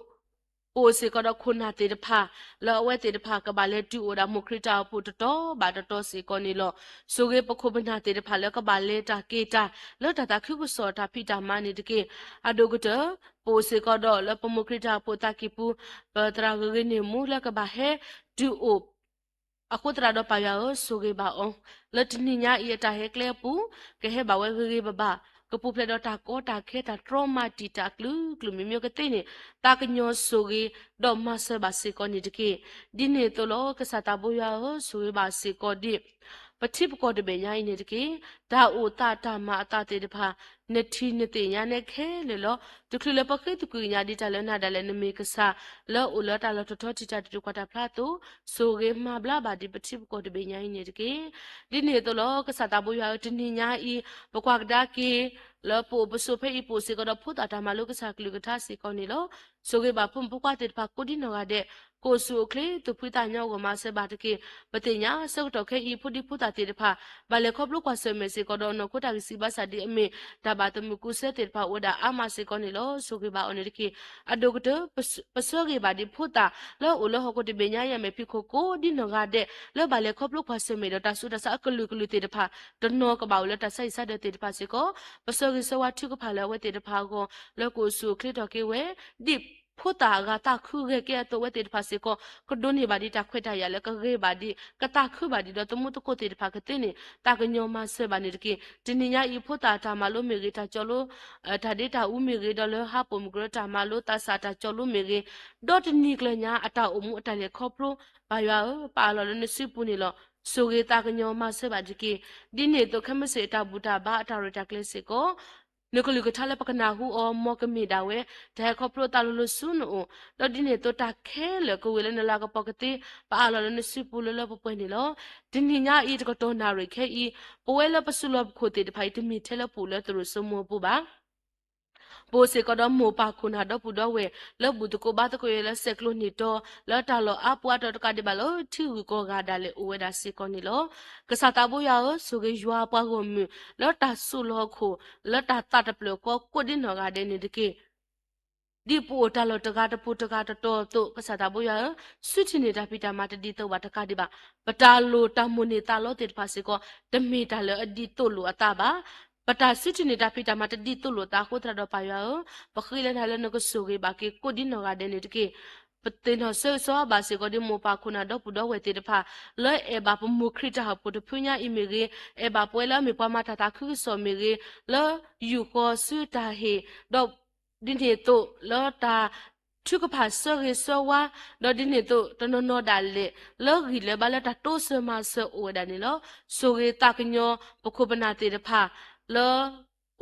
ပအိၣ်စ့ၢ်ကီးဒီးခိၣ်နၢ်သ့ၣ်တဖၣ် လၢအဝဲသ့ၣ်တဖၣ်ကဘၣ်လဲၤတုၤအိၣ်ဒၣ်မိၢ်ခရံာ်တၢ်အိၣ်ဖှိၣ်တတီၤဘၣ်တတီၤစ့ၢ်ကီးန့ၣ်လီၤ. ဆိၣ်ဂ့ၤပခိၣ်ပနၢ်သ့ၣ်တဖၣ်လၢကဘၣ်လဲၤတၢ်က့ၤတၢ် လၢတၢ်သးခုကစီၣ်တၢ်ဖံးတၢ်မၤန့ၣ်တက့ၢ်. အဒိၣ်ကတၢၢ် ပအိၣ်စ့ၢ်ကီးဒီးလၢပမိၢ်ခရံာ်တၢ်အိၣ်ဖှိၣ်သးကံၢ်ပူၤ ပသရၣ်ဂ့ၤဂ့ၤန့ၣ်မူလၢကဘၣ်ဟဲတုၤအိၣ် အဃိသတးဒီးပၢ်ယွၤဧၢ, ဆိၣ်ဂ့ၤဘၣ်အီၤ လၢတနံၤညါအံၤအတၢ်ဟဲကျဲအပူၤ ကဟဲဘၣ်ဝဲဂ့ၤဂ့ၤဘၣ်ဘၣ်, ကပူၤဖျဲးဒီးတၢ်ကီတၢ်ခဲတၢ်တြီမၤတံာ်တာ်အကလုာ်ကလုာ်မ့မ့ၢ်ကသ့န့ၣ် သးကညီၤဆိၣ်ဂ့ၤ ဒီးမၤစၢၤဘၣ်စ့ၢ်ကီးန့ၣ်တက့ၢ်. ဒ်န့ၣ်အသိးလီၤ ကစၢ်သးဘိယွၤဧၢ, ဆိၣ်ဂ့ၤဘၣ်စ့ၢ်ကီးဒ် ပထံပကီၢ်တဘ့ၣ်ညါအံၤန့ၣ်တက့ၢ်. တၢ်အိၣ်သးတၢ်မၤအသးသ့ၣ်တဖၣ် နထံၣ်နသ့ၣ်ညါနဲခဲလၢာ်လီၤ. တချုးလၢပဃ့သကွံာ်ကညးဒံးတၢ်လၢနၤဒၣ်လဲာ် နမ့ၢ်ကစၢ်လၢအိၣ်လၢတၢ်လီၢ်ထီၣ်ထီထံးတၢ်တတုၤကွၢ်တၢ်ဖျါအသိး, ဆိၣ်ဂ့ၤမၤဘျါဘၣ်ဒံးပထံပကီၢ်တဘ့ၣ်ညါအံၤန့ၣ်တက့ၢ်. ဒ်န့ၣ်အသိးလီၤ ကစၢ်သးဘိယွၤဧၢ, တနံၤညါအံၤ ပကွၢ်ကဒါက့ၤ လၢပအိၣ်ပဆိးဖဲအံၤ ပအိၣ်စ့ၢ်ကီးဒီးဖိသၣ်တၢ်မၤလိကစၢ်ကလုၢ်ကထါစ့ၢ်ကီးန့ၣ်လီၤ. ဆိၣ်ဂ့ၤဘၣ်ဖိမုၣ်ဖိခွါသ့ၣ်တဖၣ်ကိးဒ်နီၢ်ဂၤဒဲး, ကအိၣ်ဆူၣ်အိၣ်ချ့ သူၣ်ဖှံသးညီအဂီၢ်မၤစၢၤဘၣ်တက့ၢ်. ပသ့ၣ်ညါဆၢကတီၢ်ခဲအံၤ ဖိဒံဖိသၣ်သ့ၣ်တဖၣ် ဘၣ်လဲၤခီဖျိကွၢ်ဆၢၣ်မဲာ်စ့ၢ်ကီးဒီးနီၢ်ခိတၢ်ဂံၢ်စၢ်ဘါစၢ်ဒ်အမ့ၢ် တၢ်ဘၣ်သမုၣ်ကူစၢ်သ့ၣ်တဖၣ်အိၣ်ဝဲဒၣ်အါမးစ့ၢ်ကီးန့ၣ်လီၤ. ဆိၣ်ဂ့ၤဘၣ်အီၤန့ၣ်တက့ၢ်. အဒိၣ်ကတၢၢ် ပဆၢဂ့ၤဘၣ်ဒံးဖိသၣ်လၢအိၣ်လၢဟီၣ်ခိၣ်တဘ့ၣ်ညါအံၤအမဲာ်ဖံးခိၣ်ကိးဒ်နီၢ်ဂၤဒဲး လၢဘၣ်လဲၤခီဖျိကွၢ်ဆၢၣ်မဲာ်ဒီးတၢ်ဆူးတၢ်ဆါအကလုာ်ကလုာ်သ့ၣ်တဖၣ် တနီၤကဘၣ်အိၣ်လၢတၢ်ဆါဟံၣ်ဆါဒၢးသ့ၣ်တဖၣ်စ့ၢ်ကီး, ပဆၢဂ့ၤဆၢဝါထုကဖၣ်လၢအဝဲသ့ၣ်တဖၣ်အဂီၢ် လၢကအိၣ်ဆူၣ်အိၣ်ချ့ထီၣ်က့ၤဝဲ ဒ်ဖိသၣ်အဂၤသးခုဂဲၤကဲအသိး အဝဲသ့ၣ်တဖၣ်စ့ၢ်ကီး ကဒိးန့ၢ်ဘၣ်ဒံးတၢ်ခွဲးတၢ်ယာ်လၢကဂ့ၤဘၣ်ဒံး ကသးခုဘၣ်ဒံးဒီးသမူသကိးသ့ၣ်တဖၣ်ကသ့န့ၣ် သးကညီၤမၤစၢၤဘၣ်န့ၣ်တက့ၢ်. တနံၤညါအံၤ ဖိသၣ်တၢ်မၤလိမ့ၢ်ဂ့ၤ တၢ်ကၠီလိ တၢ်ဒ့တၢ်အူမ့ၢ်ဂ့ၤ ဒီးလၢဟါပိာ်မုၣ်ကရၢတၢ်မၤလိသးစၢ်တၢ်ကၠီလိမ့ၢ်ဂ့ၤ, ဒီးတနံၤကျၢၤညါအတၢ်အိၣ်မူအတၢ်လဲၤခီဖျိ ပၢ်ယွၤဧၢ, ပအးလီၤလၢနစုပူၤန့ၣ်လီၤ. ဆိၣ်ဂ့ၤသးကညီၤမၤစၢၤဘၣ်တက့ၢ်. ဒ်န့ၣ်အသိး ခဲမုၢ်ဆ့ၣ်အတၢ်ဘူၣ်တၢ်ဘါအတၢ်ရဲၣ်တၢ်ကျဲၤစ့ၢ်ကီး နကလုၢ်ကထါလၢပကနၢ်ဟူအီၤ မ်ကမ့ၢ်ဒၣ်ဝဲ တၢ်ဟဲခီဖျိသးလိၤလိၤဆူနအိၣ်, ဒီးဒ်န့ၣ်အသိးတၢ်ခဲလၢာ်ကဝ့ၤလၢနလၤကပီၤကသ့ ပအးလီၤလၢနစုပူၤလၢလၢပှဲၤပှဲၤန့ၣ်လီၤ. တနံၤညါအံၤတကတီၢ်နၣ်ရံၣ်ခဲအံၤ ပဝဲလၢပစုလီၢ်ပခိၣ်သ့ၣ်တဖၣ်အံၤ တမ့ၢ်ထဲလၢပအိၣ်လၢသရိာ်စိမိၤအပူၤဘၣ်. ပအိၣ်စ့ၢ်ကီးဒီးမိၢ်ပၢ်ခိၣ်နၢ်ဒီပုၢ်ဒီဝဲၢ် လၢဘူၣ်သကိးဘါသကိးယဲလၢစဲးကျိးန့ၢ်တီ လၢတၢ်လီၢ်အါပူၤအါတီၤတကးဒံးဘၣ်လၢထံဂုၤကီၢ်ဂၤဒၣ်လဲာ်အိၣ်ဝဲဒၣ်စ့ၢ်ကီးန့ၣ်လီၤ. ကစၢ်သးဘိယွၤဧၢ, ဆိၣ်ဂ့ၤယွၤပှၤဂီၢ်မုၢ် လၢတၢ်စိာ်လီၤခိၣ် လၢတၢ်သးတဖျၢၣ်ဃီကိးဒ်နီၢ်ဂၤဒဲးန့ၣ်တက့ၢ်. ဒ်ပအိၣ်တၢ်လီၢ်တဂၤတပူၤတဂၤတတီၤအသိး ကစၢ်သးဘိယွၤဧၢ, စုထံၣ်န့ၢ်တၢ်ဖံးတၢ်မၤတဒ်သိးဘၣ်တကးဒံးဘၣ်. ပတၢ်လိၣ်တၢ်မိၣ်န့ၢ်သးလီသ့ၣ်တဖၣ်စ့ၢ်ကီး တမ့ၢ်တၢ်လၢအဒ်သိးလိာ်အသးဘၣ်. ပတၢ်စုထံၣ်န့ၢ်တၢ်ဖံးတၢ်မၤတဒ်သိးလိာ်အသးအဃိသတးဒီးပၢ်ယွၤဧၢ, ပဃ့လၢနၤလၢနကဆိၣ်ဂ့ၤဘၣ်က့ၤကိးဒ်နီၢ်ဂၤဒဲးန့ၣ်တက့ၢ်. ပသ့ၣ်နီၣ်ဆၢဂ့ၤဆၢဝါဘၣ်စ့ၢ်ကီးဒ်မိၢ်ပၢ်ခိၣ်နၢ်ဒီပုၢ်ဒီဝဲၢ်သ့ၣ်တဖၣ် လၢအဲၣ်ဘၣ်ပမိၢ်ခရံာ်တၢ်အိၣ်ဖှိၣ်တဖုညါအံၤမ့ၢ်ဂ့ၤ, အဲၣ်ဘၣ်ပဝဲလၢအမ့ၢ်ပှၤမၤတၢ်သးခုကစီၣ်မ့ၢ်ဂ့ၤ, လၢယူၢ်ဃီစုတၢ်ဟ့ၣ်, ဒီးဒ်န့ၣ်အသိးလၢတၢ်ထုကဖၣ်ဆၢဂ့ၤဆၢဝါ, ဒီးဒ်န့ၣ်အသိးတနီၤနီၤဒၣ်လဲာ် လၢဂံၢ်လၢဘါလၢတၢ်တိစၢၤမၤစၢၤအိၣ်ဝဲဒၣ်န့ၣ်လီၤ. ဆိၣ်ဂ့ၤသးကညီၤပခိၣ်ပနၢ်သ့ၣ်တဖၣ် လၢ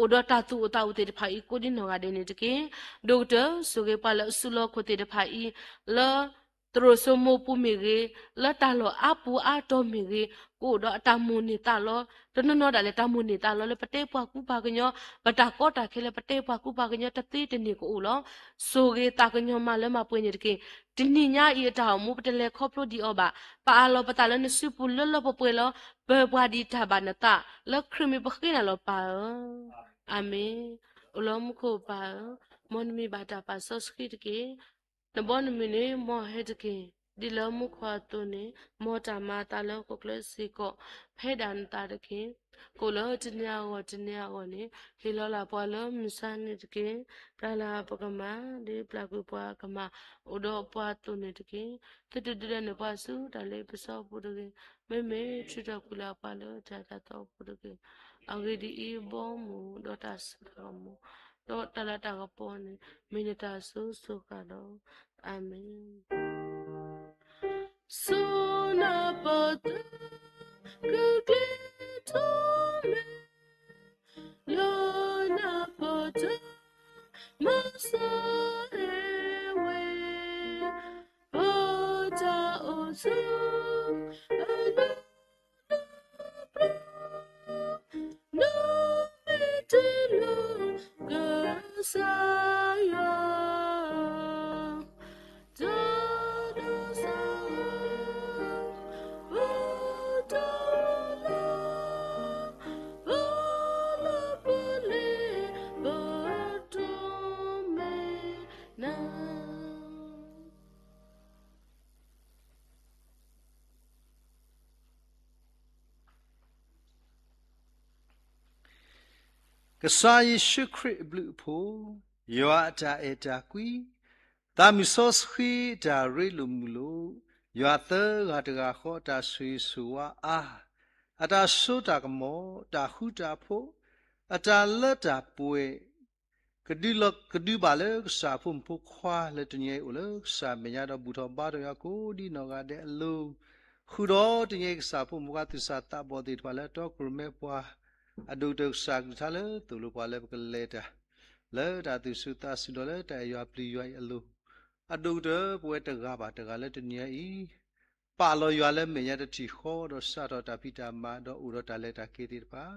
အိၣ်ဒီးတၢ်သူၣ်အိၣ်သးအိၣ်သ့ၣ်တဖၣ်အံၤ ကိးဒံနီၢ်ဂၤဒဲးန့ၣ်တက့ၢ်. ဒိၣ်ကတၢၢ် ဆိၣ်ဂ့ၤပှၤလၢအစုလီၢ်ခိၣ်သ့ၣ်တဖၣ်အံၤ လၢ သရိာ်စိမိပူၤမ့ၢ်ဂ့ၤ, လၢတၢ်လီၢ်အါပူၤအါတီၤမ့ၢ်ဂ့ၤ, ကအိၣ်ဒီးအတၢ်မိၣ်န့ၢ်သးလီ, တနီၤနီၤဒၣ်လဲာ်တၢ်မိၣ်န့ၢ်သးလီလၢပတဲပှၤကူပှၤကညီ, ပတၢ်ကီတၢ်ခဲလၢပတဲပှၤကူပှၤကညီတသ့တန့ၢ်ကအိၣ်လီၤ. ဆိၣ်ဂ့ၤသးကညီၤမးလၢမၤပှဲၤန့ၣ်တက့ၢ်. တနံၤညါအံၤအတၢ်အိၣ်မူပတလဲၤခီဖျိဒံးအီၤဘၣ်. ပအးလီၤပသးလၢနစုပူၤလၢလၢပှဲၤပှဲၤလီၤ. ပၢၤပှၤဒံးတၢ်ဘၣ်နသးလၢခရံာ်မံၤပဃ့နၤလီၤပၢ်ဧၢ. အၤမ့ၣ်. အိၣ်လၢမူခိၣ်ပၢ်ဧၢ, မ်နမံၤဘၣ်တၢ်ပာ်စီဆှံတက့ၢ်. နဘီနမုၢ်န့ၣ် မ်ဟဲတက့ၢ်. ဒ်လၢမူခိၣ်အသိးန့ၣ် မ်တၢ်မၤအသးလၢဟီၣ်ခိၣ်ချၢစ့ၢ်ကီး ဖဲဒၣ်နသးတက့ၢ်. ကအိၣ်လၢတနံၤအဂီၢ်တနံၤအဂီၢ်န့ၣ် ဟ့ၣ်လီၤလၢပှၤလၢမုၢ်ဆါန့ၣ်တက့ၢ်. တၢ်လၢပကမၤ ဒ်ပျၢ်ကွံာ်ပှၤကမၤ အိၣ်ဒီးပှၤအသိးန့ၣ်တက့ၢ်. သုတဒုးဒၢနုာ်ပှၤဆူတၢ်လ့ပစီအပူၤတဂ့ၤ. မ့မ့ၢ်ထုးထီၣ်ကွံာ်လၢပှၤလၢတၢ်တၢ်သီအပူၤတဂ့ၤ. အဂ့ၢ်ဒ်အံၤ, ဘီမုၢ်ဒီးတၢ်စိတၢ်ကမီၤ ဒီးတၢ်လၤတၢ်ကပီၤန့ၣ် မ့ၢ်နတၢ်စိၤစိၤဃၣ်လီၤ. အၤမ့ၣ်. စိနပတ ကကျဲထီၣ်မဲ လၢနပတ မၤစၢၤဝဲ ပတၢ်အိၣ်ဆူ အလီၢ် နီၢ်မ့ၢ်တလီၤ ကစၢ်ယွၤ တၢ်ဒိးစၢ် ပတၢ်လၢ ပလီၢ်ပလ့ၤ ပတိၢ်မဲနၤ. ကစၢ်ယ့ၣ်ၡူးခရံာ်အဘျုးအဖှိၣ်, ယွၤအတၢ်အဲၣ်တၢ်ကွံ, သးမုၢ်စီဆှံအတၢ်ရ့လိာ်မုာ်လိာ်, ယွၤသၢဂၤတဂၤဃီအတၢ်ဆိၣ်ဂ့ၤဆိၣ်ဝါအါ, အတၢ်စိတၢ်ကမီၤ, တၢ်ဃူတၢ်ဖိး, အတၢ်လၢတၢ်ပှဲၤ ကဒုးလီၤကဒုးဘၣ်လၢကစၢ်အဖိမုၣ်ဖိခွါ လၢတနံၤအံၤအိၣ်လၢကစၢ်မဲာ်ညါဒီးဘူၣ်ထီၣ်ဘါထီၣ်ယွၤကိးဒံနီၢ်ဂၤဒဲးအလိၤ, ဃုာ်ဒီးတနံၤအံၤကစၢ်အဖိမုၣ်ဖိခွါသူၣ်စၢ်သးဘီၣ်သ့ၣ်တဖၣ်လၢအတီကရူၢ်မဲပှၤ, အဒိၣ်ကတၢၢ်ကစၢ်ကလုၢ်ကထါလၢသိၣ်လိပှၤလၢပကလဲၤတၢ် လၢတၢ်သူၣ်ဆူၣ်သးဆူၣ်ဒီးလၢတၢ်အဲၣ်ယွၤပျံၤယွၤအံၤအလိၤ, အဒိၣ်ကတၢၢ်ပဝဲတဂၤဘၣ်တဂၤလၢတနံၤအံၤ ပာ်လီၤယွၤလၢမဲာ်ညါတထံၣ်ဃီ ဒီးစးထီၣ်တၢ်ဖံးတၢ်မၤ ဒီးအိၣ်ဒီးတၢ်လဲၤတၢ်က့ၤသ့ၣ်တဖၣ်,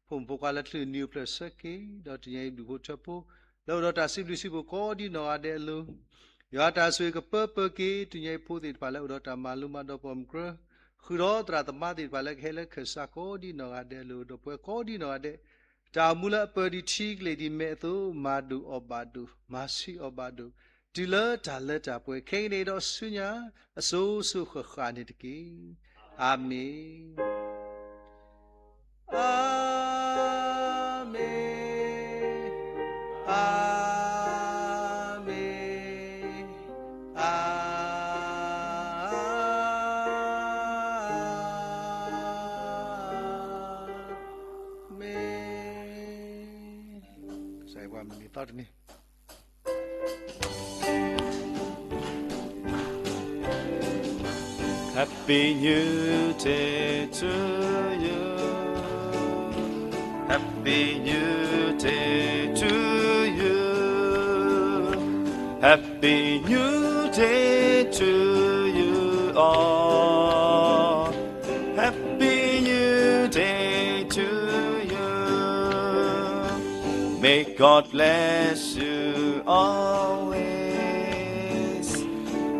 ဖိမုၣ်ဖိခွါလၢချုးနံၤအိၣ်ဖျဲၣ်ဆၢက့ၤ ဒီးတနံၤအံၤဘျုးဖှိၣ်ထၢဖှိၣ် လၢအိၣ်ဒီးတၢ်စံးဘျုးစံးဖှိၣ်ကိးဒံနီၢ်ဂၤဒဲးအလိၤ, ယွၤတၢ်ဆိၣ်ဂ့ၤကပၢပၢက့ၤ တနံၤအံၤဖိသ့ၣ်တဖၣ်လၢအိၣ်ဒီးတၢ်မၤလိမၤဒိးပိာ်မုၢ်ကြၢး, ဃုာ်ဒီးသရၣ်သမါသ့ၣ်တဖၣ်လၢကဟဲလၢခၢၣ်စးကိးဒံနီၢ်ဂၤဒဲးအလိၤ, ဒီးပဝဲကိးဒံနီၢ်ဂၤဒဲး တၢ်အိၣ်မူလၢအပၢၤဒံးထံကလ့ၢ်ဒံးမဲာ်အသိး မၤဒိၣ်အီၤဘၣ်ဒိၣ်, မၤဆံးအီၤဘၣ်ဒိၣ်, တုၤလၢတၢ်လၢတၢ်ပှဲၤခဲကနံၣ်အံၤဒီးဆူညါ အစိၤစိၤဃၣ်ဃၣ်န့ၣ်တက့ၢ်. အၤမ့ၣ်. အၤမ့ၣ်, အၤမ့ၣ်, အၤမ့ၣ်. ကစၢ်ယွၤပှၤမုၢ်နံၤသီတနံၤ Happy New Day to you. Happy New Day to you. Happy New Day to you all. Happy New Day to you. May God bless you always.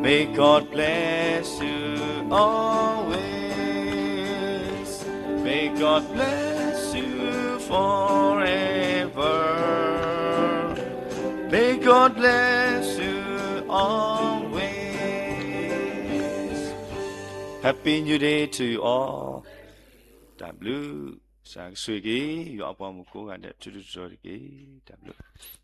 May God bless you always. May God bless you forever. May God bless you always. Happy New Day to you all. တၢ်ဘျုး, ကစၢ်ကဆိၣ်ဂ့ၤက့ၤ ယွၤအပှၤမုၣ်ကိးဂၤဒဲး ထူထူတီတီတက့ၢ်. တၢ်ဘျုး.